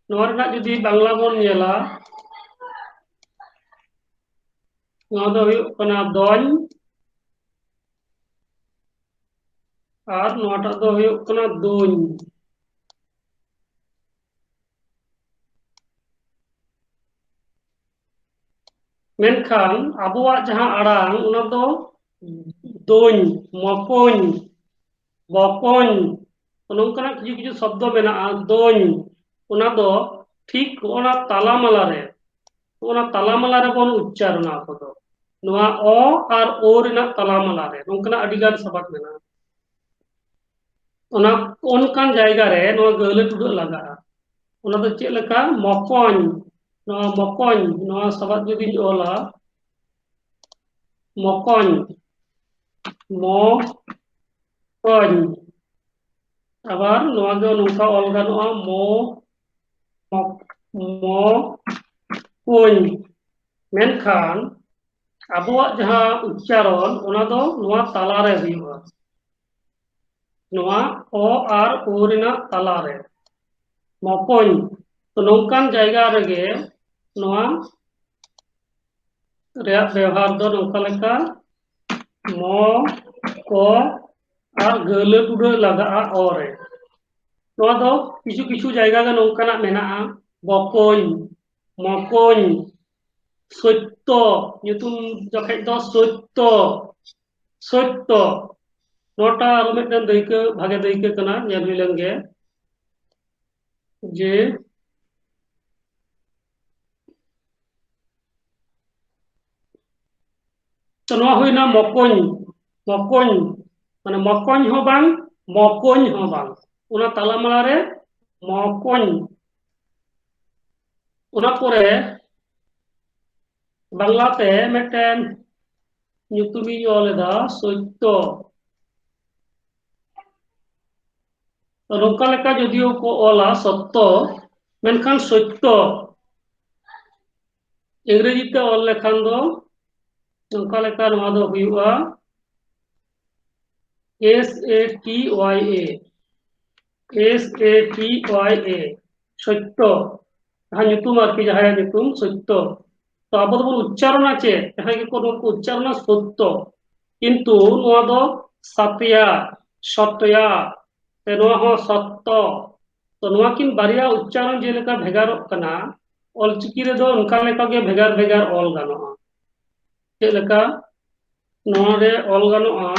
ᱱᱚᱣᱟ ᱨᱮᱱᱟᱜ ᱡᱩᱫᱤ ᱵᱟᱝᱞᱟ ᱵᱚᱱ ᱧᱮᱞᱟ, ᱱᱚᱣᱟ ᱫᱚ ᱦᱩᱭᱩᱜ ᱠᱟᱱᱟ ᱫᱚᱧ, ᱟᱨ ᱱᱚᱣᱟᱴᱟᱜ ᱫᱚ ᱦᱩᱭᱩᱜ ᱠᱟᱱᱟ ᱫᱳᱧ᱾ ᱢᱮᱱᱠᱷᱟᱱ ᱟᱵᱚᱣᱟᱜ ᱡᱟᱦᱟᱸ ᱟᱲᱟᱝ, ᱚᱱᱟ ᱫᱚ ᱫᱳᱧ, ᱢᱚᱠᱚᱧ, ᱵᱚᱠᱚᱧ, ᱱᱚᱝᱠᱟᱱᱟᱜ ᱠᱤᱪᱷᱩ ᱠᱤᱪᱷᱩ ᱥᱚᱵᱫᱚ ᱢᱮᱱᱟᱜᱼᱟ, ᱫᱳᱧ, ᱚᱱᱟ ᱫᱚ ᱴᱷᱤᱠ ᱚᱱᱟ ᱛᱟᱞᱟᱢᱟᱞᱟ ᱨᱮ, ᱚᱱᱟ ᱛᱟᱞᱟᱢᱟᱞᱟ ᱨᱮᱵᱚᱱ ᱩᱪᱪᱟᱨᱚᱱᱟ ᱟᱵᱚ ᱫᱚ᱾ ᱱᱚᱣᱟ ᱚ ᱟᱨ ᱳ ᱨᱮᱱᱟᱜ ᱛᱟᱞᱟᱢᱟᱞᱟ ᱨᱮ ᱱᱚᱝᱠᱟᱱᱟᱜ ᱟᱹᱰᱤᱜᱟᱱ ᱥᱟᱵᱟᱫ ᱢᱮᱱᱟᱜᱼᱟ᱾ ᱚᱱᱟ ᱚᱱᱠᱟᱱ ᱡᱟᱭᱜᱟ ᱨᱮ ᱱᱚᱣᱟ ᱜᱟᱹᱦᱞᱟᱹ ᱴᱩᱰᱟᱹᱜ ᱞᱟᱜᱟᱜᱼᱟ᱾ ᱚᱱᱟ ᱫᱚ ᱪᱮᱫ ᱞᱮᱠᱟ? ᱢᱚᱠᱚᱧ, ᱱᱚᱣᱟ ᱢᱚᱠᱚᱧ, ᱱᱚᱣᱟ ᱥᱟᱵᱟᱫ ᱡᱩᱫᱤᱧ ᱚᱞᱟ, ᱢᱚᱠᱚᱧ, ᱢᱚᱠᱚᱧ᱾ ᱟᱵᱟᱨ ᱱᱚᱣᱟ ᱫᱚ ᱱᱚᱝᱠᱟ ᱚᱞ ᱜᱟᱱᱚᱜᱼᱟ, ᱢᱚ, ᱢᱚ, ᱢᱚ, ᱠᱚᱧ᱾ ᱢᱮᱱᱠᱷᱟᱱ ᱟᱵᱚᱣᱟᱜ ᱡᱟᱦᱟᱸ ᱩᱪᱪᱟᱨᱚᱱ, ᱚᱱᱟ ᱫᱚ ᱱᱚᱣᱟ ᱛᱟᱞᱟᱨᱮ ᱦᱩᱭᱩᱜᱼᱟ, ᱱᱚᱣᱟ ᱚ ᱟᱨ ᱳ ᱨᱮᱱᱟᱜ ᱛᱟᱞᱟᱨᱮ, ᱢᱚᱠᱚᱧ᱾ ᱛᱚ, ᱱᱚᱝᱠᱟᱱ ᱡᱟᱭᱜᱟ ᱨᱮᱜᱮ ᱱᱚᱣᱟ ᱨᱮᱭᱟᱜ ᱵᱮᱣᱦᱟᱨ ᱫᱚ ᱱᱚᱝᱠᱟ ᱞᱮᱠᱟ, ᱢᱚ, ᱠᱚ ᱟᱨ ᱜᱟᱹᱦᱞᱟᱹ ᱴᱩᱰᱟᱹᱜ ᱞᱟᱜᱟᱜᱼᱟ ᱚ ᱨᱮ᱾ ᱱᱚᱣᱟ ᱫᱚ ᱠᱤᱪᱷᱩ ᱠᱤᱪᱷᱩ ᱡᱟᱭᱜᱟ ᱜᱮ ᱱᱚᱝᱠᱟᱱᱟᱜ ᱢᱮᱱᱟᱜᱼᱟ, ᱵᱚᱠᱚᱧ, ᱢᱚᱠᱚᱧ, ᱥᱚᱛᱭᱚ, ᱧᱩᱛᱩᱢ ᱡᱚᱠᱷᱮᱡ ᱫᱚ ᱥᱚᱛᱭᱚ, ᱥᱚᱛᱭᱚ᱾ ᱱᱚᱣᱟᱴᱟᱜ ᱟᱨᱚ ᱢᱤᱫᱴᱮᱱ ᱫᱟᱹᱭᱠᱟᱹ, ᱵᱷᱟᱜᱮ ᱫᱟᱹᱭᱠᱟᱹ ᱠᱟᱱᱟ, ᱧᱮᱞ ᱦᱩᱭ ᱞᱮᱱ ᱜᱮ᱾ ᱡᱮ ᱛᱚ, ᱱᱚᱣᱟ ᱦᱩᱭᱱᱟ ᱢᱚᱠᱚᱧ᱾ ᱢᱚᱠᱚᱧ, ᱢᱟᱱᱮ ᱢᱚᱠᱚᱧ ᱦᱚᱸ ᱵᱟᱝ, ᱢᱚᱠᱚᱧ ᱦᱚᱸ ᱵᱟᱝ, ᱚᱱᱟ ᱛᱟᱞᱟᱢᱟᱞᱟ ᱨᱮ ᱢᱚᱠᱚᱧ᱾ ᱚᱱᱟ ᱯᱚᱨᱮ ᱵᱟᱝᱞᱟᱛᱮ ᱢᱤᱫᱴᱮᱱ ᱧᱩᱛᱩᱢᱤᱧ ᱚᱞ ᱮᱫᱟ, ᱥᱚᱛᱭᱚ᱾ ᱛᱚ, ᱱᱚᱝᱠᱟ ᱞᱮᱠᱟ ᱡᱩᱫᱤᱭᱳ ᱠᱚ ᱚᱞᱟ ᱥᱚᱛᱛᱚ, ᱢᱮᱱᱠᱷᱟᱱ ᱥᱚᱛᱭᱚ ᱤᱝᱨᱮᱡᱤ ᱛᱮ ᱚᱞ ᱞᱮᱠᱷᱟᱱ ᱫᱚ ᱱᱚᱝᱠᱟ ᱞᱮᱠᱟ ᱱᱚᱣᱟ ᱫᱚ ᱦᱩᱭᱩᱜᱼᱟ, S A T Y A, S A T Y A, ᱥᱚᱛᱭᱚ᱾ ᱡᱟᱦᱟᱸ ᱧᱩᱛᱩᱢ ᱟᱨᱠᱤ, ᱡᱟᱦᱟᱸᱭᱟᱜ ᱧᱩᱛᱩᱢ ᱥᱚᱛᱭᱚ᱾ ᱛᱚ ᱟᱵᱚ ᱫᱚᱵᱚᱱ ᱩᱪᱪᱟᱨᱚᱱᱟ ᱪᱮᱫ? ᱡᱟᱦᱟᱸᱭ ᱜᱮᱠᱚ ᱱᱚᱣᱟ ᱠᱚ ᱩᱪᱪᱟᱨᱚᱱᱟ ᱥᱚᱛᱭᱚ, ᱠᱤᱱᱛᱩ ᱱᱚᱣᱟ ᱫᱚ ᱥᱟᱛᱭᱟ, ᱥᱚᱛᱭᱟ᱾ ᱥᱮ ᱱᱚᱣᱟ ᱦᱚᱸ ᱥᱚᱛᱛᱚ᱾ ᱛᱚ ᱱᱚᱣᱟ ᱠᱤᱱ ᱵᱟᱨᱭᱟ ᱩᱪᱪᱟᱨᱚᱱ ᱡᱮᱞᱮᱠᱟ ᱵᱷᱮᱜᱟᱨᱚᱜ ᱠᱟᱱᱟ, ᱚᱞᱪᱤᱠᱤ ᱨᱮᱫᱚ ᱚᱱᱠᱟ ᱞᱮᱠᱟᱜᱮ ᱵᱷᱮᱜᱟᱨ ᱵᱷᱮᱜᱟᱨ ᱚᱞ ᱜᱟᱱᱚᱜᱼᱟ᱾ ᱪᱮᱫ ᱞᱮᱠᱟ? ᱱᱚᱣᱟ ᱨᱮ ᱚᱞ ᱜᱟᱱᱚᱜᱼᱟ,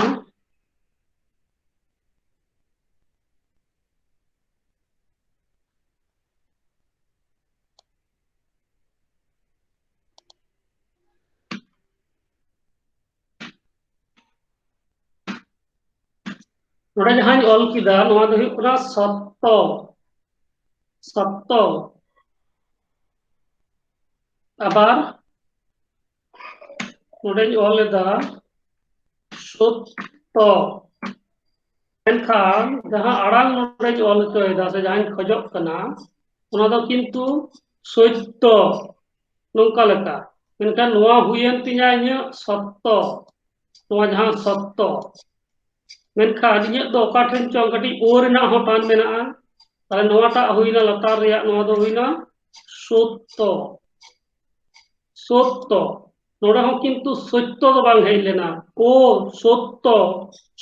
ᱱᱚᱰᱮ ᱡᱟᱦᱟᱸᱧ ᱚᱞ ᱠᱮᱫᱟ, ᱱᱚᱣᱟ ᱫᱚ ᱦᱩᱭᱩᱜ ᱠᱟᱱᱟ ᱥᱚᱛᱛᱚ, ᱥᱚᱛᱛᱚ᱾ ᱟᱵᱟᱨ ᱱᱚᱰᱮᱧ ᱚᱞ ᱮᱫᱟ ᱥᱚᱛᱛᱚ, ᱢᱮᱱᱠᱷᱟᱱ ᱡᱟᱦᱟᱸ ᱟᱲᱟᱝ ᱱᱚᱰᱮᱧ ᱚᱞ ᱦᱚᱪᱚᱭᱮᱫᱟ ᱥᱮ ᱡᱟᱦᱟᱸᱧ ᱠᱷᱚᱡᱚᱜ ᱠᱟᱱᱟ, ᱚᱱᱟ ᱫᱚ ᱠᱤᱱᱛᱩ ᱥᱚᱛᱭᱚ, ᱱᱚᱝᱠᱟ ᱞᱮᱠᱟ᱾ ᱢᱮᱱᱠᱷᱟᱱ ᱱᱚᱣᱟ ᱦᱩᱭᱮᱱ ᱛᱤᱧᱟ ᱤᱧᱟᱹᱜ ᱥᱚᱛᱛᱚ, ᱱᱚᱣᱟ ᱡᱟᱦᱟᱸ ᱥᱚᱛᱛᱚ᱾ ᱢᱮᱱᱠᱷᱟᱱ ᱤᱧᱟᱹᱜ ᱫᱚ ᱚᱠᱟ ᱴᱷᱮᱱ ᱪᱚᱝ ᱠᱟᱹᱴᱤᱡ ᱳ ᱨᱮᱱᱟᱜ ᱦᱚᱸ ᱴᱟᱱ ᱢᱮᱱᱟᱜᱼᱟ᱾ ᱛᱟᱦᱞᱮ ᱱᱚᱣᱟᱴᱟᱜ ᱦᱩᱭᱱᱟ ᱞᱟᱛᱟᱨ ᱨᱮᱭᱟᱜ, ᱱᱚᱣᱟ ᱫᱚ ᱦᱩᱭᱱᱟ ᱥᱚᱛᱛᱚ, ᱥᱚᱛᱛᱚ᱾ ᱱᱚᱰᱮ ᱦᱚᱸ ᱠᱤᱱᱛᱩ ᱥᱚᱛᱭᱚ ᱫᱚ ᱵᱟᱝ ᱦᱮᱡ ᱞᱮᱱᱟ, ᱳ ᱥᱚᱛᱛᱚ,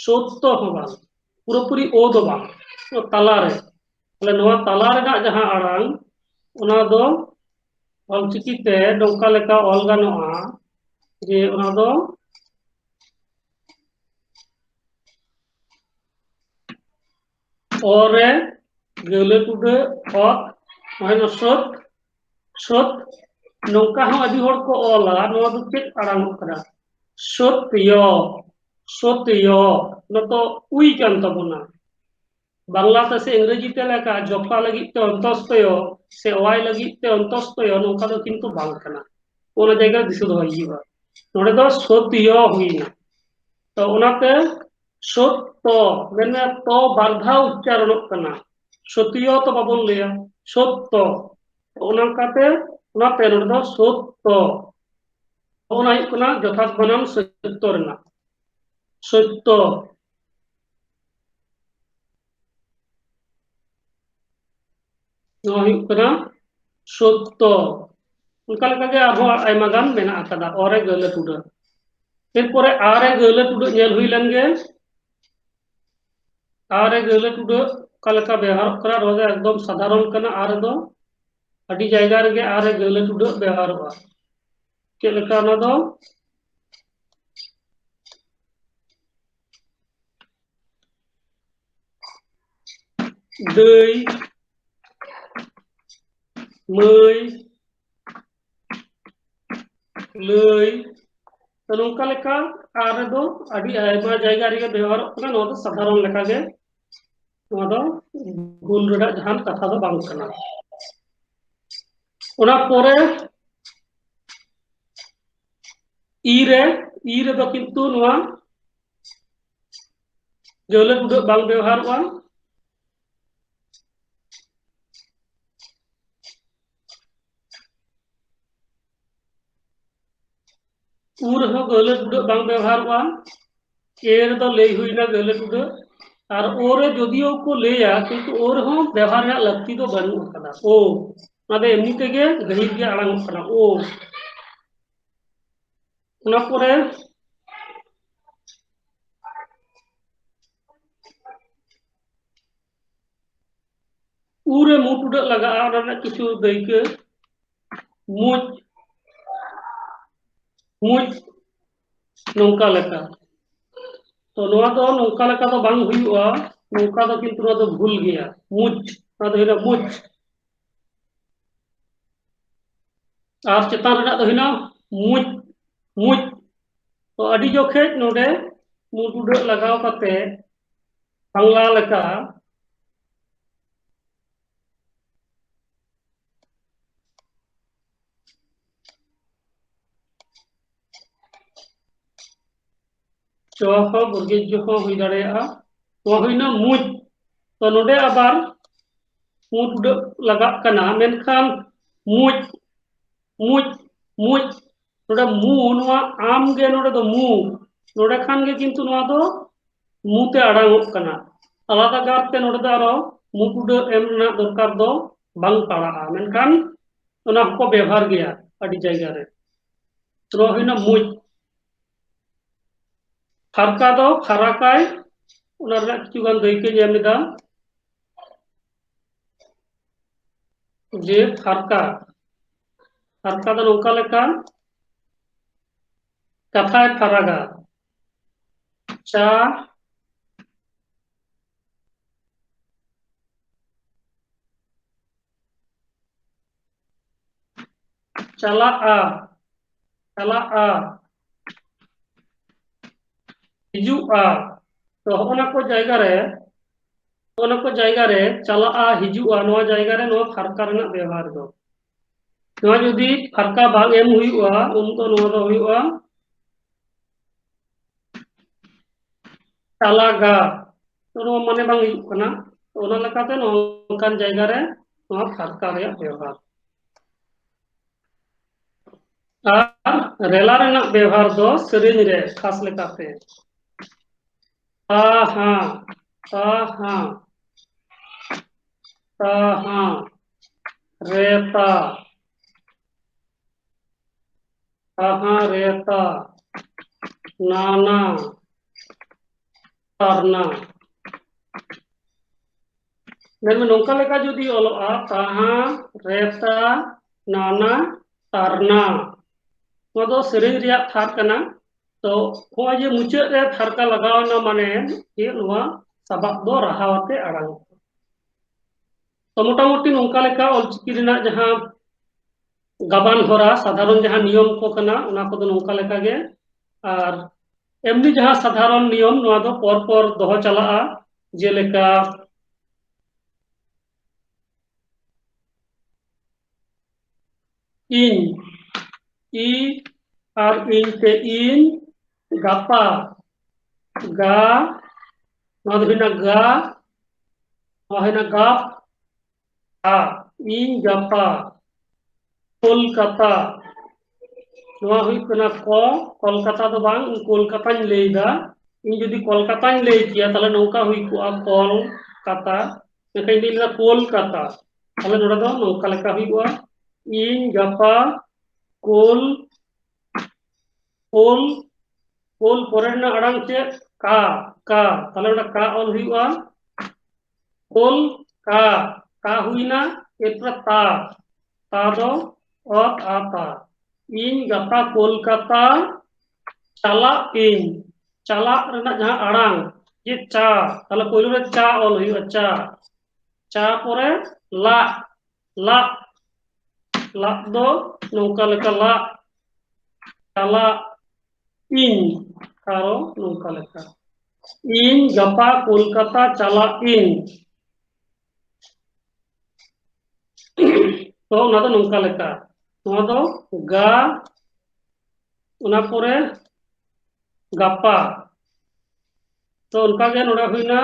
ᱥᱚᱛᱛᱚ ᱦᱚᱸ ᱵᱟᱝ, ᱯᱩᱨᱟᱹᱯᱩᱨᱤ ᱳ ᱫᱚ ᱵᱟᱝ, ᱛᱟᱞᱟᱨᱮ᱾ ᱛᱟᱦᱞᱮ ᱱᱚᱣᱟ ᱛᱟᱞᱟ ᱨᱮᱱᱟᱜ ᱡᱟᱦᱟᱸ ᱟᱲᱟᱝ, ᱚᱱᱟ ᱫᱚ ᱚᱞᱪᱤᱠᱤ ᱛᱮ ᱱᱚᱝᱠᱟ ᱞᱮᱠᱟ ᱚᱞ ᱜᱟᱱᱚᱜᱼᱟ ᱡᱮ ᱚᱱᱟ ᱫᱚ ᱚ ᱨᱮ ᱜᱟᱹᱣᱞᱟᱹ ᱴᱩᱰᱟᱹ ᱚᱛ, ᱱᱚᱜᱼᱚᱭ ᱱᱚᱣᱟ ᱥᱟᱹᱛ, ᱥᱟᱹᱛ᱾ ᱱᱚᱝᱠᱟ ᱦᱚᱸ ᱟᱹᱰᱤ ᱦᱚᱲ ᱠᱚ ᱚᱞᱟ, ᱱᱚᱣᱟ ᱫᱚ ᱪᱮᱫ ᱟᱲᱟᱝ ᱚᱜ ᱠᱟᱱᱟ? ᱥᱚᱛᱭᱚ, ᱥᱚᱛᱭᱚ, ᱱᱚᱣᱟ ᱫᱚ ᱩᱭ ᱠᱟᱱ ᱛᱟᱵᱚᱱᱟ᱾ ᱵᱟᱝᱞᱟ ᱛᱮ ᱥᱮ ᱤᱝᱨᱮᱡᱤ ᱛᱮ ᱞᱮᱠᱟ ᱡᱚᱯᱷᱟ ᱞᱟᱹᱜᱤᱫ ᱛᱮ ᱚᱱᱛᱚᱥᱛᱚᱭᱚ, ᱥᱮ ᱚᱣᱟᱭ ᱞᱟᱹᱜᱤᱫ ᱛᱮ ᱚᱱᱛᱚᱥᱛᱚᱭᱚ, ᱱᱚᱝᱠᱟ ᱫᱚ ᱠᱤᱱᱛᱩ ᱵᱟᱝ ᱠᱟᱱᱟ᱾ ᱚᱱᱟ ᱡᱟᱭᱜᱟ ᱨᱮ ᱫᱤᱥᱟᱹ ᱫᱚᱦᱚᱭ ᱦᱩᱭᱩᱜᱼᱟ᱾ ᱱᱚᱰᱮ ᱫᱚ ᱥᱚᱛᱭᱚ ᱦᱩᱭᱱᱟ᱾ ᱛᱚ ᱚᱱᱟᱛᱮ ᱥᱚᱛᱛᱚ, ᱢᱮᱱᱢᱮ ᱛᱚ ᱵᱟᱨ ᱫᱷᱟᱣ ᱩᱪᱪᱟᱨᱚᱱᱚᱜ ᱠᱟᱱᱟ᱾ ᱥᱚᱛᱭᱚ ᱛᱚ ᱵᱟᱵᱚᱱ ᱞᱟᱹᱭᱟ, ᱥᱚᱛᱛᱚ᱾ ᱚᱱᱟ ᱞᱮᱠᱟᱛᱮ ᱚᱱᱟᱛᱮ ᱱᱚᱰᱮ ᱫᱚ ᱥᱚᱛᱛᱚ᱾ ᱚᱱᱟ ᱦᱩᱭᱩᱜ ᱠᱟᱱᱟ ᱡᱚᱛᱷᱟᱛ ᱵᱟᱱᱟᱢ ᱥᱚᱛᱛᱚ ᱨᱮᱱᱟᱜ᱾ ᱥᱚᱛᱛᱚ᱾ ᱱᱚᱣᱟ ᱦᱩᱭᱩᱜ ᱠᱟᱱᱟ ᱥᱚᱛᱛᱚ᱾ ᱚᱱᱠᱟ ᱞᱮᱠᱟᱜᱮ ᱟᱨᱦᱚᱸ ᱟᱭᱢᱟ ᱜᱟᱱ ᱢᱮᱱᱟᱜ ᱟᱠᱟᱫᱟ, ᱚ ᱨᱮ ᱜᱟᱹᱦᱞᱟᱹ ᱴᱩᱰᱟᱹᱜ᱾ ᱮᱨᱯᱚᱨᱮ ᱟ ᱨᱮ ᱜᱟᱹᱦᱞᱟᱹ ᱴᱩᱰᱟᱹᱜ ᱧᱮᱞ ᱦᱩᱭ ᱞᱮᱱ ᱜᱮ᱾ ᱟ ᱨᱮ ᱜᱟᱹᱦᱞᱟᱹ ᱴᱩᱰᱟᱹᱜ ᱚᱠᱟ ᱞᱮᱠᱟ ᱵᱮᱣᱦᱟᱨᱚᱜ ᱠᱟᱱᱟ, ᱱᱚᱣᱟ ᱫᱚ ᱮᱠᱫᱚᱢ ᱥᱟᱫᱷᱟᱨᱚᱱ ᱠᱟᱱᱟ᱾ ᱟ ᱨᱮᱫᱚ ᱟᱹᱰᱤ ᱡᱟᱭᱜᱟ ᱨᱮᱜᱮ ᱟ ᱨᱮ ᱜᱟᱹᱦᱞᱟᱹ ᱴᱩᱰᱟᱹᱜ ᱵᱮᱣᱦᱟᱨᱚᱜᱼᱟ᱾ ᱪᱮᱫ ᱞᱮᱠᱟ ᱚᱱᱟ ᱫᱚ? ᱫᱟᱹᱭ, ᱢᱟᱹᱭ, ᱞᱟᱹᱭ᱾ ᱛᱚ, ᱱᱚᱝᱠᱟ ᱞᱮᱠᱟ ᱟ ᱨᱮᱫᱚ ᱟᱹᱰᱤ ᱟᱭᱢᱟ ᱡᱟᱭᱜᱟ ᱨᱮᱜᱮ ᱵᱮᱣᱦᱟᱨᱚᱜ ᱠᱟᱱᱟ᱾ ᱱᱚᱣᱟ ᱫᱚ ᱥᱟᱫᱷᱟᱨᱚᱱ ᱞᱮᱠᱟᱜᱮ, ᱱᱚᱣᱟ ᱫᱚ ᱵᱷᱩᱞ ᱨᱮᱱᱟᱜ ᱡᱟᱦᱟᱱ ᱠᱟᱛᱷᱟ ᱫᱚ ᱵᱟᱝ ᱠᱟᱱᱟ᱾ ᱚᱱᱟ ᱯᱚᱨᱮ ᱤ ᱨᱮ, ᱤ ᱨᱮᱫᱚ ᱠᱤᱱᱛᱩ ᱱᱚᱣᱟ ᱜᱟᱹᱦᱞᱟᱹ ᱴᱩᱰᱟᱹᱜ ᱵᱟᱝ ᱵᱮᱣᱦᱟᱨᱚᱜᱼᱟ᱾ ᱩ ᱨᱮᱦᱚᱸ ᱜᱟᱹᱦᱞᱟᱹ ᱴᱩᱰᱟᱹᱜ ᱵᱟᱝ ᱵᱮᱣᱦᱟᱨᱚᱜᱼᱟ᱾ ᱮ ᱨᱮᱫᱚ ᱞᱟᱹᱭ ᱦᱩᱭᱱᱟ ᱜᱟᱹᱦᱞᱟᱹ ᱴᱩᱰᱟᱹᱜ᱾ ᱟᱨ ᱳ ᱨᱮ ᱡᱚᱫᱤᱭᱳ ᱠᱚ ᱞᱟᱹᱭᱟ, ᱠᱤᱱᱛᱩ ᱳ ᱨᱮᱦᱚᱸ ᱵᱮᱣᱦᱟᱨ ᱨᱮᱱᱟᱜ ᱞᱟᱹᱠᱛᱤ ᱫᱚ ᱵᱟᱹᱱᱩᱜ ᱟᱠᱟᱫᱟ᱾ ᱳ, ᱚᱱᱟ ᱫᱚ ᱮᱢᱱᱤ ᱛᱮᱜᱮ ᱜᱟᱹᱦᱤᱨ ᱜᱮ ᱟᱲᱟᱝᱚᱜ ᱠᱟᱱᱟ, ᱳ᱾ ᱚᱱᱟ ᱯᱚᱨᱮ ᱩ ᱨᱮ ᱢᱩ ᱴᱩᱰᱟᱹᱜ ᱞᱟᱜᱟᱜᱼᱟ, ᱚᱱᱟ ᱨᱮᱱᱟᱜ ᱠᱤᱪᱷᱩ ᱫᱟᱹᱭᱠᱟᱹ᱾ ᱢᱩᱪ, ᱢᱩᱪ, ᱱᱚᱝᱠᱟ ᱞᱮᱠᱟ᱾ ᱛᱚ ᱱᱚᱣᱟ ᱫᱚ ᱱᱚᱝᱠᱟ ᱞᱮᱠᱟ ᱫᱚ ᱵᱟᱝ ᱦᱩᱭᱩᱜᱼᱟ, ᱱᱚᱝᱠᱟ ᱫᱚ ᱠᱤᱱᱛᱩ ᱱᱚᱣᱟ ᱫᱚ ᱵᱷᱩᱞ ᱜᱮᱭᱟ᱾ ᱢᱩᱪ, ᱱᱚᱣᱟ ᱫᱚ ᱦᱩᱭᱩᱜᱼᱟ ᱢᱩᱪ᱾ ᱟᱨ ᱪᱮᱛᱟᱱ ᱨᱮᱱᱟᱜ ᱫᱚ ᱦᱩᱭᱱᱟ ᱢᱩᱪ, ᱢᱩᱪ᱾ ᱛᱚ ᱟᱹᱰᱤ ᱡᱚᱠᱷᱮᱡ ᱱᱚᱰᱮ ᱢᱩ ᱴᱩᱰᱟᱹᱜ ᱞᱟᱜᱟᱣ ᱠᱟᱛᱮ ᱵᱟᱝᱞᱟ ᱞᱮᱠᱟ ᱪᱚ ᱦᱚᱸ ᱵᱚᱨᱜᱤᱡ ᱡᱚ ᱦᱚᱸ ᱦᱩᱭ ᱫᱟᱲᱮᱭᱟᱜᱼᱟ᱾ ᱱᱚᱣᱟ ᱦᱩᱭᱱᱟ ᱢᱩᱡ᱾ ᱛᱚ ᱱᱚᱰᱮ ᱟᱵᱟᱨ ᱢᱩ ᱴᱩᱰᱟᱹᱜ ᱞᱟᱜᱟᱜ ᱠᱟᱱᱟ, ᱢᱮᱱᱠᱷᱟᱱ ᱢᱩᱡ, ᱢᱩᱡ, ᱢᱩᱡ, ᱱᱚᱰᱮ ᱢᱩ, ᱱᱚᱣᱟ ᱟᱢ ᱜᱮ ᱱᱚᱰᱮ ᱫᱚ ᱢᱩ, ᱱᱚᱰᱮ ᱠᱷᱟᱱ ᱜᱮ ᱠᱤᱱᱛᱩ ᱱᱚᱣᱟ ᱫᱚ ᱢᱩ ᱛᱮ ᱟᱲᱟᱝᱚᱜ ᱠᱟᱱᱟ᱾ ᱟᱞᱟᱫᱟ ᱜᱟᱨ ᱛᱮ ᱱᱚᱰᱮ ᱫᱚ ᱟᱨᱚ ᱢᱩ ᱴᱩᱰᱟᱹᱜ ᱮᱢ ᱨᱮᱱᱟᱜ ᱫᱚᱨᱠᱟᱨ ᱫᱚ ᱵᱟᱝ ᱯᱟᱲᱟᱜᱼᱟ, ᱢᱮᱱᱠᱷᱟᱱ ᱚᱱᱟ ᱦᱚᱸᱠᱚ ᱵᱮᱣᱦᱟᱨ ᱜᱮᱭᱟ ᱟᱹᱰᱤ ᱡᱟᱭᱜᱟ ᱨᱮ᱾ ᱱᱚᱣᱟ ᱦᱩᱭᱱᱟ ᱢᱩᱡ᱾ ᱯᱷᱟᱨᱠᱟ ᱫᱚ ᱯᱷᱟᱨᱟᱠᱟᱭ, ᱚᱱᱟ ᱨᱮᱱᱟᱜ ᱠᱤᱪᱷᱩ ᱜᱟᱱ ᱫᱟᱹᱭᱠᱟᱹᱧ ᱮᱢ ᱮᱫᱟ᱾ ᱡᱮ ᱯᱷᱟᱨᱠᱟ, ᱯᱷᱟᱨᱠᱟ ᱫᱚ ᱱᱚᱝᱠᱟ ᱞᱮᱠᱟ ᱠᱟᱛᱷᱟᱭ ᱯᱷᱟᱨᱟᱜᱟ᱾ ᱪᱟ ᱪᱟᱞᱟᱜᱼᱟ, ᱪᱟᱞᱟᱜᱼᱟ, ᱦᱤᱡᱩᱜᱼᱟ᱾ ᱛᱚ ᱦᱚᱜᱼᱚ ᱱᱟ ᱠᱚ ᱡᱟᱭᱜᱟ ᱨᱮ, ᱦᱚᱜᱼᱚ ᱱᱟ ᱠᱚ ᱡᱟᱭᱜᱟ ᱨᱮ ᱪᱟᱞᱟᱜᱼᱟ, ᱦᱤᱡᱩᱜᱼᱟ, ᱱᱚᱣᱟ ᱡᱟᱭᱜᱟ ᱨᱮ ᱱᱚᱣᱟ ᱯᱷᱟᱨᱠᱟ ᱨᱮᱱᱟᱜ ᱵᱮᱣᱦᱟᱨ ᱫᱚ᱾ ᱱᱚᱣᱟ ᱡᱩᱫᱤ ᱯᱷᱟᱨᱠᱟ ᱵᱟᱝ ᱮᱢ ᱦᱩᱭᱩᱜᱼᱟ, ᱩᱱ ᱫᱚ ᱱᱚᱣᱟ ᱫᱚ ᱦᱩᱭᱩᱜᱼᱟ ᱪᱟᱞᱟᱜᱟ᱾ ᱛᱚ ᱱᱚᱣᱟ ᱢᱟᱱᱮ ᱵᱟᱝ ᱦᱩᱭᱩᱜ ᱠᱟᱱᱟ᱾ ᱛᱚ ᱚᱱᱟ ᱞᱮᱠᱟᱛᱮ ᱱᱚᱝᱠᱟᱱ ᱡᱟᱭᱜᱟ ᱨᱮ ᱱᱚᱣᱟ ᱯᱷᱟᱨᱠᱟ ᱨᱮᱭᱟᱜ ᱵᱮᱣᱦᱟᱨ᱾ ᱟᱨ ᱨᱮᱞᱟ ᱨᱮᱱᱟᱜ ᱵᱮᱣᱦᱟᱨ ᱫᱚ ᱥᱮᱨᱮᱧ ᱨᱮ ᱠᱷᱟᱥ ᱞᱮᱠᱟᱛᱮ ᱛᱟᱦᱟ, ᱛᱟᱦᱟ, ᱛᱟᱦᱟ, ᱨᱮᱛᱟ, ᱛᱟᱦᱟ, ᱨᱮᱛᱟ, ᱱᱟᱱᱟ, ᱛᱟᱨᱱᱟ᱾ ᱢᱮᱱᱢᱮ ᱱᱚᱝᱠᱟ ᱞᱮᱠᱟ ᱡᱩᱫᱤ ᱚᱞᱚᱜᱼᱟ, ᱛᱟᱦᱟ, ᱨᱮᱛᱟ, ᱱᱟᱱᱟ, ᱛᱟᱨᱱᱟ, ᱱᱚᱣᱟ ᱫᱚ ᱥᱮᱨᱮᱧ ᱨᱮᱭᱟᱜ ᱛᱷᱟᱨ ᱠᱟᱱᱟ᱾ ᱛᱚ ᱱᱚᱜᱼᱚᱭ ᱡᱮ ᱢᱩᱪᱟᱹᱫ ᱨᱮ ᱯᱷᱟᱨᱠᱟ ᱞᱟᱜᱟᱣ ᱮᱱᱟ, ᱢᱟᱱᱮ ᱪᱮᱫ? ᱱᱚᱣᱟ ᱥᱟᱵᱟᱫ ᱫᱚ ᱨᱟᱦᱟᱣ ᱟᱛᱮ ᱟᱲᱟᱝ᱾ ᱛᱚ ᱢᱚᱴᱟᱢᱩᱴᱤ ᱱᱚᱝᱠᱟ ᱞᱮᱠᱟ ᱚᱞᱪᱤᱠᱤ ᱨᱮᱱᱟᱜ ᱡᱟᱦᱟᱸ ᱜᱟᱵᱟᱱ ᱦᱚᱨᱟ, ᱥᱟᱫᱷᱟᱨᱚᱱ ᱡᱟᱦᱟᱸ ᱱᱤᱭᱚᱢ ᱠᱚ ᱠᱟᱱᱟ, ᱚᱱᱟ ᱠᱚᱫᱚ ᱱᱚᱝᱠᱟ ᱞᱮᱠᱟ ᱜᱮ᱾ ᱟᱨ ᱮᱢᱱᱤ ᱡᱟᱦᱟᱸ ᱥᱟᱫᱷᱟᱨᱚᱱ ᱱᱤᱭᱚᱢ, ᱱᱚᱣᱟ ᱫᱚ ᱯᱚᱨ ᱯᱚᱨ ᱫᱚᱦᱚ ᱪᱟᱞᱟᱜᱼᱟ, ᱡᱮᱞᱮᱠᱟ ᱤᱧ, ᱤ ᱟᱨ ᱤᱧ ᱛᱮ ᱤᱧ, ᱜᱟᱯᱟ, ᱜᱟ, ᱱᱚᱣᱟ ᱫᱚ ᱦᱩᱭᱱᱟ ᱜᱟ, ᱱᱚᱣᱟ ᱦᱩᱭᱱᱟ ᱜᱟᱯ, ᱟ, ᱤᱧ ᱜᱟᱯᱟ ᱠᱳᱞᱠᱟᱛᱟ, ᱱᱚᱣᱟ ᱦᱩᱭᱩᱜ ᱠᱟᱱᱟ ᱠᱚ, ᱠᱚᱞᱠᱟᱛᱟ ᱫᱚ ᱵᱟᱝ, ᱤᱧ ᱠᱳᱞᱠᱟᱛᱟᱧ ᱞᱟᱹᱭᱫᱟ᱾ ᱤᱧ ᱡᱩᱫᱤ ᱠᱚᱞᱠᱟᱛᱟᱧ ᱞᱟᱹᱭ ᱠᱮᱭᱟ, ᱛᱟᱦᱞᱮ ᱱᱚᱝᱠᱟ ᱦᱩᱭ ᱠᱚᱜᱼᱟ ᱠᱚᱞᱠᱟᱛᱟ, ᱢᱮᱱᱠᱷᱟᱱ ᱤᱧ ᱞᱟᱹᱭ ᱞᱮᱫᱟ ᱠᱳᱞᱠᱟᱛᱟ᱾ ᱛᱟᱦᱞᱮ ᱱᱚᱰᱮ ᱫᱚ ᱱᱚᱝᱠᱟ ᱞᱮᱠᱟ ᱦᱩᱭᱩᱜᱼᱟ, ᱤᱧ ᱜᱟᱯᱟ ᱠᱳᱞ, ᱠᱳᱞ, ᱠᱳᱞ ᱯᱚᱨᱮ ᱨᱮᱱᱟᱜ ᱟᱲᱟᱝ ᱪᱮᱫ? ᱠᱟ, ᱠᱟ᱾ ᱛᱟᱦᱞᱮ ᱚᱸᱰᱮ ᱠᱟ ᱚᱞ ᱦᱩᱭᱩᱜᱼᱟ, ᱠᱳᱞ ᱠᱟ, ᱠᱟ ᱦᱩᱭᱱᱟ, ᱮᱨᱯᱚᱨᱮ ᱛᱟ, ᱛᱟ ᱫᱚ ᱚᱛ ᱟ ᱛᱟ᱾ ᱤᱧ ᱜᱟᱯᱟ ᱠᱳᱞᱠᱟᱛᱟ ᱪᱟᱞᱟᱜ ᱤᱧ᱾ ᱪᱟᱞᱟᱜ ᱨᱮᱱᱟᱜ ᱡᱟᱦᱟᱸ ᱟᱲᱟᱝ, ᱡᱮ ᱪᱟ, ᱛᱟᱦᱞᱮ ᱯᱳᱭᱞᱳ ᱨᱮ ᱪᱟ ᱚᱞ ᱦᱩᱭᱩᱜᱼᱟ, ᱪᱟ᱾ ᱪᱟ ᱯᱚᱨᱮ ᱞᱟᱜ, ᱞᱟᱜ, ᱞᱟᱜ ᱫᱚ ᱱᱚᱝᱠᱟ ᱞᱮᱠᱟ ᱞᱟᱜ, ᱪᱟᱞᱟᱜ ᱤᱧ, ᱟᱨᱚ ᱱᱚᱝᱠᱟ ᱞᱮᱠᱟ, ᱤᱧ ᱜᱟᱯᱟ ᱠᱳᱞᱠᱟᱛᱟ ᱪᱟᱞᱟᱜ ᱤᱧ᱾ ᱛᱚ ᱚᱱᱟ ᱫᱚ ᱱᱚᱝᱠᱟ ᱞᱮᱠᱟ, ᱱᱚᱣᱟ ᱫᱚ ᱜᱟ, ᱚᱱᱟ ᱯᱚᱨᱮ ᱜᱟᱯᱟ᱾ ᱛᱚ ᱚᱱᱠᱟ ᱜᱮ ᱱᱚᱰᱮ ᱦᱩᱭᱱᱟ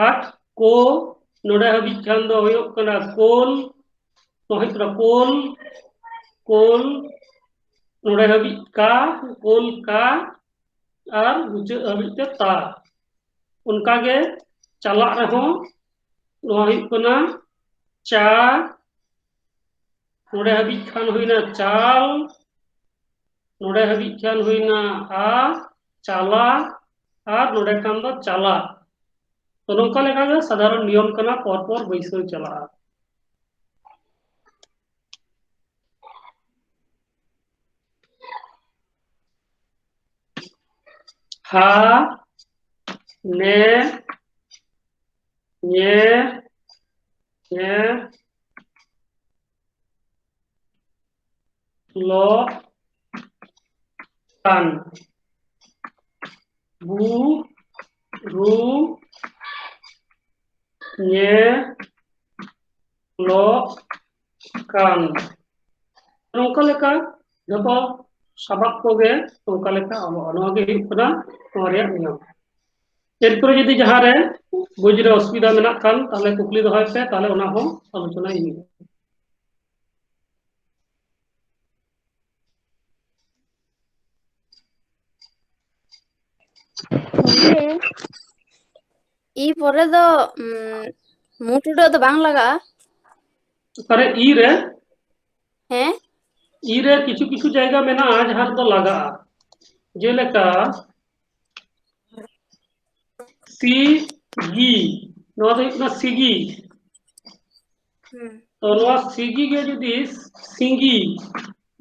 ᱟᱴ ᱠᱳ, ᱱᱚᱰᱮ ᱦᱟᱹᱵᱤᱡ ᱠᱷᱟᱱ ᱫᱚ ᱦᱩᱭᱩᱜ ᱠᱟᱱᱟ ᱠᱳᱞ, ᱱᱚᱣᱟ ᱦᱩᱭᱩᱜ ᱠᱟᱱᱟ ᱠᱳᱞ, ᱠᱳᱞ, ᱱᱚᱰᱮ ᱦᱟᱹᱵᱤᱡ ᱠᱟ, ᱠᱳᱞ ᱠᱟ, ᱟᱨ ᱢᱩᱪᱟᱹᱫ ᱦᱟᱹᱵᱤᱡ ᱛᱮ ᱛᱟ᱾ ᱚᱱᱠᱟ ᱜᱮ ᱪᱟᱞᱟᱜ ᱨᱮᱦᱚᱸ ᱱᱚᱣᱟ ᱦᱩᱭᱩᱜ ᱠᱟᱱᱟ ᱪᱟ, ᱱᱚᱰᱮ ᱦᱟᱹᱵᱤᱡ ᱠᱷᱟᱱ ᱦᱩᱭᱱᱟ ᱪᱟᱞ, ᱱᱚᱰᱮ ᱦᱟᱹᱵᱤᱡ ᱠᱷᱟᱱ ᱦᱩᱭᱱᱟ ᱟ, ᱪᱟᱞᱟ, ᱟᱨ ᱱᱚᱰᱮ ᱠᱷᱟᱱ ᱫᱚ ᱪᱟᱞᱟᱜ᱾ ᱛᱚ ᱱᱚᱝᱠᱟ ᱞᱮᱠᱟ ᱜᱮ ᱥᱟᱫᱷᱟᱨᱚᱱ ᱱᱤᱭᱚᱢ ᱠᱟᱱᱟ, ᱯᱚᱨ ᱯᱚᱨ ᱵᱟᱹᱭᱥᱟᱹᱣ ᱪᱟᱞᱟᱜᱼᱟ᱾ ᱦᱟ, ᱱᱮ, ᱧᱮ, ᱧᱮ, ᱞᱚ, ᱠᱟᱱ᱾ ᱵᱩ ᱨᱩ ᱧᱮᱞᱚᱜ ᱠᱟᱱ᱾ ᱱᱚᱝᱠᱟ ᱞᱮᱠᱟ ᱡᱚᱛᱚ ᱥᱟᱯᱟᱵ ᱠᱚᱜᱮ ᱱᱚᱝᱠᱟ ᱞᱮᱠᱟ ᱚᱞᱚᱜᱼᱟ᱾ ᱱᱚᱣᱟ ᱜᱮ ᱦᱩᱭᱩᱜ ᱠᱟᱱᱟ ᱱᱚᱣᱟ ᱨᱮᱭᱟᱜ ᱱᱤᱭᱚᱢ᱾ ᱮᱨᱯᱚᱨᱮ ᱡᱩᱫᱤ ᱡᱟᱦᱟᱸ ᱨᱮ ᱵᱩᱡᱽ ᱨᱮ ᱚᱥᱩᱵᱤᱫᱷᱟ ᱢᱮᱱᱟᱜ ᱠᱷᱟᱱ, ᱛᱟᱦᱚᱞᱮ ᱠᱩᱠᱞᱤ ᱫᱚᱦᱚᱭ ᱯᱮ, ᱛᱟᱦᱚᱞᱮ ᱚᱱᱟ ᱦᱚᱸ ᱟᱞᱳᱪᱚᱱᱟ ᱦᱩᱭᱩᱜᱼᱟ᱾ ᱜᱚᱝᱠᱮ, ᱤ ᱯᱚᱨᱮ ᱫᱚ ᱩᱸ, ᱢᱩ ᱴᱩᱰᱟᱹᱜ ᱫᱚ ᱵᱟᱝ ᱞᱟᱜᱟᱜᱼᱟ? ᱚᱠᱟᱨᱮ ᱤ ᱨᱮ? ᱦᱮᱸ? ᱤ ᱨᱮ ᱠᱤᱪᱷᱩ ᱠᱤᱪᱷᱩ ᱡᱟᱭᱜᱟ ᱢᱮᱱᱟᱜᱼᱟ ᱡᱟᱦᱟᱸ ᱨᱮᱫᱚ ᱞᱟᱜᱟᱜᱼᱟ᱾ ᱡᱮᱞᱮᱠᱟ ᱥᱤᱜᱤ, ᱱᱚᱣᱟ ᱫᱚ ᱦᱩᱭᱩᱜ ᱠᱟᱱᱟ ᱥᱤᱜᱤ᱾ ᱦᱩᱸ᱾ ᱛᱚ ᱱᱚᱣᱟ ᱥᱤᱜᱤ ᱜᱮ ᱡᱩᱫᱤ ᱥᱤᱸᱜᱤ,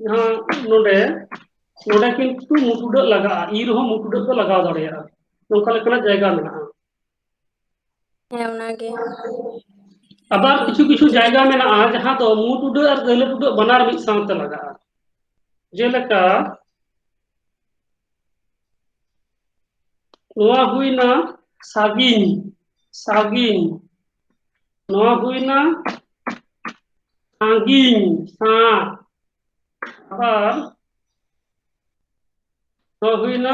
ᱡᱟᱦᱟᱸ ᱱᱚᱰᱮ, ᱱᱚᱰᱮ ᱠᱤᱱᱛᱩ ᱢᱩ ᱴᱩᱰᱟᱹᱜ ᱞᱟᱜᱟᱜᱼᱟ, ᱤ ᱨᱮᱦᱚᱸ ᱢᱩ ᱴᱩᱰᱟᱹᱜ ᱫᱚ ᱞᱟᱜᱟᱣ ᱫᱟᱲᱮᱭᱟᱜᱼᱟ᱾ ᱱᱚᱝᱠᱟ ᱞᱮᱠᱟᱱᱟᱜ ᱡᱟᱭᱜᱟ ᱢᱮᱱᱟᱜᱼᱟ᱾ ᱦᱮᱸ, ᱚᱱᱟᱜᱮ᱾ ᱟᱵᱟᱨ ᱠᱤᱪᱷᱩ ᱠᱤᱪᱷᱩ ᱡᱟᱭᱜᱟ ᱢᱮᱱᱟᱜᱼᱟ ᱡᱟᱦᱟᱸ ᱫᱚ ᱢᱩ ᱴᱩᱰᱟᱹᱜ ᱟᱨ ᱜᱟᱹᱦᱞᱟᱹ ᱴᱩᱰᱟᱹᱜ ᱵᱟᱱᱟᱨ ᱢᱤᱫ ᱥᱟᱶᱛᱮ ᱞᱟᱜᱟᱜᱼᱟ᱾ ᱡᱮᱞᱮᱠᱟ ᱱᱚᱣᱟ ᱦᱩᱭᱱᱟ ᱥᱟᱜᱤᱧ, ᱥᱟᱜᱤᱧ᱾ ᱱᱚᱣᱟ ᱦᱩᱭᱱᱟ ᱥᱟᱺᱜᱤᱧ, ᱥᱟ᱾ ᱟᱵᱟᱨ ᱱᱚᱣᱟ ᱦᱩᱭᱱᱟ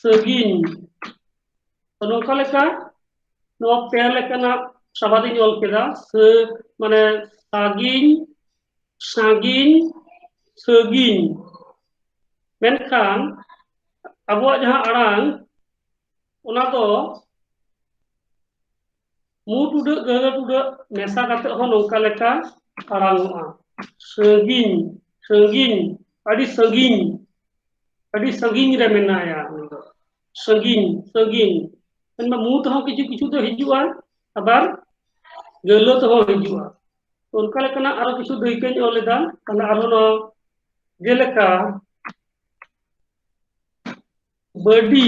ᱥᱟᱺᱜᱤᱧ᱾ ᱛᱚ, ᱱᱚᱝᱠᱟ ᱞᱮᱠᱟ ᱱᱚᱣᱟ ᱯᱮ ᱞᱮᱠᱟᱱᱟᱜ ᱥᱟᱵᱟᱫ ᱤᱧ ᱚᱞ ᱠᱮᱫᱟ᱾ ᱥᱟᱹ-, ᱢᱟᱱᱮ ᱥᱟᱺᱜᱤᱧ, ᱥᱟᱺᱜᱤᱧ, ᱥᱟᱺᱜᱤᱧ᱾ ᱢᱮᱱᱠᱷᱟᱱ ᱟᱵᱚᱣᱟᱜ ᱡᱟᱦᱟᱸ ᱟᱲᱟᱝ, ᱚᱱᱟ ᱫᱚ ᱢᱩ ᱴᱩᱰᱟᱹᱜ, ᱜᱟᱹᱦᱞᱟᱹ ᱴᱩᱰᱟᱹᱜ ᱢᱮᱥᱟ ᱠᱟᱛᱮ ᱦᱚᱸ ᱱᱚᱝᱠᱟ ᱞᱮᱠᱟ ᱟᱲᱟᱝᱚᱜᱼᱟ᱾ ᱥᱟᱺᱜᱤᱧ, ᱥᱟᱺᱜᱤᱧ, ᱟᱹᱰᱤ ᱥᱟᱺᱜᱤᱧ, ᱟᱹᱰᱤ ᱥᱟᱺᱜᱤᱧ ᱨᱮ ᱢᱮᱱᱟᱭᱟ ᱩᱱᱤ ᱫᱚ᱾ ᱥᱟᱺᱜᱤᱧ, ᱥᱟᱺᱜᱤᱧ᱾ ᱢᱮᱱᱢᱟ ᱢᱩ ᱛᱮᱦᱚᱸ ᱠᱤᱪᱷᱩ ᱠᱤᱪᱷᱩ ᱫᱚ ᱦᱤᱡᱩᱜᱼᱟ, ᱟᱵᱟᱨ ᱜᱟᱹᱦᱞᱟᱹ ᱛᱮᱦᱚᱸ ᱦᱤᱡᱩᱜᱼᱟ᱾ ᱚᱱᱠᱟ ᱞᱮᱠᱟᱱᱟᱜ ᱟᱨᱚ ᱠᱤᱪᱷᱩ ᱫᱟᱹᱭᱠᱟᱹᱧ ᱚᱞ ᱮᱫᱟ᱾ ᱛᱟᱦᱞᱮ ᱟᱨᱦᱚᱸ ᱱᱚᱣᱟ ᱡᱮᱞᱮᱠᱟ ᱵᱟᱹᱰᱤ,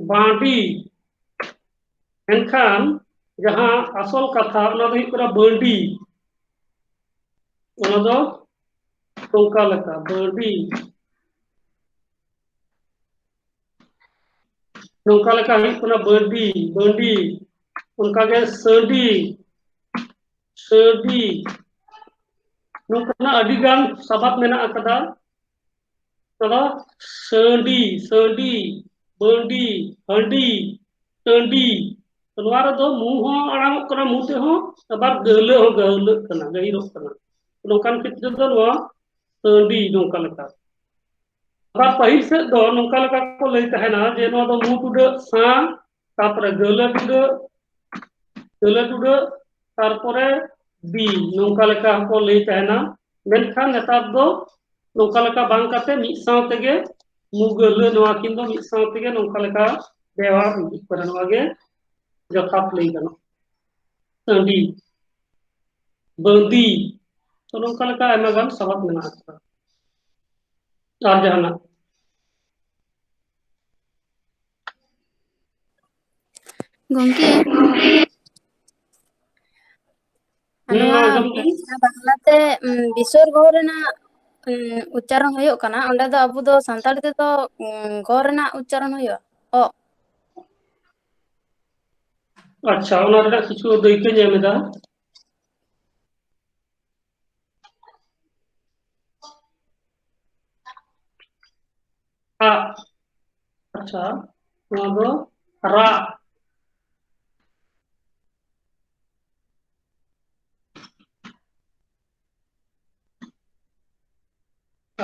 ᱵᱟᱹᱰᱤ, ᱢᱮᱱᱠᱷᱟᱱ ᱡᱟᱦᱟᱸ ᱟᱥᱚᱞ ᱠᱟᱛᱷᱟ, ᱚᱱᱟ ᱫᱚ ᱦᱩᱭᱩᱜ ᱠᱟᱱᱟ ᱵᱟᱹᱰᱤ᱾ ᱚᱱᱟ ᱫᱚ ᱱᱚᱝᱠᱟ ᱞᱮᱠᱟ, ᱵᱟᱹᱰᱤ᱾ ᱱᱚᱝᱠᱟ ᱞᱮᱠᱟ ᱦᱩᱭᱩᱜ ᱠᱟᱱᱟ ᱵᱟᱹᱰᱤ, ᱵᱟᱹᱰᱤ᱾ ᱚᱱᱠᱟᱜᱮ ᱥᱟᱹᱰᱤ, ᱥᱟᱹᱰᱤ᱾ ᱱᱚᱝᱠᱟᱱᱟᱜ ᱟᱹᱰᱤ ᱜᱟᱱ ᱥᱟᱵᱟᱫ ᱢᱮᱱᱟᱜ ᱟᱠᱟᱫᱟ᱾ ᱚᱱᱟ ᱫᱚ ᱥᱟᱹᱰᱤ, ᱥᱟᱹᱰᱤ, ᱵᱟᱹᱰᱤ, ᱦᱟᱹᱰᱤ, ᱴᱟᱹᱰᱤ᱾ ᱱᱚᱣᱟ ᱨᱮᱫᱚ ᱢᱩ ᱦᱚᱸ ᱟᱲᱟᱝᱚᱜ ᱠᱟᱱᱟ, ᱢᱩ ᱛᱮᱦᱚᱸ, ᱟᱵᱟᱨ ᱜᱟᱹᱦᱞᱟᱹ ᱦᱚᱸ ᱜᱟᱹᱦᱞᱟᱹᱜ ᱠᱟᱱᱟ, ᱜᱟᱹᱦᱤᱨᱚᱜ ᱠᱟᱱᱟ᱾ ᱱᱚᱝᱠᱟᱱ ᱠᱷᱮᱛᱨᱮ ᱫᱚ ᱱᱚᱣᱟ ᱥᱟᱹᱰᱤ ᱱᱚᱝᱠᱟ ᱞᱮᱠᱟ᱾ ᱟᱵᱟᱨ ᱯᱟᱹᱦᱤᱞ ᱥᱮᱫ ᱫᱚ ᱱᱚᱝᱠᱟ ᱞᱮᱠᱟ ᱠᱚ ᱞᱟᱹᱭ ᱛᱟᱦᱮᱱᱟ ᱡᱮ ᱱᱚᱣᱟ ᱫᱚ ᱢᱩ ᱴᱩᱰᱟᱹᱜ ᱥᱟ, ᱛᱟᱨᱯᱚᱨᱮ ᱜᱟᱹᱦᱞᱟᱹ ᱴᱩᱰᱟᱹᱜ, ᱜᱟᱹᱦᱞᱟᱹ ᱴᱩᱰᱟᱹᱜ, ᱛᱟᱨᱯᱚᱨᱮ ᱵᱤ, ᱱᱚᱝᱠᱟ ᱞᱮᱠᱟ ᱦᱚᱸᱠᱚ ᱞᱟᱹᱭ ᱛᱟᱦᱮᱱᱟ᱾ ᱢᱮᱱᱠᱷᱟᱱ ᱱᱮᱛᱟᱨ ᱫᱚ ᱱᱚᱝᱠᱟ ᱞᱮᱠᱟ ᱵᱟᱝ ᱠᱟᱛᱮ ᱢᱤᱫ ᱥᱟᱶ ᱛᱮᱜᱮ ᱢᱩ ᱜᱟᱹᱦᱞᱟᱹ ᱱᱚᱣᱟ ᱠᱤᱱ ᱫᱚ ᱢᱤᱫ ᱥᱟᱶ ᱛᱮᱜᱮ ᱱᱚᱝᱠᱟ ᱞᱮᱠᱟ ᱵᱮᱣᱦᱟᱨ ᱦᱤᱡᱩᱜ ᱠᱟᱱᱟ᱾ ᱱᱚᱣᱟ ᱜᱮ ᱡᱚᱛᱷᱟᱛ ᱞᱟᱹᱭ ᱜᱟᱱᱚᱜᱼᱟ᱾ ᱥᱟᱺᱰᱤ, ᱵᱟᱹᱫᱤ, ᱛᱚ ᱱᱚᱝᱠᱟ ᱞᱮᱠᱟ ᱟᱭᱢᱟ ᱜᱟᱱ ᱥᱟᱵᱟᱫ ᱢᱮᱱᱟᱜ ᱟᱠᱟᱫᱟ᱾ ᱟᱨ ᱡᱟᱦᱟᱱᱟᱜ? ᱜᱚᱝᱠᱮ, ᱦᱩᱸ, ᱱᱚᱣᱟ ᱟᱸᱡᱚᱢ ᱜᱮ᱾ ᱵᱟᱝᱞᱟᱛᱮ, ᱩᱢ, ᱵᱤᱥᱚᱨᱜᱚ ᱨᱮᱱᱟᱜ, ᱩᱢ, ᱩᱪᱪᱟᱨᱚᱱ ᱦᱩᱭᱩᱜ ᱠᱟᱱᱟ, ᱚᱸᱰᱮ ᱫᱚ ᱟᱵᱚ ᱫᱚ ᱥᱟᱱᱛᱟᱲᱤ ᱛᱮᱫᱚ, ᱩᱢ, ᱜᱚ ᱨᱮᱱᱟᱜ ᱩᱪᱪᱟᱨᱚᱱ ᱦᱩᱭᱩᱜᱼᱟ, ᱚᱜ᱾ ᱟᱪᱪᱷᱟ, ᱚᱱᱟ ᱨᱮᱱᱟᱜ ᱠᱤᱪᱷᱩ ᱫᱟᱹᱭᱠᱟᱹᱧ ᱮᱢ ᱮᱫᱟ᱾ ᱟᱜ᱾ ᱟᱪᱪᱷᱟ, ᱱᱚᱣᱟ ᱫᱚ ᱨᱟᱜ᱾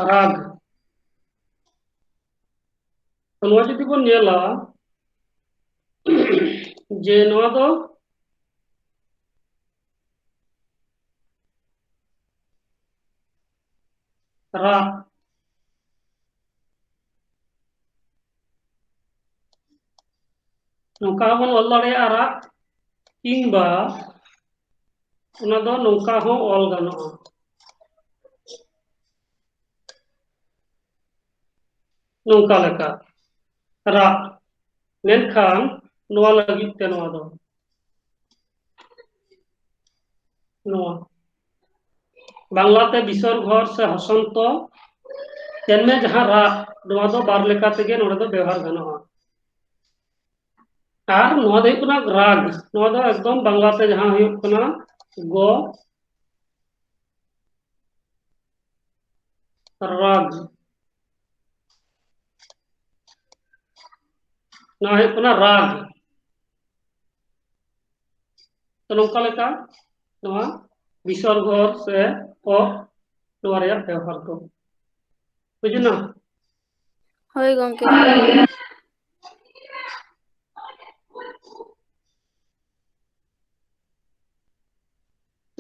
ᱨᱟᱜᱽ᱾ ᱛᱚ ᱱᱚᱣᱟ ᱡᱩᱫᱤ ᱵᱚᱱ ᱧᱮᱞᱟ, ᱡᱮ ᱱᱚᱣᱟ ᱫᱚ ᱨᱟᱜ᱾ ᱱᱚᱝᱠᱟ ᱦᱚᱸᱵᱚᱱ ᱚᱞ ᱫᱟᱲᱮᱭᱟᱜᱼᱟ ᱨᱟᱜ, ᱠᱤᱝᱵᱟ ᱚᱱᱟ ᱫᱚ ᱱᱚᱝᱠᱟ ᱦᱚᱸ ᱚᱞ ᱜᱟᱱᱚᱜᱼᱟ, ᱱᱚᱝᱠᱟ ᱞᱮᱠᱟ, ᱨᱟᱜ᱾ ᱢᱮᱱᱠᱷᱟᱱ ᱱᱚᱣᱟ ᱞᱟᱹᱜᱤᱫ ᱛᱮ ᱱᱚᱣᱟ ᱫᱚ, ᱱᱚᱣᱟ, ᱵᱟᱝᱞᱟᱛᱮ ᱵᱤᱥᱚᱨᱜᱚ ᱥᱮ ᱦᱚᱥᱚᱱᱛᱚ, ᱧᱮᱞ ᱢᱮ ᱡᱟᱦᱟᱸ ᱨᱟᱜ, ᱱᱚᱣᱟ ᱫᱚ ᱵᱟᱨ ᱞᱮᱠᱟ ᱛᱮᱜᱮ ᱱᱚᱰᱮ ᱫᱚ ᱵᱮᱣᱦᱟᱨ ᱜᱟᱱᱚᱜᱼᱟ᱾ ᱟᱨ ᱱᱚᱣᱟ ᱫᱚ ᱦᱩᱭᱩᱜ ᱠᱟᱱᱟ ᱨᱟᱜᱽ, ᱱᱚᱣᱟ ᱫᱚ ᱮᱠᱫᱚᱢ ᱵᱟᱝᱞᱟᱛᱮ ᱡᱟᱦᱟᱸ ᱦᱩᱭᱩᱜ ᱠᱟᱱᱟ ᱜᱚ ᱨᱟᱜᱽ, ᱱᱚᱣᱟ ᱦᱩᱭᱩᱜ ᱠᱟᱱᱟ ᱨᱟᱜᱽ᱾ ᱛᱚ ᱱᱚᱝᱠᱟ ᱞᱮᱠᱟ ᱱᱚᱣᱟ ᱵᱤᱥᱚᱨᱜᱚ ᱥᱮ ᱚ, ᱱᱚᱣᱟ ᱨᱮᱭᱟᱜ ᱵᱮᱣᱦᱟᱨ ᱫᱚ᱾ ᱵᱩᱡᱷᱟᱹᱣ ᱮᱱᱟ? ᱦᱳᱭ ᱜᱚᱝᱠᱮ᱾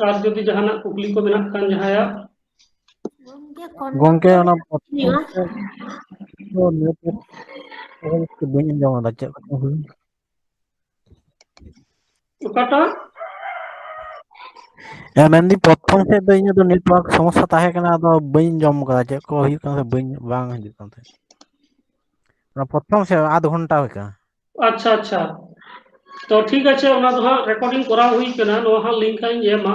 ᱟᱨ ᱡᱩᱫᱤ ᱡᱟᱦᱟᱱᱟᱜ ᱠᱩᱠᱞᱤ ᱠᱚ ᱢᱮᱱᱟᱜ ᱠᱷᱟᱱ ᱡᱟᱦᱟᱸᱭᱟᱜ? ᱜᱚᱝᱠᱮ, ᱚᱱᱟ ᱯᱨᱚᱛᱷᱚᱢ ᱥᱮᱫ ᱫᱚ network ᱵᱟᱹᱧ ᱟᱸᱡᱚᱢ ᱮᱫᱟ, ᱪᱮᱫ ᱠᱚ ᱦᱩᱭ? ᱚᱠᱟᱴᱟᱜ? ᱦᱮᱸ, ᱢᱮᱱᱫᱟᱹᱧ ᱯᱨᱚᱛᱷᱚᱢ ᱥᱮᱫ ᱫᱚ ᱤᱧᱟᱹᱜ ᱫᱚ network ᱥᱚᱢᱚᱥᱥᱟ ᱛᱟᱦᱮᱸ ᱠᱟᱱᱟ, ᱟᱫᱚ ᱵᱟᱹᱧ ᱟᱸᱡᱚᱢ ᱠᱟᱫᱟ ᱪᱮᱫ ᱠᱚ ᱦᱩᱭᱩᱜ ᱠᱟᱱᱟ, ᱥᱮ ᱵᱟᱹᱧ, ᱵᱟᱝ ᱦᱤᱡᱩᱜ ᱠᱟᱱ ᱛᱟᱦᱮᱸᱫ᱾ ᱚᱱᱟ ᱯᱨᱚᱛᱷᱚᱢ ᱥᱮᱫ ᱟᱫᱷ ᱜᱷᱚᱱᱴᱟ ᱦᱩᱭ ᱠᱟᱱᱟ᱾ ᱟᱪᱪᱷᱟ, ᱟᱪᱪᱷᱟ, ᱛᱚ ᱴᱷᱤᱠ ᱟᱪᱷᱮ, ᱚᱱᱟ ᱫᱚ ᱦᱟᱸᱜ recording ᱠᱚᱨᱟᱣ ᱦᱩᱭ ᱠᱟᱱᱟ, ᱱᱚᱣᱟ ᱦᱟᱸᱜ link ᱦᱟᱸᱜ ᱤᱧ ᱮᱢᱟ,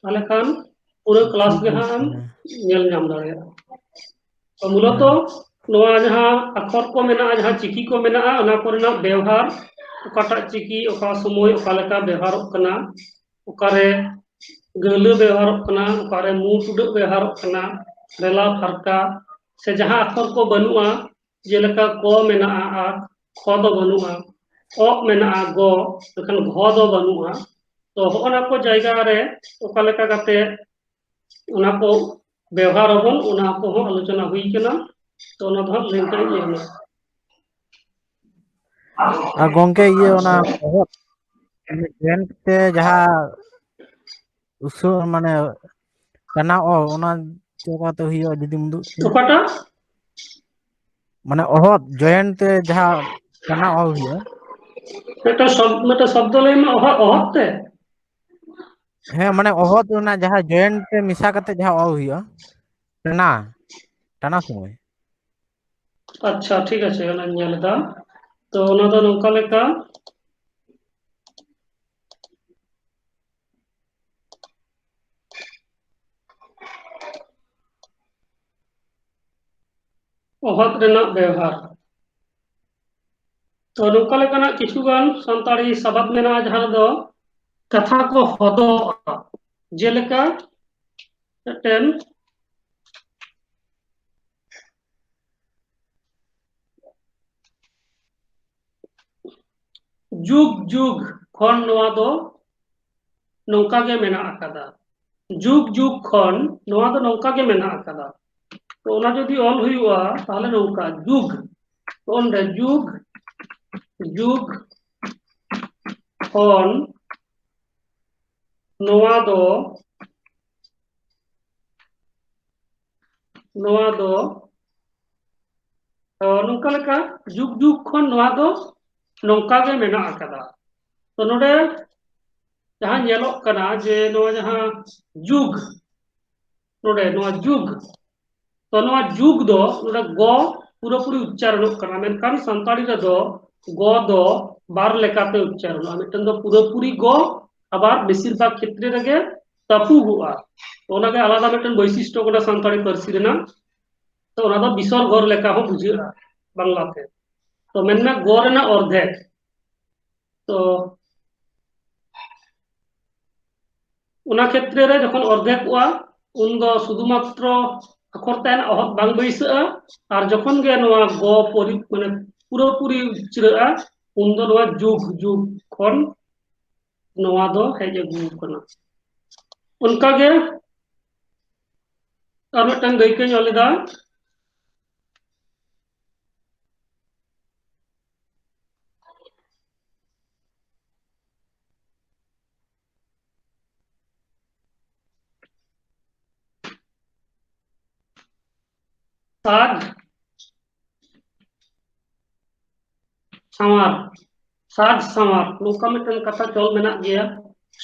ᱛᱟᱦᱞᱮ ᱠᱷᱟᱱ ᱯᱩᱨᱟᱹ class ᱜᱮ ᱦᱟᱸᱜ ᱮᱢ ᱧᱮᱞ ᱧᱟᱢ ᱫᱟᱲᱮᱭᱟᱜᱼᱟ᱾ ᱛᱚ ᱢᱩᱞᱚᱛᱚ ᱱᱚᱣᱟ ᱡᱟᱦᱟᱸ ᱟᱠᱷᱚᱨ ᱠᱚ ᱢᱮᱱᱟᱜᱼᱟ, ᱡᱟᱦᱟᱸ ᱪᱤᱠᱤ ᱠᱚ ᱢᱮᱱᱟᱜᱼᱟ, ᱚᱱᱟ ᱠᱚᱨᱮᱱᱟᱜ ᱵᱮᱣᱦᱟᱨ, ᱚᱠᱟᱴᱟᱜ ᱪᱤᱠᱤ ᱚᱠᱟ ᱥᱚᱢᱚᱭ ᱚᱠᱟ ᱞᱮᱠᱟ ᱵᱮᱣᱦᱟᱨᱚᱜ ᱠᱟᱱᱟ, ᱚᱠᱟᱨᱮ ᱜᱟᱹᱦᱞᱟᱹ ᱵᱮᱣᱦᱟᱨᱚᱜ ᱠᱟᱱᱟ, ᱚᱠᱟᱨᱮ ᱢᱩ ᱴᱩᱰᱟᱹᱜ ᱵᱮᱣᱦᱟᱨᱚᱜ ᱠᱟᱱᱟ, ᱨᱮᱞᱟ ᱯᱷᱟᱨᱠᱟ, ᱥᱮ ᱡᱟᱦᱟᱸ ᱟᱠᱷᱚᱨ ᱠᱚ ᱵᱟᱹᱱᱩᱜᱼᱟ, ᱡᱮᱞᱮᱠᱟ ᱠᱚ ᱢᱮᱱᱟᱜᱼᱟ ᱟᱨ ᱠᱷᱚ ᱫᱚ ᱵᱟᱹᱱᱩᱜᱼᱟ, ᱚ ᱢᱮᱱᱟᱜᱼᱟ ᱜᱚ, ᱢᱮᱱᱠᱷᱟᱱ ᱜᱷᱚ ᱫᱚ ᱵᱟᱹᱱᱩᱜᱼᱟ᱾ ᱛᱚ ᱦᱚᱜᱼᱚ ᱱᱟ ᱠᱚ ᱡᱟᱭᱜᱟ ᱨᱮ ᱚᱠᱟ ᱞᱮᱠᱟ ᱠᱟᱛᱮ ᱚᱱᱟ ᱠᱚ ᱵᱮᱣᱦᱟᱨ ᱟᱵᱚᱱ, ᱚᱱᱟ ᱠᱚᱦᱚᱸ ᱟᱞᱳᱪᱚᱱᱟ ᱦᱩᱭ ᱠᱟᱱᱟ᱾ ᱛᱚ ᱚᱱᱟ ᱫᱚ ᱦᱟᱸᱜ link ᱨᱤᱧ ᱮᱢᱟ᱾ ᱟᱨ ᱜᱚᱝᱠᱮ, ᱤᱭᱟᱹ ᱚᱱᱟ ᱚᱦᱚᱫ, ᱢᱟᱱᱮ joint ᱛᱮ ᱡᱟᱦᱟᱸ ᱩᱥᱩᱞ, ᱢᱟᱱᱮ ᱴᱟᱱᱟ ᱚᱞ, ᱚᱱᱟ ᱪᱮᱫ ᱞᱮᱠᱟᱛᱮ ᱦᱩᱭᱩᱜᱼᱟ ᱡᱩᱫᱤᱢ ᱩᱫᱩᱜ ᱠᱮᱭᱟ? ᱚᱠᱟᱴᱟᱜ? ᱢᱟᱱᱮ ᱚᱦᱚᱫ joint ᱛᱮ ᱡᱟᱦᱟᱸ ᱴᱟᱱᱟ ᱚᱞ ᱦᱩᱭᱩᱜᱼᱟ᱾ ᱢᱤᱫᱴᱟᱝ ᱥᱚᱵ-, ᱢᱤᱫᱴᱟᱝ ᱥᱚᱵᱫᱚ ᱞᱟᱹᱭ ᱢᱮ, ᱚᱦᱚᱫ, ᱚᱦᱚᱫ ᱛᱮ? ᱦᱮᱸ, ᱢᱟᱱᱮ ᱚᱦᱚᱫ ᱚᱱᱟ ᱡᱟᱦᱟᱸ joint ᱛᱮ ᱢᱮᱥᱟ ᱠᱟᱛᱮ ᱡᱟᱦᱟᱸ ᱚᱞ ᱦᱩᱭᱩᱜᱼᱟ, ᱴᱟᱱᱟ, ᱴᱟᱱᱟ ᱥᱚᱢᱚᱭ᱾ ᱟᱪᱪᱷᱟ, ᱴᱷᱤᱠ ᱟᱪᱷᱮ, ᱚᱱᱟᱧ ᱧᱮᱞ ᱮᱫᱟ᱾ ᱛᱚ ᱚᱱᱟ ᱫᱚ ᱱᱚᱝᱠᱟ ᱞᱮᱠᱟ, ᱚᱦᱚᱫ ᱨᱮᱱᱟᱜ ᱵᱮᱣᱦᱟᱨ᱾ ᱛᱚ, ᱱᱚᱝᱠᱟ ᱞᱮᱠᱟᱱᱟᱜ ᱠᱤᱪᱷᱩ ᱜᱟᱱ ᱥᱟᱱᱛᱟᱲᱤ ᱥᱟᱵᱟᱫ ᱢᱮᱱᱟᱜᱼᱟ, ᱡᱟᱦᱟᱸ ᱨᱮᱫᱚ ᱠᱟᱛᱷᱟ ᱠᱚ ᱦᱚᱫᱚᱜᱼᱟ᱾ ᱡᱮᱞᱮᱠᱟ, ᱢᱤᱫᱴᱮᱱ ᱡᱩᱜᱽ ᱡᱩᱜᱽ ᱠᱷᱚᱱ ᱱᱚᱣᱟ ᱫᱚ ᱱᱚᱝᱠᱟ ᱜᱮ ᱢᱮᱱᱟᱜ ᱟᱠᱟᱫᱟ᱾ ᱡᱩᱜᱽ ᱡᱩᱜᱽ ᱠᱷᱚᱱ ᱱᱚᱣᱟ ᱫᱚ ᱱᱚᱝᱠᱟ ᱜᱮ ᱢᱮᱱᱟᱜ ᱟᱠᱟᱫᱟ᱾ ᱛᱚ, ᱚᱱᱟ ᱡᱩᱫᱤ ᱚᱞ ᱦᱩᱭᱩᱜᱼᱟ, ᱛᱟᱦᱞᱮ ᱱᱚᱝᱠᱟ, ᱡᱩᱜᱽ, ᱚᱸᱰᱮ ᱡᱩᱜᱽ ᱡᱩᱜᱽ ᱠᱷᱚᱱ ᱱᱚᱣᱟ ᱫᱚ, ᱱᱚᱣᱟ ᱫᱚ, ᱛᱚ, ᱱᱚᱝᱠᱟ ᱞᱮᱠᱟ ᱡᱩᱜᱽ ᱡᱩᱜᱽ ᱠᱷᱚᱱ ᱱᱚᱣᱟ ᱫᱚ ᱱᱚᱝᱠᱟ ᱜᱮ ᱢᱮᱱᱟᱜ ᱟᱠᱟᱫᱟ᱾ ᱛᱚ, ᱱᱚᱰᱮ ᱡᱟᱦᱟᱸ ᱧᱮᱞᱚᱜ ᱠᱟᱱᱟ ᱡᱮ ᱱᱚᱣᱟ ᱡᱟᱦᱟᱸ ᱡᱩᱜᱽ, ᱱᱚᱰᱮ ᱱᱚᱣᱟ ᱡᱩᱜᱽ, ᱛᱚ, ᱱᱚᱣᱟ ᱡᱩᱜᱽ ᱫᱚ ᱱᱚᱰᱮ ᱜᱚ ᱯᱩᱨᱟᱹᱯᱩᱨᱤ ᱩᱪᱪᱟᱨᱚᱱᱚᱜ ᱠᱟᱱᱟ, ᱢᱮᱱᱠᱷᱟᱱ ᱥᱟᱱᱛᱟᱲᱤ ᱨᱮᱫᱚ ᱜᱚ ᱫᱚ ᱵᱟᱨ ᱞᱮᱠᱟᱛᱮ ᱩᱪᱪᱟᱨᱚᱱᱚᱜᱼᱟ᱾ ᱢᱤᱫᱴᱟᱝ ᱫᱚ ᱯᱩᱨᱟᱹᱯᱩᱨᱤ ᱜᱚ, ᱟᱵᱟᱨ ᱵᱮᱥᱤᱨ ᱵᱷᱟᱜᱽ ᱠᱷᱮᱛᱨᱮ ᱨᱮᱜᱮ ᱛᱟᱹᱯᱩᱜᱚᱜᱼᱟ᱾ ᱛᱚ, ᱚᱱᱟᱜᱮ ᱟᱞᱟᱫᱟ ᱢᱤᱫᱴᱟᱝ ᱵᱳᱭᱥᱤᱥᱴᱚ ᱠᱟᱱᱟ ᱥᱟᱱᱛᱟᱲᱤ ᱯᱟᱹᱨᱥᱤ ᱨᱮᱱᱟᱜ᱾ ᱛᱚ, ᱚᱱᱟ ᱫᱚ ᱵᱤᱥᱚᱨᱜᱚᱨ ᱞᱮᱠᱟ ᱦᱚᱸ ᱵᱩᱡᱷᱟᱹᱜᱼᱟ ᱵᱟᱝᱞᱟᱛᱮ᱾ ᱛᱚ, ᱢᱮᱱᱢᱮ ᱜᱚ ᱨᱮᱱᱟᱜ ᱚᱨᱫᱷᱮᱠ᱾ ᱛᱚ, ᱚᱱᱟ ᱠᱷᱮᱛᱨᱮ ᱨᱮ ᱡᱚᱠᱷᱚᱱ ᱚᱨᱫᱷᱮᱠᱚᱜᱼᱟ, ᱩᱱᱫᱚ ᱥᱩᱫᱷᱩᱢᱟᱛᱨᱚ ᱟᱠᱷᱚᱨ ᱛᱟᱭᱱᱟ ᱚᱦᱚᱫ ᱵᱟᱝ ᱵᱟᱹᱭᱥᱟᱹᱜᱼᱟ, ᱟᱨ ᱡᱚᱠᱷᱚᱱ ᱜᱮ ᱱᱚᱣᱟ ᱜᱚ ᱯᱚᱨᱤ-, ᱢᱟᱱᱮ ᱯᱩᱨᱟᱹᱯᱩᱨᱤ ᱩᱪᱨᱟᱹᱜᱼᱟ, ᱩᱱᱫᱚ ᱱᱚᱣᱟ ᱡᱩᱜᱽ ᱡᱩᱜᱽ ᱠᱷᱚᱱ ᱱᱚᱣᱟ ᱫᱚ ᱦᱮᱡ ᱟᱹᱜᱩ ᱟᱠᱟᱱᱟ᱾ ᱚᱱᱠᱟᱜᱮ ᱟᱨ ᱢᱤᱫᱴᱟᱝ ᱫᱟᱹᱭᱠᱟᱹᱧ ᱚᱞ ᱮᱫᱟ᱾ ᱥᱟᱡᱽ ᱥᱟᱶᱟᱨ, ᱥᱟᱡᱽ ᱥᱟᱶᱟᱨ, ᱱᱚᱝᱠᱟ ᱢᱤᱫᱴᱮᱱ ᱠᱟᱛᱷᱟ ᱪᱚᱞ ᱢᱮᱱᱟᱜ ᱜᱮᱭᱟ,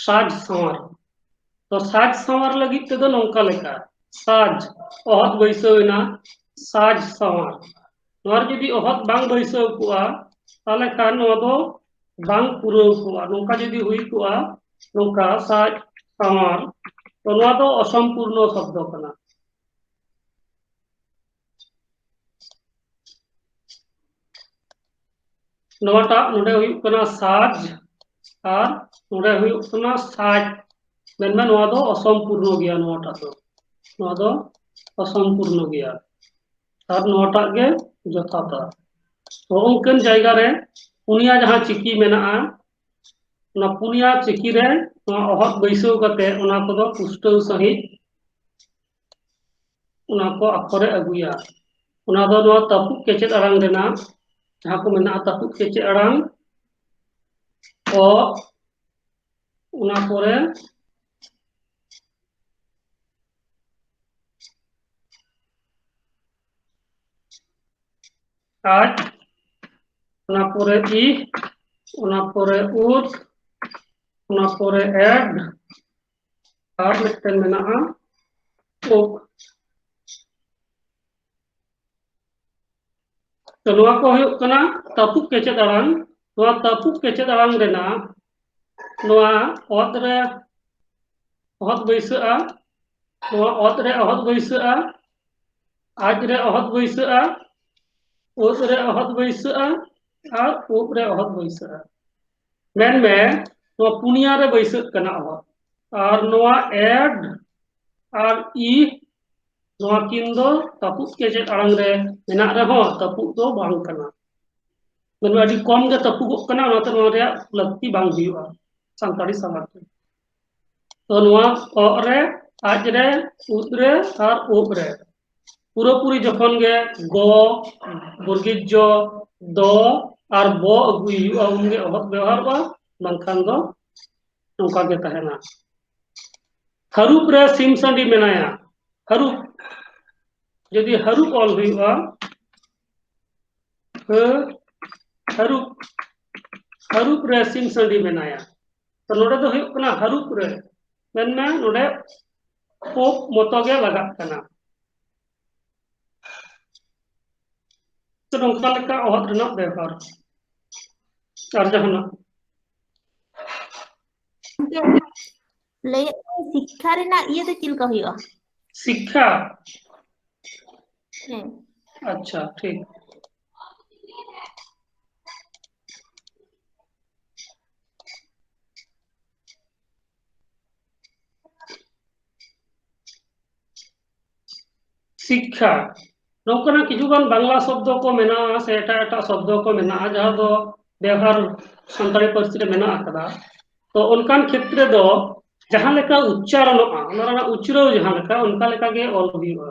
ᱥᱟᱡᱽ ᱥᱟᱶᱟᱨ᱾ ᱛᱚ, ᱥᱟᱡᱽ ᱥᱟᱶᱟᱨ ᱞᱟᱹᱜᱤᱫ ᱛᱮᱫᱚ ᱱᱚᱝᱠᱟ ᱞᱮᱠᱟ, ᱥᱟᱡᱽ, ᱚᱦᱚᱫ ᱵᱟᱹᱭᱥᱟᱹᱣ ᱮᱱᱟ, ᱥᱟᱡᱽ ᱥᱟᱶᱟᱨ᱾ ᱱᱚᱣᱟ ᱨᱮ ᱡᱩᱫᱤ ᱚᱦᱚᱫ ᱵᱟᱝ ᱵᱟᱹᱭᱥᱟᱹᱣ ᱠᱚᱜᱼᱟ, ᱛᱟᱦᱚᱞᱮ ᱠᱷᱟᱱ ᱱᱚᱣᱟ ᱫᱚ ᱵᱟᱝ ᱯᱩᱨᱟᱹᱣ ᱠᱚᱜᱼᱟ᱾ ᱱᱚᱝᱠᱟ ᱡᱩᱫᱤ ᱦᱩᱭ ᱠᱚᱜᱼᱟ, ᱱᱚᱝᱠᱟ ᱥᱟᱡᱽ ᱥᱟᱶᱟᱨ, ᱛᱚ ᱱᱚᱣᱟ ᱫᱚ ᱚᱥᱚᱢᱯᱩᱨᱱᱚ ᱥᱚᱵᱫᱚ ᱠᱟᱱᱟ᱾ ᱱᱚᱣᱟᱴᱟᱜ ᱱᱚᱰᱮ ᱦᱩᱭᱩᱜ ᱠᱟᱱᱟ ᱥᱟᱡᱽ ᱟᱨ ᱱᱚᱰᱮ ᱦᱩᱭᱩᱜ ᱠᱟᱱᱟ ᱥᱟᱡᱽ᱾ ᱢᱮᱱᱢᱮ ᱱᱚᱣᱟ ᱫᱚ ᱚᱥᱚᱢᱯᱩᱨᱱᱚ ᱜᱮᱭᱟ, ᱱᱚᱣᱟᱴᱟᱜ ᱫᱚ, ᱱᱚᱣᱟ ᱫᱚ ᱚᱥᱚᱢᱯᱩᱨᱱᱚ ᱜᱮᱭᱟ᱾ ᱟᱨ ᱱᱚᱣᱟᱴᱟᱜ ᱜᱮ ᱡᱚᱛᱷᱟᱛᱟ᱾ ᱛᱚ ᱚᱱᱠᱟᱱ ᱡᱟᱭᱜᱟ ᱨᱮ ᱯᱩᱱᱭᱟ ᱡᱟᱦᱟᱸ ᱪᱤᱠᱤ ᱢᱮᱱᱟᱜᱼᱟ, ᱚᱱᱟ ᱯᱩᱱᱭᱟ ᱪᱤᱠᱤ ᱨᱮ ᱱᱚᱣᱟ ᱚᱦᱚᱫ ᱵᱟᱹᱭᱥᱟᱹᱣ ᱠᱟᱛᱮ ᱚᱱᱟ ᱠᱚᱫᱚ ᱯᱩᱥᱴᱟᱹᱣ ᱥᱟᱺᱦᱤᱡ ᱚᱱᱟ ᱠᱚ ᱟᱠᱷᱚᱨᱮ ᱟᱹᱜᱩᱭᱟ᱾ ᱚᱱᱟ ᱫᱚ ᱱᱚᱣᱟ ᱛᱟᱹᱯᱩᱜ ᱠᱮᱪᱮᱫ ᱟᱲᱟᱝ ᱨᱮᱱᱟᱜ ᱡᱟᱦᱟᱸ ᱠᱚ ᱢᱮᱱᱟᱜᱼᱟ, ᱛᱟᱹᱯᱩᱜ ᱠᱮᱪᱮᱫ ᱟᱲᱟᱝ, ᱚ, ᱚᱱᱟ ᱯᱚᱨᱮ ᱟᱡ, ᱚᱱᱟ ᱯᱚᱨᱮ ᱤ, ᱚᱱᱟ ᱯᱚᱨᱮ ᱩᱫ, ᱚᱱᱟ ᱯᱚᱨᱮ ᱮᱰ, ᱟᱨ ᱢᱤᱫᱴᱮᱱ ᱢᱮᱱᱟᱜᱼᱟ ᱳᱠ᱾ ᱛᱚ ᱱᱚᱣᱟ ᱠᱚ ᱦᱩᱭᱩᱜ ᱠᱟᱱᱟ ᱛᱟᱹᱯᱩᱜ ᱠᱮᱪᱮᱫ ᱟᱲᱟᱝ᱾ ᱱᱚᱣᱟ ᱛᱟᱹᱯᱩᱜ ᱠᱮᱪᱮᱫ ᱟᱲᱟᱝ ᱨᱮᱱᱟᱜ ᱱᱚᱣᱟ ᱚᱛ ᱨᱮ ᱚᱦᱚᱫ ᱵᱟᱹᱭᱥᱟᱹᱜᱼᱟ, ᱱᱚᱣᱟ ᱚᱛ ᱨᱮ ᱚᱦᱚᱫ ᱵᱟᱹᱭᱥᱟᱹᱜᱼᱟ, ᱟᱡ ᱨᱮ ᱚᱦᱚᱫ ᱵᱟᱹᱭᱥᱟᱹᱜᱼᱟ, ᱳᱫ ᱨᱮ ᱚᱦᱚᱫ ᱵᱟᱹᱭᱥᱟᱹᱜᱼᱟ, ᱟᱨ ᱩᱵ ᱨᱮ ᱚᱦᱚᱫ ᱵᱟᱹᱭᱥᱟᱹᱜᱼᱟ᱾ ᱢᱮᱱᱢᱮ ᱱᱚᱣᱟ ᱯᱩᱱᱭᱟ ᱨᱮ ᱵᱟᱹᱭᱥᱟᱹᱜ ᱠᱟᱱᱟ ᱚᱦᱚᱫ, ᱟᱨ ᱱᱚᱣᱟ ᱮᱰ ᱟᱨ ᱤ, ᱱᱚᱣᱟ ᱠᱤᱱ ᱫᱚ ᱛᱟᱹᱯᱩᱜ ᱠᱮᱪᱮᱫ ᱟᱲᱟᱝ ᱨᱮ ᱢᱮᱱᱟᱜ ᱨᱮᱦᱚᱸ ᱛᱟᱹᱯᱩᱜ ᱫᱚ ᱵᱟᱝ ᱠᱟᱱᱟ᱾ ᱢᱟᱱᱮ ᱟᱹᱰᱤ ᱠᱚᱢ ᱜᱮ ᱛᱟᱹᱯᱩᱜᱚᱜ ᱠᱟᱱᱟ, ᱚᱱᱟᱛᱮ ᱱᱚᱣᱟ ᱨᱮᱭᱟᱜ ᱞᱟᱹᱠᱛᱤ ᱵᱟᱝ ᱦᱩᱭᱩᱜᱼᱟ ᱥᱟᱱᱛᱟᱲᱤ ᱥᱟᱵᱟᱫ ᱨᱮ᱾ ᱛᱚ ᱱᱚᱣᱟ ᱚᱜ ᱨᱮ, ᱟᱡ ᱨᱮ, ᱩᱫ ᱨᱮ ᱟᱨ ᱩᱵ ᱨᱮ ᱯᱩᱨᱟᱹᱯᱩᱨᱤ ᱡᱚᱠᱷᱚᱱ ᱜᱮ ᱜᱚ, ᱵᱚᱨᱜᱤᱡ ᱡᱚ, ᱫᱚ ᱟᱨ ᱵᱚ ᱟᱹᱜᱩᱭ ᱦᱩᱭᱩᱜᱼᱟ, ᱩᱱᱜᱮ ᱚᱦᱚᱫ ᱵᱮᱣᱦᱟᱨᱚᱜᱼᱟ, ᱵᱟᱝᱠᱷᱟᱱ ᱫᱚ ᱱᱚᱝᱠᱟ ᱜᱮ ᱛᱟᱦᱮᱱᱟ᱾ ᱦᱟᱹᱨᱩᱵ ᱨᱮ ᱥᱤᱢ ᱥᱟᱺᱰᱤ ᱢᱮᱱᱟᱭᱟ᱾ ᱦᱟᱹᱨᱩᱵ, ᱡᱩᱫᱤ ᱦᱟᱹᱨᱩᱵ ᱚᱞ ᱦᱩᱭᱩᱜᱼᱟ, ᱦᱟᱹ, ᱦᱟᱹᱨᱩᱵ, ᱦᱟᱹᱨᱩᱵ ᱨᱮ ᱥᱤᱢ ᱥᱟᱺᱰᱤ ᱢᱮᱱᱟᱭᱟ᱾ ᱛᱚ ᱱᱚᱰᱮ ᱫᱚ ᱦᱩᱭᱩᱜ ᱠᱟᱱᱟ ᱦᱟᱹᱨᱩᱵ ᱨᱮ, ᱢᱮᱱᱢᱮ ᱱᱚᱰᱮ ᱳᱵ ᱢᱚᱛᱚ ᱜᱮ ᱞᱟᱜᱟᱜ ᱠᱟᱱᱟ᱾ ᱛᱚ ᱱᱚᱝᱠᱟ ᱞᱮᱠᱟ ᱚᱦᱚᱫ ᱨᱮᱱᱟᱜ ᱵᱮᱣᱦᱟᱨ᱾ ᱟᱨ ᱡᱟᱦᱟᱱᱟᱜ? ᱞᱟᱹᱭᱮᱫ ᱫᱚ ᱥᱤᱠᱠᱷᱟ ᱨᱮᱱᱟᱜ ᱤᱭᱟᱹ ᱫᱚ ᱪᱮᱫ ᱞᱮᱠᱟ ᱦᱩᱭᱩᱜᱼᱟ? ᱥᱤᱠᱠᱷᱟ? ᱦᱮᱸ᱾ ᱟᱪᱪᱷᱟ, ᱴᱷᱤᱠ᱾ ᱥᱤᱠᱠᱷᱟ, ᱱᱚᱝᱠᱟᱱᱟᱜ ᱠᱤᱪᱷᱩᱜᱟᱱ ᱵᱟᱝᱞᱟ ᱥᱚᱵᱫᱚ ᱠᱚ ᱢᱮᱱᱟᱜᱼᱟ ᱥᱮ ᱮᱴᱟᱜ ᱮᱴᱟᱜ ᱥᱚᱵᱫᱚ ᱠᱚ ᱢᱮᱱᱟᱜᱼᱟ, ᱡᱟᱦᱟᱸ ᱫᱚ ᱵᱮᱣᱦᱟᱨ ᱥᱟᱱᱛᱟᱲᱤ ᱯᱟᱹᱨᱥᱤ ᱨᱮ ᱢᱮᱱᱟᱜ ᱟᱠᱟᱫᱟ᱾ ᱛᱚ ᱚᱱᱠᱟᱱ ᱠᱷᱮᱛᱨᱮ ᱫᱚ ᱡᱟᱦᱟᱸ ᱞᱮᱠᱟ ᱩᱪᱪᱟᱨᱚᱱᱚᱜᱼᱟ, ᱚᱱᱟ ᱨᱮᱱᱟᱜ ᱩᱪᱨᱟᱹᱣ ᱡᱟᱦᱟᱸ ᱞᱮᱠᱟ, ᱚᱱᱠᱟ ᱞᱮᱠᱟ ᱜᱮ ᱚᱞ ᱦᱩᱭᱩᱜᱼᱟ᱾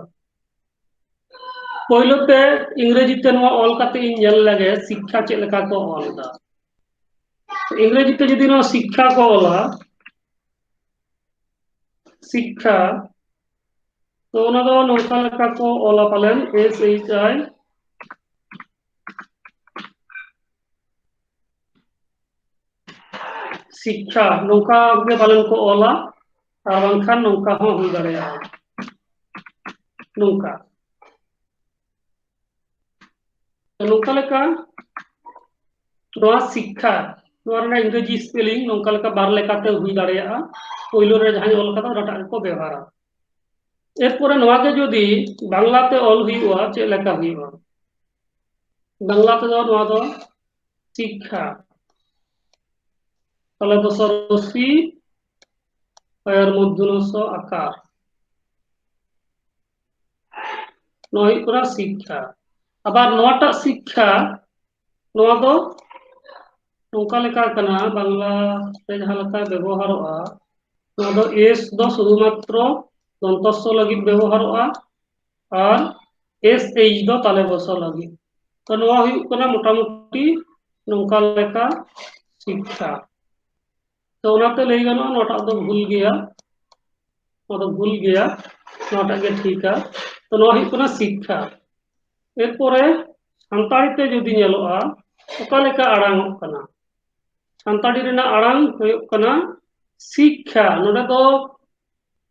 ᱯᱳᱭᱞᱳ ᱛᱮ ᱤᱝᱨᱮᱡᱤ ᱛᱮ ᱱᱚᱣᱟ ᱚᱞ ᱠᱟᱛᱮ ᱤᱧ ᱧᱮᱞ ᱞᱮᱜᱮ, ᱥᱤᱠᱠᱷᱟ ᱪᱮᱫ ᱞᱮᱠᱟ ᱠᱚ ᱚᱞ ᱮᱫᱟ᱾ ᱤᱝᱨᱮᱡᱤ ᱛᱮ ᱡᱩᱫᱤ ᱱᱚᱣᱟ ᱥᱤᱠᱠᱷᱟ ᱠᱚ ᱚᱞᱟ, ᱥᱤᱠᱠᱷᱟ, ᱛᱚ ᱚᱱᱟ ᱫᱚ ᱱᱚᱝᱠᱟ ᱞᱮᱠᱟ ᱠᱚ ᱚᱞᱟ ᱯᱟᱞᱮᱱ, S H I, ᱥᱤᱠᱠᱷᱟ, ᱱᱚᱝᱠᱟ ᱜᱮ ᱯᱟᱞᱮᱱ ᱠᱚ ᱚᱞᱟ, ᱟᱨ ᱵᱟᱝᱠᱷᱟᱱ ᱱᱚᱝᱠᱟ ᱦᱚᱸ ᱦᱩᱭ ᱫᱟᱲᱮᱭᱟᱜᱼᱟ, ᱱᱚᱝᱠᱟ᱾ ᱛᱚ ᱱᱚᱝᱠᱟ ᱞᱮᱠᱟ ᱱᱚᱣᱟ ᱥᱤᱠᱠᱷᱟ, ᱱᱚᱣᱟ ᱨᱮᱱᱟᱜ ᱤᱝᱨᱮᱡᱤ spelling ᱱᱚᱝᱠᱟ ᱞᱮᱠᱟ ᱵᱟᱨ ᱞᱮᱠᱟᱛᱮ ᱦᱩᱭ ᱫᱟᱲᱮᱭᱟᱜᱼᱟ᱾ ᱯᱳᱭᱞᱳ ᱨᱮ ᱡᱟᱦᱟᱸᱧ ᱚᱞ ᱠᱟᱫᱟ, ᱚᱱᱟᱴᱟᱜ ᱜᱮᱠᱚ ᱵᱮᱣᱦᱟᱨᱟ᱾ ᱮᱨᱯᱚᱨᱮ ᱱᱚᱣᱟ ᱜᱮ ᱡᱩᱫᱤ ᱵᱟᱝᱞᱟᱛᱮ ᱚᱞ ᱦᱩᱭᱩᱜᱼᱟ, ᱪᱮᱫ ᱞᱮᱠᱟ ᱦᱩᱭᱩᱜᱼᱟ? ᱵᱟᱝᱞᱟ ᱛᱮᱫᱚ ᱱᱚᱣᱟ ᱫᱚ ᱥᱤᱠᱠᱷᱟ, ᱛᱟᱞᱮ ᱫᱚᱥᱚ ᱨᱚᱥᱤ, ᱚᱭᱚᱨ ᱢᱩᱨᱫᱷᱚᱱᱚ ᱥᱚ ᱟᱠᱟᱨ᱾ ᱱᱚᱣᱟ ᱦᱩᱭᱩᱜ ᱠᱟᱱᱟ ᱥᱤᱠᱠᱷᱟ᱾ ᱟᱵᱟᱨ ᱱᱚᱣᱟᱴᱟᱜ ᱥᱤᱠᱠᱷᱟ, ᱱᱚᱣᱟ ᱫᱚ ᱱᱚᱝᱠᱟ ᱞᱮᱠᱟ ᱠᱟᱱᱟ, ᱵᱟᱝᱞᱟ ᱛᱮ ᱡᱟᱦᱟᱸ ᱞᱮᱠᱟ ᱵᱮᱵᱚᱦᱟᱨᱚᱜᱼᱟ, ᱱᱚᱣᱟ ᱫᱚ S ᱫᱚ ᱥᱩᱫᱷᱩ ᱢᱟᱛᱨᱚ ᱫᱚᱱᱛᱚᱥᱥᱚ ᱞᱟᱹᱜᱤᱫ ᱵᱮᱵᱚᱦᱟᱨᱚᱜᱼᱟ, ᱟᱨ S H ᱫᱚ ᱛᱟᱞᱮ ᱵᱚᱥᱚ ᱞᱟᱹᱜᱤᱫ᱾ ᱛᱚ ᱱᱚᱣᱟ ᱦᱩᱭᱩᱜ ᱠᱟᱱᱟ ᱢᱚᱴᱟᱢᱩᱴᱤ ᱱᱚᱝᱠᱟ ᱞᱮᱠᱟ ᱥᱤᱠᱠᱷᱟ᱾ ᱛᱚ ᱚᱱᱟᱛᱮ ᱞᱟᱹᱭ ᱜᱟᱱᱚᱜᱼᱟ, ᱱᱚᱣᱟᱴᱟᱜ ᱫᱚ ᱵᱷᱩᱞ ᱜᱮᱭᱟ, ᱱᱚᱣᱟ ᱫᱚ ᱵᱷᱩᱞ ᱜᱮᱭᱟ, ᱱᱚᱣᱟᱴᱟᱜ ᱜᱮ ᱴᱷᱤᱠᱟ᱾ ᱛᱚ ᱱᱚᱣᱟ ᱦᱩᱭᱩᱜ ᱠᱟᱱᱟ ᱥᱤᱠᱠᱷᱟ᱾ ᱮᱨᱯᱚᱨᱮ ᱥᱟᱱᱛᱟᱲᱤ ᱛᱮ ᱡᱩᱫᱤ ᱧᱮᱞᱚᱜᱼᱟ, ᱚᱠᱟ ᱞᱮᱠᱟ ᱟᱲᱟᱝᱚᱜ ᱠᱟᱱᱟ? ᱥᱟᱱᱛᱟᱲᱤ ᱨᱮᱱᱟᱜ ᱟᱲᱟᱝ ᱦᱩᱭᱩᱜ ᱠᱟᱱᱟ ᱥᱤᱠᱠᱷᱟ᱾ ᱱᱚᱰᱮ ᱫᱚ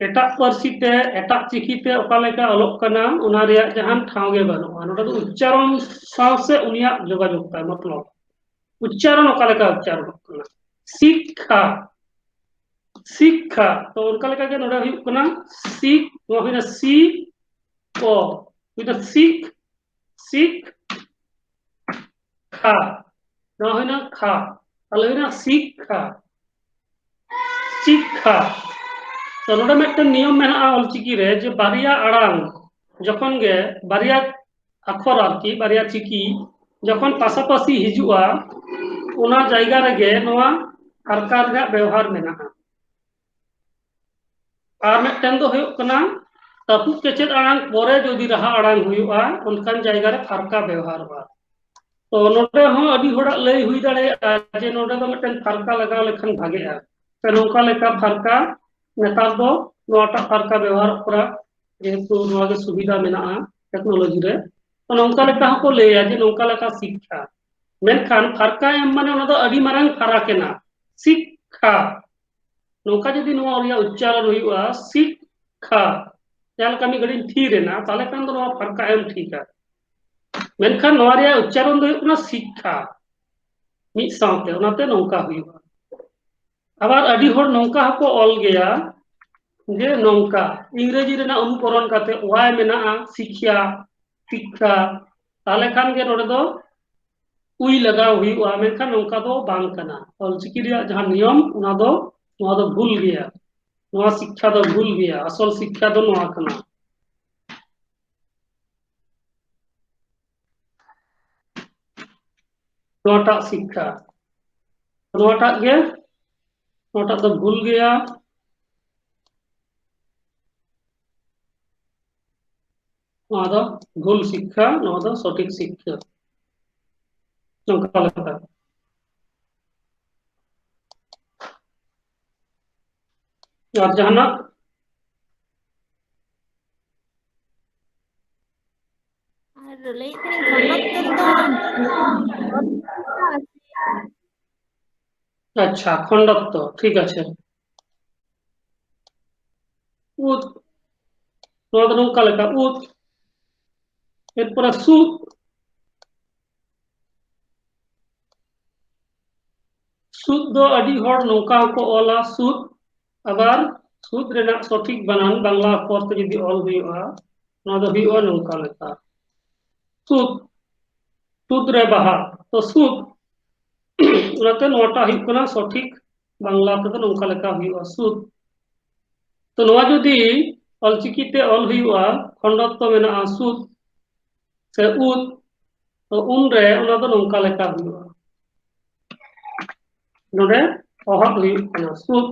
ᱮᱴᱟᱜ ᱯᱟᱹᱨᱥᱤ ᱛᱮ, ᱮᱴᱟᱜ ᱪᱤᱠᱤ ᱛᱮ ᱚᱠᱟ ᱞᱮᱠᱟ ᱚᱞᱚᱜ ᱠᱟᱱᱟ, ᱚᱱᱟ ᱨᱮᱭᱟᱜ ᱡᱟᱦᱟᱱ ᱴᱷᱟᱶ ᱜᱮ ᱵᱟᱹᱱᱩᱜᱼᱟ᱾ ᱱᱚᱰᱮ ᱫᱚ ᱩᱪᱪᱟᱨᱚᱱ ᱥᱟᱶ ᱥᱮ ᱩᱱᱤᱭᱟᱜ ᱡᱳᱜᱟᱡᱳᱜᱽ ᱛᱟᱭ, ᱢᱚᱛᱞᱚᱵ ᱩᱪᱪᱟᱨᱚᱱ ᱚᱠᱟ ᱞᱮᱠᱟ ᱩᱪᱪᱟᱨᱚᱱᱚᱜ ᱠᱟᱱᱟ᱾ ᱥᱤᱠᱠᱷᱟ, ᱥᱤᱠᱠᱷᱟ᱾ ᱛᱚ ᱚᱱᱠᱟ ᱞᱮᱠᱟ ᱜᱮ ᱱᱚᱰᱮ ᱦᱩᱭᱩᱜ ᱠᱟᱱᱟ ᱥᱤᱠ, ᱱᱚᱣᱟ ᱦᱩᱭᱱᱟ ᱥᱤ, ᱠᱚ, ᱦᱩᱭᱱᱟ ᱥᱤᱠ, ᱥᱤᱠ, ᱠᱷᱟ, ᱱᱚᱣᱟ ᱦᱩᱭᱱᱟ ᱠᱷᱟ, ᱛᱟᱦᱞᱮ ᱦᱩᱭᱱᱟ ᱥᱤᱠᱠᱷᱟ, ᱥᱤᱠᱠᱷᱟ᱾ ᱛᱚ ᱱᱚᱰᱮ ᱢᱤᱫᱴᱮᱱ ᱱᱤᱭᱚᱢ ᱢᱮᱱᱟᱜᱼᱟ ᱚᱞᱪᱤᱠᱤ ᱨᱮ, ᱡᱮ ᱵᱟᱨᱭᱟ ᱟᱲᱟᱝ, ᱡᱚᱠᱷᱚᱱ ᱜᱮ ᱵᱟᱨᱭᱟ ᱟᱠᱷᱚᱨ ᱟᱨᱠᱤ, ᱵᱟᱨᱭᱟ ᱪᱤᱠᱤ ᱡᱚᱠᱷᱚᱱ ᱯᱟᱥᱟᱯᱟᱥᱤ ᱦᱤᱡᱩᱜᱼᱟ, ᱚᱱᱟ ᱡᱟᱭᱜᱟ ᱨᱮᱜᱮ ᱱᱚᱣᱟ ᱯᱷᱟᱨᱠᱟ ᱨᱮᱱᱟᱜ ᱵᱮᱣᱦᱟᱨ ᱢᱮᱱᱟᱜᱼᱟ᱾ ᱟᱨ ᱢᱤᱫᱴᱮᱱ ᱫᱚ ᱦᱩᱭᱩᱜ ᱠᱟᱱᱟ, ᱛᱟᱹᱯᱩᱜ ᱠᱮᱪᱮᱫ ᱟᱲᱟᱝ ᱯᱚᱨᱮ ᱡᱩᱫᱤ ᱨᱟᱦᱟ ᱟᱲᱟᱝ ᱦᱩᱭᱩᱜᱼᱟ, ᱚᱱᱠᱟᱱ ᱡᱟᱭᱜᱟ ᱨᱮ ᱯᱷᱟᱨᱠᱟ ᱵᱮᱣᱦᱟᱨᱚᱜᱼᱟ᱾ ᱛᱚ ᱱᱚᱰᱮ ᱦᱚᱸ ᱟᱹᱰᱤ ᱦᱚᱲᱟᱜ ᱞᱟᱹᱭ ᱦᱩᱭ ᱫᱟᱲᱮᱭᱟᱜᱼᱟ ᱡᱮ ᱱᱚᱰᱮ ᱫᱚ ᱢᱤᱫᱴᱮᱱ ᱯᱷᱟᱨᱠᱟ ᱞᱟᱜᱟᱣ ᱞᱮᱠᱷᱟᱱ ᱵᱷᱟᱜᱮᱜᱼᱟ, ᱥᱮ ᱱᱚᱝᱠᱟ ᱞᱮᱠᱟ ᱯᱷᱟᱨᱠᱟ ᱱᱮᱛᱟᱨ ᱫᱚ ᱱᱚᱣᱟᱴᱟᱜ ᱯᱷᱟᱨᱠᱟ ᱵᱮᱣᱦᱟᱨᱚᱜ ᱠᱟᱱᱟ, ᱡᱮᱦᱮᱛᱩ ᱱᱚᱣᱟ ᱜᱮ ᱥᱩᱵᱤᱫᱷᱟ ᱢᱮᱱᱟᱜᱼᱟ ᱴᱮᱠᱱᱳᱞᱚᱡᱤ ᱨᱮ᱾ ᱛᱚ ᱱᱚᱝᱠᱟ ᱞᱮᱠᱟ ᱦᱚᱸᱠᱚ ᱞᱟᱹᱭᱟ ᱡᱮ ᱱᱚᱝᱠᱟ ᱞᱮᱠᱟ ᱥᱤᱠᱠᱷᱟ, ᱢᱮᱱᱠᱷᱟᱱ ᱯᱷᱟᱨᱠᱟ ᱮᱢ ᱢᱟᱱᱮ ᱚᱱᱟ ᱫᱚ ᱟᱹᱰᱤ ᱢᱟᱨᱟᱝ ᱯᱷᱟᱨᱟᱠ ᱮᱱᱟ᱾ ᱥᱤᱠᱠᱷᱟ, ᱱᱚᱝᱠᱟ ᱡᱩᱫᱤ ᱱᱚᱣᱟ ᱨᱮᱭᱟᱜ ᱩᱪᱪᱟᱨᱚᱱ ᱦᱩᱭᱩᱜᱼᱟ, ᱥᱤᱠᱠᱷᱟ, ᱡᱟᱦᱟᱸ ᱞᱮᱠᱟ ᱢᱤᱫ ᱜᱷᱟᱹᱲᱤᱡ ᱤᱧ ᱛᱷᱤᱨ ᱮᱱᱟ, ᱛᱟᱦᱚᱞᱮ ᱠᱷᱟᱱ ᱫᱚ ᱱᱚᱣᱟ ᱯᱷᱟᱨᱠᱟ ᱮᱢ ᱴᱷᱤᱠᱟ᱾ ᱢᱮᱱᱠᱷᱟᱱ ᱱᱚᱣᱟ ᱨᱮᱭᱟᱜ ᱩᱪᱪᱟᱨᱚᱱ ᱫᱚ ᱦᱩᱭᱩᱜ ᱠᱟᱱᱟ ᱥᱤᱠᱠᱷᱟ, ᱢᱤᱫ ᱥᱟᱶᱛᱮ, ᱚᱱᱟᱛᱮ ᱱᱚᱝᱠᱟ ᱦᱩᱭᱩᱜᱼᱟ᱾ ᱟᱵᱟᱨ ᱟᱹᱰᱤ ᱦᱚᱲ ᱱᱚᱝᱠᱟ ᱦᱚᱸᱠᱚ ᱚᱞ ᱜᱮᱭᱟ ᱡᱮ ᱱᱚᱝᱠᱟ, ᱤᱝᱨᱮᱡᱤ ᱨᱮᱱᱟᱜ ᱚᱱᱩᱠᱚᱨᱚᱱ ᱠᱟᱛᱮ ᱣᱟᱭ ᱢᱮᱱᱟᱜᱼᱟ, ᱥᱤᱠᱷᱭᱟ, ᱥᱤᱠᱠᱷᱟ, ᱛᱟᱦᱚᱞᱮ ᱠᱷᱟᱱ ᱜᱮ ᱱᱚᱰᱮ ᱫᱚ ᱩᱭ ᱞᱟᱜᱟᱣ ᱦᱩᱭᱩᱜᱼᱟ, ᱢᱮᱱᱠᱷᱟᱱ ᱱᱚᱝᱠᱟ ᱫᱚ ᱵᱟᱝ ᱠᱟᱱᱟ᱾ ᱚᱞᱪᱤᱠᱤ ᱨᱮᱭᱟᱜ ᱡᱟᱦᱟᱸ ᱱᱤᱭᱚᱢ, ᱚᱱᱟ ᱫᱚ, ᱱᱚᱣᱟ ᱫᱚ ᱵᱷᱩᱞ ᱜᱮᱭᱟ, ᱱᱚᱣᱟ ᱥᱤᱠᱠᱷᱟ ᱫᱚ ᱵᱷᱩᱞ ᱜᱮᱭᱟ, ᱟᱥᱚᱞ ᱥᱤᱠᱠᱷᱟ ᱫᱚ ᱱᱚᱣᱟ ᱠᱟᱱᱟ᱾ ᱱᱚᱣᱟᱴᱟᱜ ᱥᱤᱠᱠᱷᱟ, ᱱᱚᱣᱟᱴᱟᱜ ᱜᱮ, ᱱᱚᱣᱟᱴᱟᱜ ᱫᱚ ᱵᱷᱩᱞ ᱜᱮᱭᱟ, ᱱᱚᱣᱟ ᱫᱚ ᱵᱷᱩᱞ ᱥᱤᱠᱠᱷᱟ, ᱱᱚᱣᱟ ᱫᱚ ᱥᱚᱴᱷᱤᱠ ᱥᱤᱠᱠᱷᱟ᱾ ᱱᱚᱝᱠᱟ ᱞᱮᱠᱟ᱾ ᱟᱨ ᱡᱟᱦᱟᱱᱟᱜ? ᱟᱨ ᱞᱟᱹᱭᱮᱫ ᱛᱟᱦᱮᱸᱱᱟᱹᱧ ᱠᱷᱚᱸᱰᱚᱛᱛᱚ ᱫᱚ ᱟᱪᱪᱷᱟ, ᱠᱷᱚᱸᱰᱚᱛᱛᱚ, ᱴᱷᱤᱠ ᱟᱪᱷᱮ᱾ ᱩᱫ, ᱱᱚᱣᱟ ᱫᱚ ᱱᱚᱝᱠᱟ ᱞᱮᱠᱟ, ᱩᱫ, ᱮᱨᱯᱚᱨᱮ ᱥᱩᱫ, ᱥᱩᱫ ᱫᱚ ᱟᱹᱰᱤ ᱦᱚᱲ ᱱᱚᱝᱠᱟ ᱦᱚᱸᱠᱚ ᱚᱞᱟ, ᱥᱩᱫ, ᱟᱵᱟᱨ ᱥᱩᱫ ᱨᱮᱱᱟᱜ ᱥᱚᱴᱷᱤᱠ ᱵᱟᱱᱟᱱ ᱵᱟᱝᱞᱟ ᱚᱠᱠᱷᱚᱨ ᱛᱮ ᱡᱩᱫᱤ ᱚᱞ ᱦᱩᱭᱩᱜᱼᱟ, ᱱᱚᱣᱟ ᱫᱚ ᱦᱩᱭᱩᱜᱼᱟ ᱱᱚᱝᱠᱟ ᱞᱮᱠᱟ, ᱥᱩᱫ, ᱥᱩᱫ ᱨᱮ ᱵᱟᱦᱟ, ᱛᱚ ᱥᱩᱫ, ᱚᱱᱟᱛᱮ ᱱᱚᱣᱟᱴᱟᱜ ᱦᱩᱭᱩᱜ ᱠᱟᱱᱟ ᱥᱚᱴᱷᱤᱠ ᱵᱟᱝᱞᱟ ᱛᱮᱫᱚ ᱱᱚᱝᱠᱟ ᱞᱮᱠᱟ ᱦᱩᱭᱩᱜᱼᱟ, ᱥᱩᱫ᱾ ᱛᱚ ᱱᱚᱣᱟ ᱡᱩᱫᱤ ᱚᱞᱪᱤᱠᱤ ᱛᱮ ᱚᱞ ᱦᱩᱭᱩᱜᱼᱟ, ᱠᱷᱚᱸᱰᱚᱛᱛᱚ ᱢᱮᱱᱟᱜᱼᱟ ᱥᱩᱫ ᱥᱮ ᱩᱫ, ᱛᱚ ᱩᱱᱨᱮ ᱚᱱᱟ ᱫᱚ ᱱᱚᱝᱠᱟ ᱞᱮᱠᱟ ᱦᱩᱭᱩᱜᱼᱟ᱾ ᱱᱚᱰᱮ ᱚᱦᱚᱫ ᱦᱩᱭᱩᱜ ᱠᱟᱱᱟ, ᱥᱩᱫ,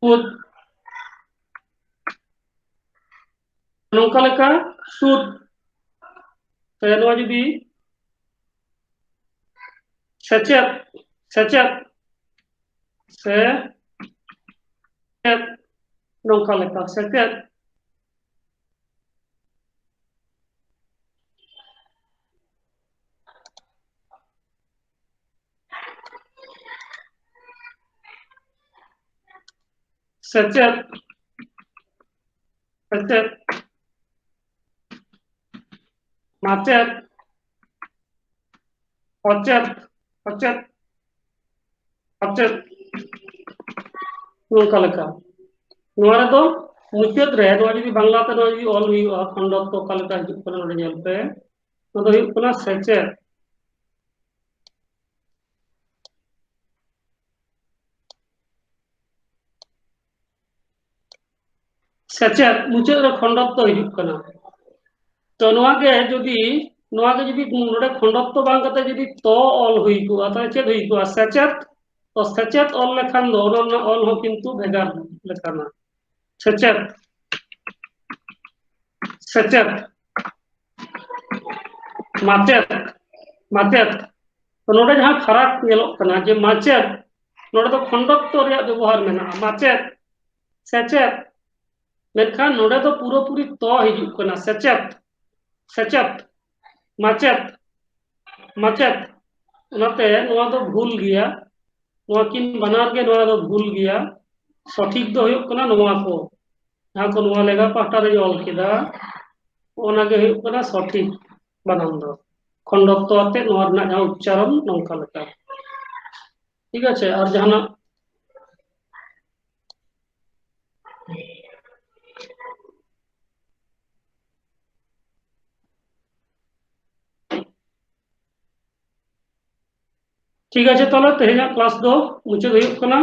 ᱩᱫ, ᱱᱚᱝᱠᱟ ᱞᱮᱠᱟ ᱥᱩᱫ᱾ ᱛᱚ ᱱᱚᱣᱟ ᱡᱩᱫᱤ ᱥᱮᱪᱮᱫ, ᱥᱮᱪᱮᱫ, ᱥᱮ ᱪᱮᱫ, ᱱᱚᱝᱠᱟ ᱞᱮᱠᱟ ᱥᱮᱪᱮᱫ᱾ ᱥᱮᱪᱮᱫ, ᱥᱮᱪᱮᱫ, ᱢᱟᱪᱮᱫ, ᱚᱪᱮᱫ, ᱚᱪᱮᱫ, ᱚᱪᱮᱫ, ᱱᱚᱝᱠᱟ ᱞᱮᱠᱟ᱾ ᱱᱚᱣᱟ ᱨᱮᱫᱚ ᱢᱩᱪᱟᱹᱫ ᱨᱮ ᱱᱚᱣᱟ ᱡᱩᱫᱤ ᱵᱟᱝᱞᱟ ᱛᱮ ᱱᱚᱣᱟ ᱡᱩᱫᱤ ᱚᱞ ᱦᱩᱭᱩᱜᱼᱟ, ᱠᱷᱚᱸᱰᱚᱛᱛᱚ ᱚᱠᱟ ᱞᱮᱠᱟ ᱦᱤᱡᱩᱜ ᱠᱟᱱᱟ ᱱᱚᱰᱮ ᱧᱮᱞ ᱯᱮ, ᱱᱚᱣᱟ ᱫᱚ ᱦᱩᱭᱩᱜ ᱠᱟᱱᱟ ᱥᱮᱪᱮᱫ᱾ ᱥᱮᱪᱮᱫ ᱢᱩᱪᱟᱹᱫ ᱨᱮ ᱠᱷᱚᱸᱰᱚᱛᱛᱚ ᱦᱤᱡᱩᱜ ᱠᱟᱱᱟ᱾ ᱛᱚ ᱱᱚᱣᱟ ᱜᱮ ᱡᱩᱫᱤ, ᱱᱚᱣᱟ ᱜᱮ ᱡᱩᱫᱤ ᱱᱚᱰᱮ ᱠᱷᱚᱸᱰᱚᱛᱛᱚ ᱵᱟᱝ ᱠᱟᱛᱮ ᱡᱩᱫᱤ ᱛᱚ ᱚᱞ ᱦᱩᱭ ᱠᱚᱜᱼᱟ, ᱛᱟᱦᱞᱮ ᱪᱮᱫ ᱦᱩᱭ ᱠᱚᱜᱼᱟ? ᱥᱮᱪᱮᱫ᱾ ᱛᱚ ᱥᱮᱪᱮᱫ ᱚᱞ ᱞᱮᱠᱷᱟᱱ ᱫᱚ ᱚᱱᱟ ᱨᱮᱱᱟᱜ ᱚᱞ ᱦᱚᱸ ᱠᱤᱱᱛᱩ ᱵᱷᱮᱜᱟᱨ ᱞᱮᱠᱟᱱᱟ᱾ ᱥᱮᱪᱮᱫ, ᱥᱮᱪᱮᱫ, ᱢᱟᱪᱮᱫ, ᱢᱟᱪᱮᱫ᱾ ᱛᱚ ᱱᱚᱰᱮ ᱡᱟᱦᱟᱸ ᱯᱷᱟᱨᱟᱠ ᱧᱮᱞᱚᱜ ᱠᱟᱱᱟ ᱡᱮ ᱢᱟᱪᱮᱫ, ᱱᱚᱰᱮ ᱫᱚ ᱠᱷᱚᱸᱰᱚᱛᱛᱚ ᱨᱮᱭᱟᱜ ᱵᱮᱵᱚᱦᱟᱨ ᱢᱮᱱᱟᱜᱼᱟ, ᱢᱟᱪᱮᱫ, ᱥᱮᱪᱮᱫ, ᱢᱮᱱᱠᱷᱟᱱ ᱱᱚᱰᱮ ᱫᱚ ᱯᱩᱨᱟᱹᱯᱩᱨᱤ ᱛᱚ ᱦᱤᱡᱩᱜ ᱠᱟᱱᱟ, ᱥᱮᱪᱮᱫ, ᱥᱮᱪᱮᱫ, ᱢᱟᱪᱮᱫ, ᱢᱟᱪᱮᱫ᱾ ᱚᱱᱟᱛᱮ ᱱᱚᱣᱟ ᱫᱚ ᱵᱷᱩᱞ ᱜᱮᱭᱟ, ᱱᱚᱣᱟ ᱠᱤᱱ ᱵᱟᱱᱟᱨ ᱜᱮ ᱱᱚᱣᱟ ᱫᱚ ᱵᱷᱩᱞ ᱜᱮᱭᱟ᱾ ᱥᱚᱴᱷᱤᱠ ᱫᱚ ᱦᱩᱭᱩᱜ ᱠᱟᱱᱟ ᱱᱚᱣᱟ ᱠᱚ, ᱡᱟᱦᱟᱸ ᱠᱚ ᱱᱚᱣᱟ ᱞᱮᱸᱜᱟ ᱯᱟᱦᱴᱟ ᱨᱮᱧ ᱚᱞ ᱠᱮᱫᱟ, ᱚᱱᱟ ᱜᱮ ᱦᱩᱭᱩᱜ ᱠᱟᱱᱟ ᱥᱚᱴᱷᱤᱠ ᱵᱟᱱᱟᱱ ᱫᱚ᱾ ᱠᱷᱚᱸᱰᱚᱛᱛᱚ ᱟᱛᱮ ᱱᱚᱣᱟ ᱨᱮᱱᱟᱜ ᱡᱟᱦᱟᱸ ᱩᱪᱪᱟᱨᱚᱱ ᱱᱚᱝᱠᱟ ᱞᱮᱠᱟ, ᱴᱷᱤᱠ ᱟᱪᱷᱮ? ᱟᱨ ᱡᱟᱦᱟᱱᱟᱜ? ᱴᱷᱤᱠ ᱟᱪᱷᱮ, ᱛᱟᱦᱞᱮ ᱛᱮᱦᱮᱧᱟᱜ ᱠᱞᱟᱥ ᱫᱚ ᱢᱩᱪᱟᱹᱫ ᱦᱩᱭᱩᱜ ᱠᱟᱱᱟ᱾